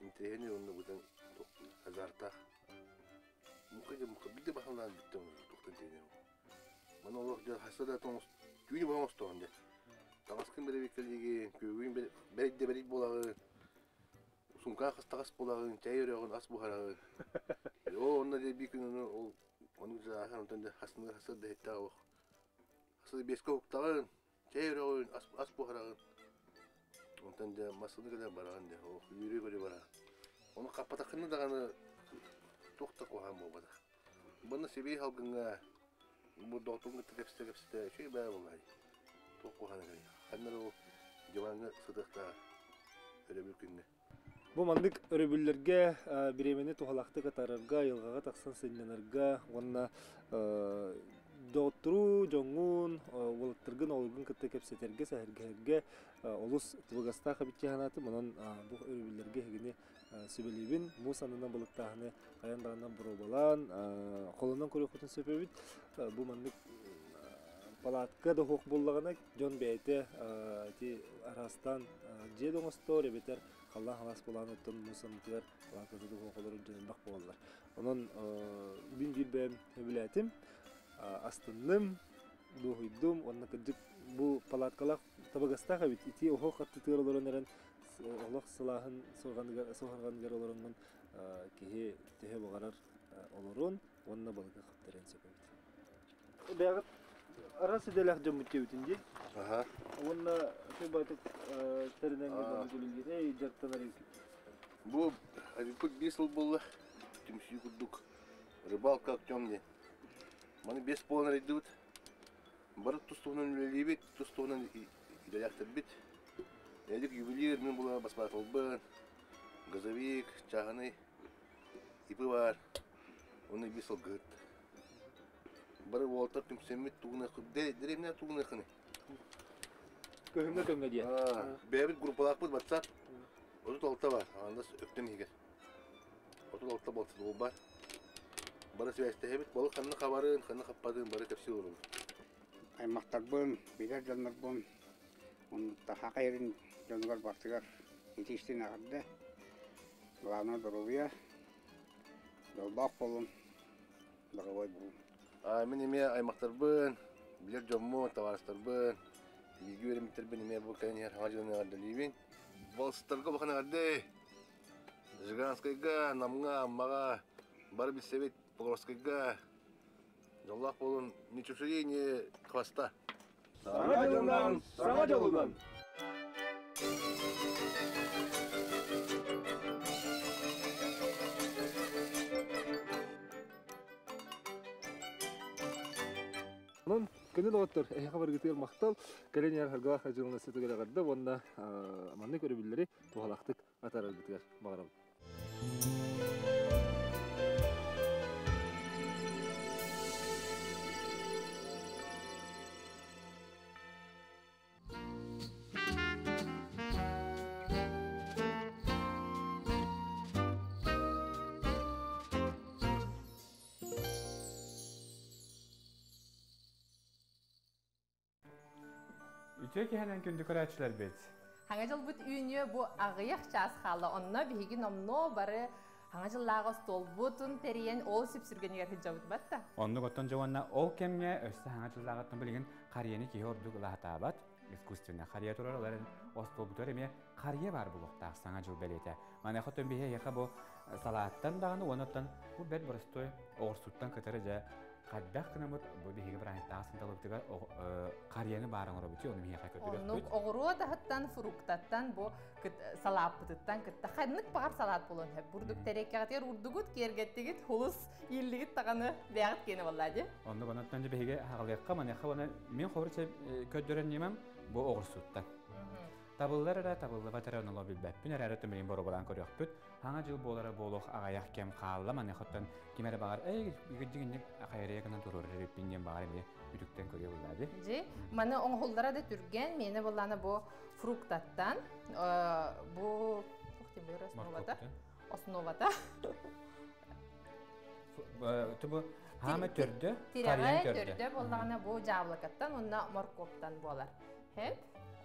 интэриэһинэй уонна быдан азартаах. Мука дьэ мука биирдэ баһылаан бүттэ туохтан тиэнэ. Маны олох дьэ хаста да тоҥус түүнү баһан остоон дьэ. Таҥаскын бэрэбиккэлиигин, күөгүн бэрик да бэрик буолаҕын, сумка хастаҕас буолаҕын, чэй өрөҕүн, ас буһараҕын. Оо, онно дьэ биир күн ону ол ону дьааһан онтон дьэ хасныгар хасыр да иһиттээх олох. Хасыр биэскэ уһуктаҕын, чэй өрөҕүн, ас, ас буһараҕын. Онтон дьэ массыына кэлэр бараҕын дьэ, ол үөрүү-көрүү бараҕын. Ону хаппатаххына даҕаны туох да куһаҕан буолбатах. Баны сибиэй салгыҥҥа бу доҕотуҥ кытта кэпсэтэ-кэпсэтэ үчүгэй баа буоллаҕай. Туох куһаҕана кэлиэй. Ханна эрэ ол диваҥҥа сытыахтааҕар өрөбүл күҥҥэ. Бу маннык өрөбүллэргэ бириэмэни туһалаахтык атаарарга, айылҕаҕа тахсан сынньанарга уонна доҕоттору, дьоҥҥун, уолаттаргын, оҕолоргун кытта кэпсэтэргэ, сэһэргэһэргэ олус табыгастаах эбит дии санаатым. Онон бу өрөбүллэргэ эһигини сүбэлиибин. Муус аннынан балыктааһыны хайаан даҕаны боруобалаан, холонон көрүөххүтүн сөп эбит. Бу маннык палатка да суох буоллаҕына, дьон бэйэтэ ити араастаан дьиэ да оҥостор эбэтэр халлаан халаас буолаан оттон муус аннытыгар палатката да суох олорор дьон элбэх буолаллар. Онон мин биир бэйэм сөбүлээтим, астынным, дуоһуйдум уонна кырдьык бу палаткалаах табыгастаах эбит. Ити оһох аттытыгар олорон эрэн олох сылааһын суорҕаныгар олороммун киһи төһө баҕарар олорун уонна балыгы хаптарыан сөп эбит. Бэйэҕит араас идэлээх дьоммут диэбитин дии. Аха. Уонна байтык тэринэн үлэлиир, дьарыктанар эбит. Бу айбыппыт биир сыл буолла. Түмсүү курдук рыбалка Артем диэн. Маны бес буолан арыйдыбыт. Бары тус-туһунан үлэлиибит, тус-туһунан идэлээхтэрбит. Эдик ювелир, мин була баспаатылбын, газовик, чааһынай ипы баар. Оны бир сылгыһыт. Бары уолаттар түмсэммит тугунахы, дэриэбинэ тугунахыны. Көһүҥҥэ көҥҥө диэн. Бэйэбит группалаахпыт WhatsApp. 36 бар, анда өктөм иһигэр. 36 болсутугу бар. Бары связьтэһэбит, балык ханна хабарын, ханна хаппатын бары кэпсии олоробут. Аймахтарбын, билэр дьоннорбун, саха ерин дьонугар бартыгар итиистин эҕэрдэ. Главное доруобуйа, дьоллоох буолун, доровой буолун. Мин эмиэ аймахтарбын, билэр дьоммун, табаарыстарбын, бииргэ үөрэммиттэрбин эмиэ бу кэлэн иһэр Саҥа дьылын эҕэрдэлиибин. Балыстарга улахан эҕэрдэ! Жиганскайга, Намҥа, Аммаҕа бары билсэбит, Покровскайга дьоллоох буолун, ни чушуи, ни хвоста. Саҥа дьылынан, саҥа дьолунан! Онон күнү доҕоттор, эһиэхэ барыгытыгар махтал, кэлин иһэр харгалаах дьылына сытыгар эҕэрдэ уонна маннык өрөбүллэри туһалаахтык атаараргытыгар баҕарабын. Үтүө киһинэн күндү көрөөччүлэрбит. Хаҥа дьылбыт үүнүө бу аҕыйах чаас хаалла. Онно биһиги номнуо бары хаҥа дьыллааҕы остуолбутун тэрийэн ол сүпсүргэнигэр сылдьабыт батта. Оннук оттон дьэ ол кэмҥэ өссө хаҥа дьыллааҕыттан билигин харыйаны киһи ордук ылаатаабат. Искусственно харыйа турар, ол эрэн остуолбутугар эмиэ харыйа баар буолуохтаах саҥа дьыл бэлиэтэ. Маныаха оттон биһи эһиэхэ бу салааттан даҕаны уонна оттон бу бэрт боростуой оҕурсуттан кытары дьэ хайдах гынаммыт бу биһиги бырааһынтааҕы сындалыбытыгар харыйаны баар оҥоробут ону биһиэхэ көрдөрүөхпүт. Оннук оҕуруот аһыттан, фруктаттан бу салааппытыттан кытта ханнык баҕар салаат буолуон сөп. Бурдук тэриэккэҕитигэр урдугут, киэргэттигит, хулус ииллигит даҕаны бэйэҕит киэнэ буоллаа дии. Оннук онон дьэ биһиги хаҕалыахха маныаха уонна мин хобур көрдөрөн ньымам бу оҕурсуттан. Табыллар эрэ, табыллыбат эрэ оноло билбэппин эрээри түмэлин боруобалаан көрүөхпүт. Хаҥа дьыл буолара буолуох аҕайах кэм хаалла маныахаттан ким эрэ баҕар эй дьиҥинник хайарыйа гынан туруорар эбиппин диэн баҕар эмиэ үтүктэн көрүө буллаа дии. Дьи, маны оҥоһуллара да түргэн, миэнэ буоллаана бу фруктаттан бу основата основата Тубу хаама төрдө, тирэҕэ төрдө буоллаҕына бу дьаабылыкаттан уонна моркуоптан буолар. Хэп.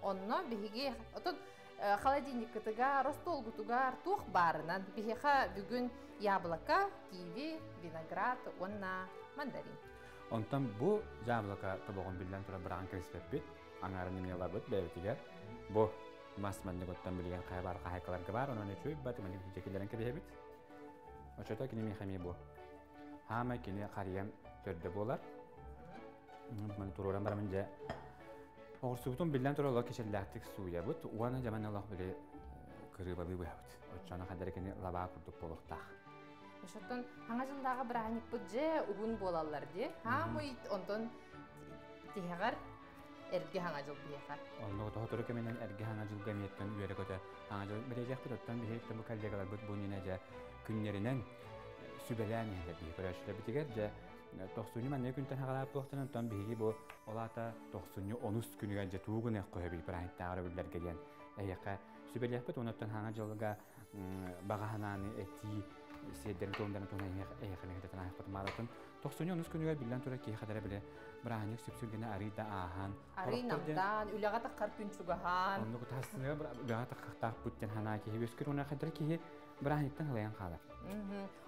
Онно биһиги отон холодильниккытыгар, остуолгутугар туох баарынан биһиэхэ бүгүн яблоко, киви, виноград уонна мандарин. Онтон бу яблоко тобоҕун биллэн турар быраҕан кэбиспэппит, аҥаарын эмиэ ылабыт бэйэбитигэр. Бу мас маннык оттон билигин хайа баар хаһайкаларга баар, онон үчүгэй бат маннык дьэкилэрин кэбиһэбит. Оччото кини миэхэ эмиэ бу. Хаамай кини харыйан төрдө буолар. Маны туруоран барамын дьэ. Оҕурсубутун биллэн турар олох кичэллээхтик сууйабыт уонна дьаман олох били кырыыбалыы быһабыт. Оччоно хадара кини лабаа курдук буолуохтаах. Ошоттон хаҥа жылдааҕы бырааһынньыкпыт дьэ уһун буолаллар дии. Хаамый онтон тиһэҕэр эргэ хаҥа жыл биһиэхэ. Онно тоһотору кэминэн эргэ хаҥа жылга эмиэттэн үөрэ көтө хаҥа жыл билэжэхпит оттон биһиэттэн бу коллегаларбыт бу иннинэ дьэ күннэринэн сүбэлээн иһэлэр биһи көрөөччүлэрбитигэр дьэ тохсунньу маннык күнтэн хаҕалаап буохтан онтон биһиги бу ол аата тохсунньу онус күнүгэр дьэ туу гыныах көһөбүй бырааһынтааҕар өбүллэргэ диэн эһиэхэ сүбэлиэхпит онуттан хаҥа жылга баҕа санааны этии сиэрдэрин туомдарын туһунан эһиэхэ миһэтэтэн аахпытым бааратын тохсунньу онус күнүгэр биллэн турар киһи хадара биле бырааһынньык сүпсүлгэнэ арый да ааһан Арый намтаан, үлэҕэ таххар күн чугаһаан. Оннук таһассыныга үлэҕэ таххахтаахпыт диэн санаа киһи үөскүр уонна хадара киһи бырааһынньыктан халайан хаалар.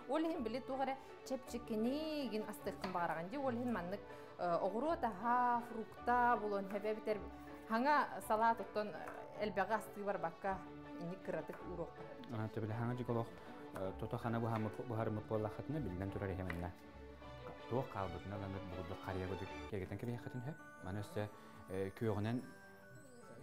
Ол иһин били туох эрэ чэпчэкини гин астыаххын баҕараҕын дии. Ол иһин маннык оҕуруот аһа, фрукта булуон хэбэ битэр хаҥа салаат оттон элбэҕи астыы барбакка инник кыратык ууруохха. Төбөлө хаҥа дьиколох тото хана буһарымыт буоллаххытына биллэн турар иһэмэннэ туох хаалбытын ыланыр бугурдук харыйа курдук киэргэтэн кэбиһиэххитин сөп. Маны өссө күөҕүнэн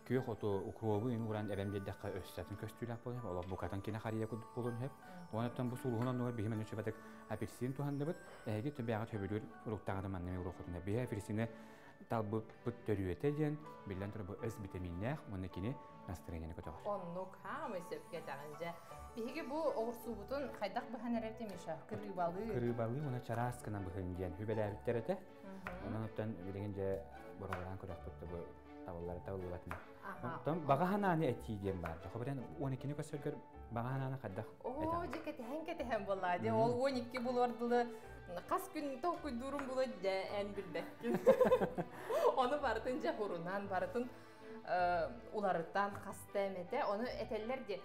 күөх оту укробу ин уран эбэн биэрдэххэ өссө атын көстүүлээх буолуон сөп. Олох букатын кини харыйа курдук буолуон сөп. Онон бу сулуһун оннугар биһи манна чөбөтүк апельсин туһанныбыт. Эһиги төбөҕө төбүлүүр фруктаҕытын манна уруохутун. Биһи апельсины талбыппыт төрүөтэ диэн биллэн турар бу өс витаминнээх уонна кини настроениены көтөҕөр. Оннук хаамай сөпкө этэҕин дьэ. Биһиги бу оҕурсуубутун хайдах быһан эрэр Миша? Кырыыбалыы. Кырыыбалыы уонна чараас гынан быһын диэн хүбэлээбиттэр этэ. Онон оттон билигин дьэ боролаан көрөхпүт бу табыллары табыллыбатын. Оттон баҕа ханааны этии диэн баар. Хобрен 12-ни көсөргөр баҕа ханааны хайдах Оо, дьэ кэтэһэн кэтэһэн буоллаа. Дьэ ол 12 булуор дылы хас күн толкуйдуурум була дьэ эн билбэккин. Ону барытын дьэ хурунан, барытын уларытан хаста эмэтэ. Ону этэллэр де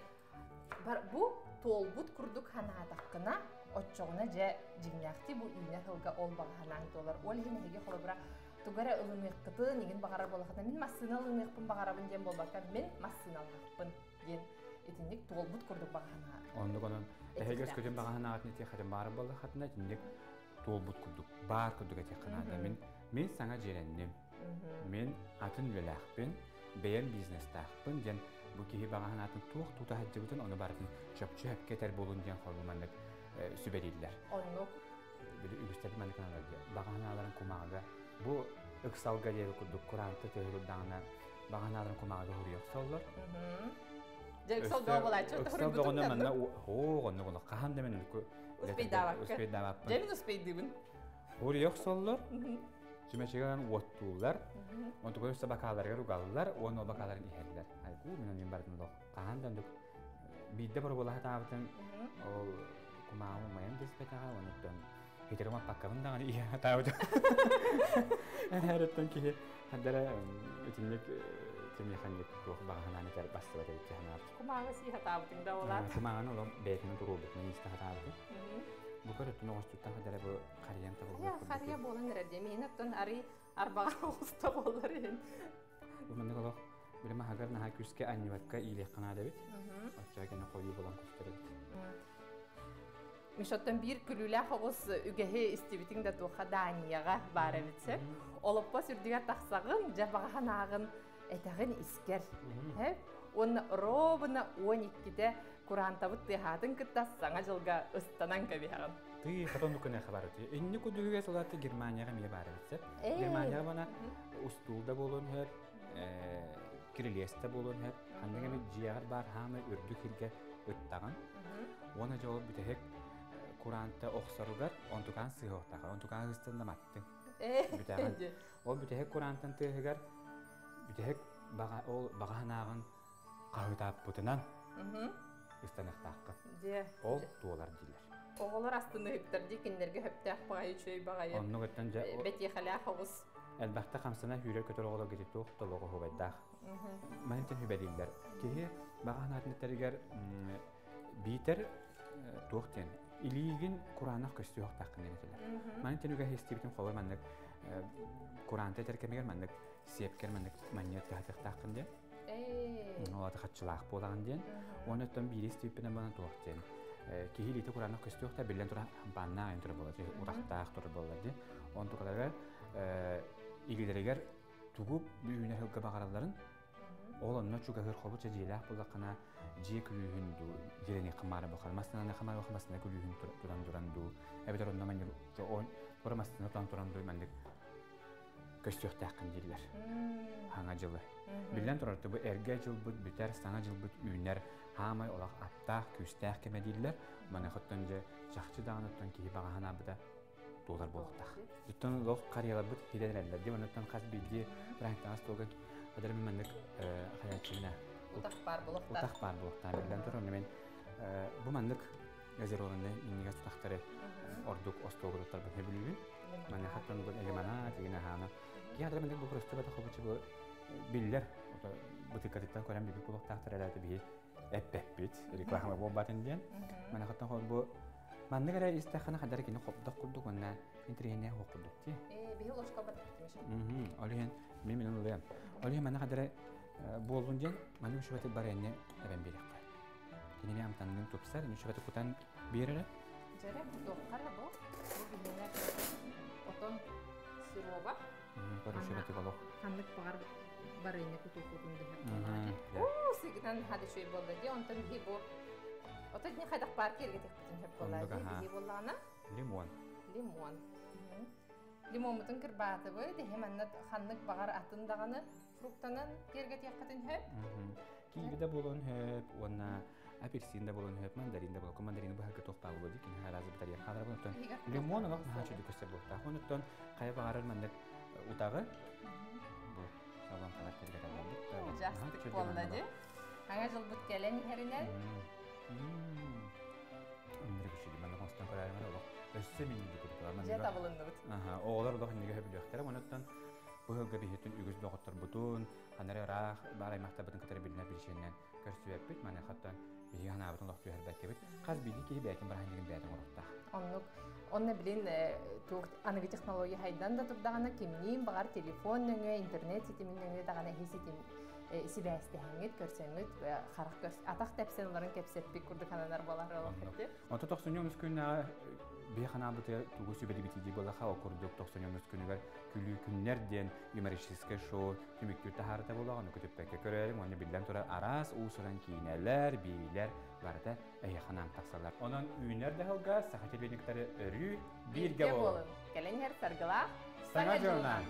бу туолбут курдук ханаатаххына, оччоҕуна дьэ дьиҥнээхти бу үүнэр сылга ол баҕа санааҥ туолар. Ол иһин эһиги холобура тугу эрэ ылыныаххытын, игин баҕарар буоллаххытына, мин массыына ылыныахпын баҕарабын диэн буолбакка, мин массыыналаахпын диэн итинник туолбут курдук баҕа санаа. Оннук онон эһиги өскөтүн баҕа санааҕытын этиэххитин баар буоллаххытына, итинник туолбут курдук, баар курдук этиэххэ наада. Мин саҥа дьиэлэнним. Мин атын үлэлээхпин, бэйэм бизнестаахпын диэн бу киһи баҕа санаатын туох тута сылдьыбытын ону барытын чопчу сөпкө этэр буолун диэн холбу маннык сүбэлииллэр. Оннук. Били үгүстэр маннык аналар баҕа санааларын кумааҕыга бу ыксалга диэби курдук кураанты төһүрүллэҕинэ баҕа санааларын кумааҕыга хуруйа охсоллор. Дьэ ыксал бөҕө буолааччы. Ыксал бөҕөнө манна оо оннук оннук хаһан да мен Успейдаабакка. Успейдаабаппын. Дьэ мин успейдыыбын. Хуруйа охсоллор. Чүмэчигэ уоттууллар. Онтука өссө бакааларыгар угаллар, уонна ол бакааларын иһэллэр. Айгуу, мин оннун бардым олох. Хаһан да оннук биирдэ боробулаһа таабытым, ол кумааҕым умайан түспэтэҕэ, онуттан хитерим аппаккабын даҕаны иһэ сатаабытым. Энээрэттэн киһи хардара итинник тимиэхэнник туох баҕа санааны этэр бастыбат эбит санаабыт. Кумааҕы сии сатаабытыҥ да олаат. Кумааҕыны олох бэйэтинэн туруорбутунан истэ сатаабытым. Бу көрөттүн оҕостуттан хадара бу харыйан табыллар. Харыйа буолан эрэр дии. Миин оттон арый арбаҕа оҕуста буоллар иһин. Бу маннык олох билим аһагар наһаа күүскэ анньыбакка иилиэххэ наада эбит. Оччоҕо кэннэ хойуу булан көстөр эбит. Мишоттон биир күлүүлээх оҕус үгэһи истибитиҥ да туохха Данияҕа баар эбит сөп. Олоппос үрдүгэр тахсаҕын, дьэ баҕа санааҕын этэҕин искэр. Уонна ровно 12-те курантабыт тыаһаатын кытта саҥа дьылга ыстанан кэбиһэҕин. Тыы хотон күнэ хабар үтү. Инни кудугуга солаты Германияга эмиэ баар эбит сөп. Германияга бана устуул да буолуон сөп, кирилиэс да буолуон сөп. Ханнык эмит дьиэҕэр баар хаамай үрдүк сиргэ ыттаҕын. Уонна дьэ ол бүтэһик куранта охсоругар онтукаан сыһыахтаах. Онтукаан ыстан да маттыҥ. Бүтэҕин. Ол бүтэһик курантан тыаһыгар бүтэһик баҕа ол баҕа санааҕын хаһыытааппытынан ыстаныахтааххын. Ол туолар дииллэр. Оҕолор астыныһыктар дии кинилэргэ сөптөөх баҕайы үчүгэй баҕайы. Оннук өттөн дьэ бэтиэхэлээх оҕус. Элбэхтэ хамсана сүүрэр көтөр оҕолорго ити туох толоҕу оһуобайдаах. Манытын хүбэлииллэр. Киһи баҕа санаатын этэригэр биитэр туох диэн илиигин кураанах көстүөхтааххын диэн этилэр. Манытын үгэһи истибитим холобур маннык кураанта этэр кэмигэр маннык сиэпкэр маннык манньыат кыһатыахтааххын диэн. Ол аты хаччылаах буолаҕын диэн. Уонна оттон биири истибиппинэн баран туох диэн. Киһи илиитэ кураанах көстүөхтэ биллэн турар хампааннаах айан турар буолар, утахтаах турар буолар диэн. Онтукаларыгар илиилэригэр Тугу үүнэр сылга баҕаралларын ол онно чугаһыыр хобуча дьиэлээх буоллаххына дьиэ күлүүһүн дуу дьиэлэни хамаара бохар массыынаны хамаара бохар массыына күлүүһүн туран туран дуу эбэтэр онно манньыр тура массыына туран туран дуу маннык көстүөхтээххин дииллэр саҥа дьылы. Биллэн турар, бу эргэ дьылбыт бүтэр, саҥа дьылбыт үүнэр хаамай олох аттаах, күүстээх кэмэ дииллэр. Маныхаттан дьэ чахчы даҕаны оттон киһи баҕаһанаабыта туолар буолуохтаах. Оттон олох карьераларбыт киирэн эрэллэр. Дии оннуттан хас биирдии бырааһынтаҕас туолга адарым маннык хаяччыгына утах баар буолуохтаах. Утах баар буолуохтаах. Биллэн турар, мен бу маннык газированный минньигэс утахтары ордук остуолга туттарбын сөбүлүүбүн. Маныаха бу лимонад деген аһаана. Киһи адарым бу просто бата хобучу бу биллэр бытыккатыттан көрөн билбит буолуохтаахтар эрээти биһи эппэппит реклама буолбатын диэн. Маныхаттан хол бу маннык эрэ истэххинэ хадара кини хопдох курдук уонна интэриэһинээх уох курдук дии. Биһи ложка баттыктымыш. Ол иһин мен мен ылыам. Ол иһин манна хадара буоллун диэн маннык үчүгэтик барыанньа эбэн биэриэххэ. Кинини амтанныын тупсар, үчүгэтик кутан биэрэрэ. Дьэрэ, туоххара бу? Бу биһиэнэ отон сироба. Көрүшүбэтик олох. Ханнык баҕар барыанньа кутуохутун дэһэр. Уу, сыгынан хады шөй болла ди, онтон биһи бу Ото дни хайдах бар киэргэтихпитин хөп болла ди, биһи боллаана. Лимон. Лимон. Лимоммутун кырбаатыбы, деһи манна ханнык баҕар атын даҕаны фруктанан киэргэтиэххитин хөп. Кииби да буолуон хөп, уонна апельсин да буолуон хөп, мандарин да буолуон, мандарины быһарга туох баа буолуо ди, кини харазы битарьян хаалар буолуон. Лимон олох наһаа чөдү көстөр буолуохтаах. Онуттан хайа баҕарар маннык утаҕы бу салон халар кэргэтэллэрбит. Жастык буолла ди. Аңа жылбыт кэлэн иһэринэн. Ынырык үчүгэй манна оҥостон көрөөрү олох өссө минньиги курдук. Дьэ табылынныбыт. Оҕолор олох иннигэ сөбүлүөхтэрэ. Онуттан бу ыһылга биһитин үгүс доҕотторбутун, ханары ыраах баар аймахтарбытын кытары билинэр билишеннэн көрсүбэппит. Маныхаттан биһиги ханаабытын олох түһэрбэккэбит. Хас биирдии киһи бэйэтин бырааһынньыгын бэйэтин оҥоруохтаах. Оннук. Онно билин туох аныгы технология хайдан да турдаҕына кимниин баҕар телефон нөҥүө, интернет ситимин нөҥүө даҕаны эһи ситим сибээстэһэҥҥит, көрсөҥҥүт, харах көрс атах тэпсэн олорон кэпсэппит курдук ананар буолар олох эти. Онто тохсунньу күннээҕи биһи ханаабыты тугу сүбэлибити дии буолаха о курдук тохсунньу күнүгэр күлүү күннэр диэн юмористическай шоу түмүктүүр таһаарыта буолаҕын көтүппэккэ көрөөрүҥ уонна биллэн турар араас уус-уран киинэлэр, биилэр барыта эһиэхэ тахсаллар. Онон үүнэр да сылга саха телевидениктары өрүү бииргэ буолун. Кэлэн иһэр саргылаах Саҥа дьылынан!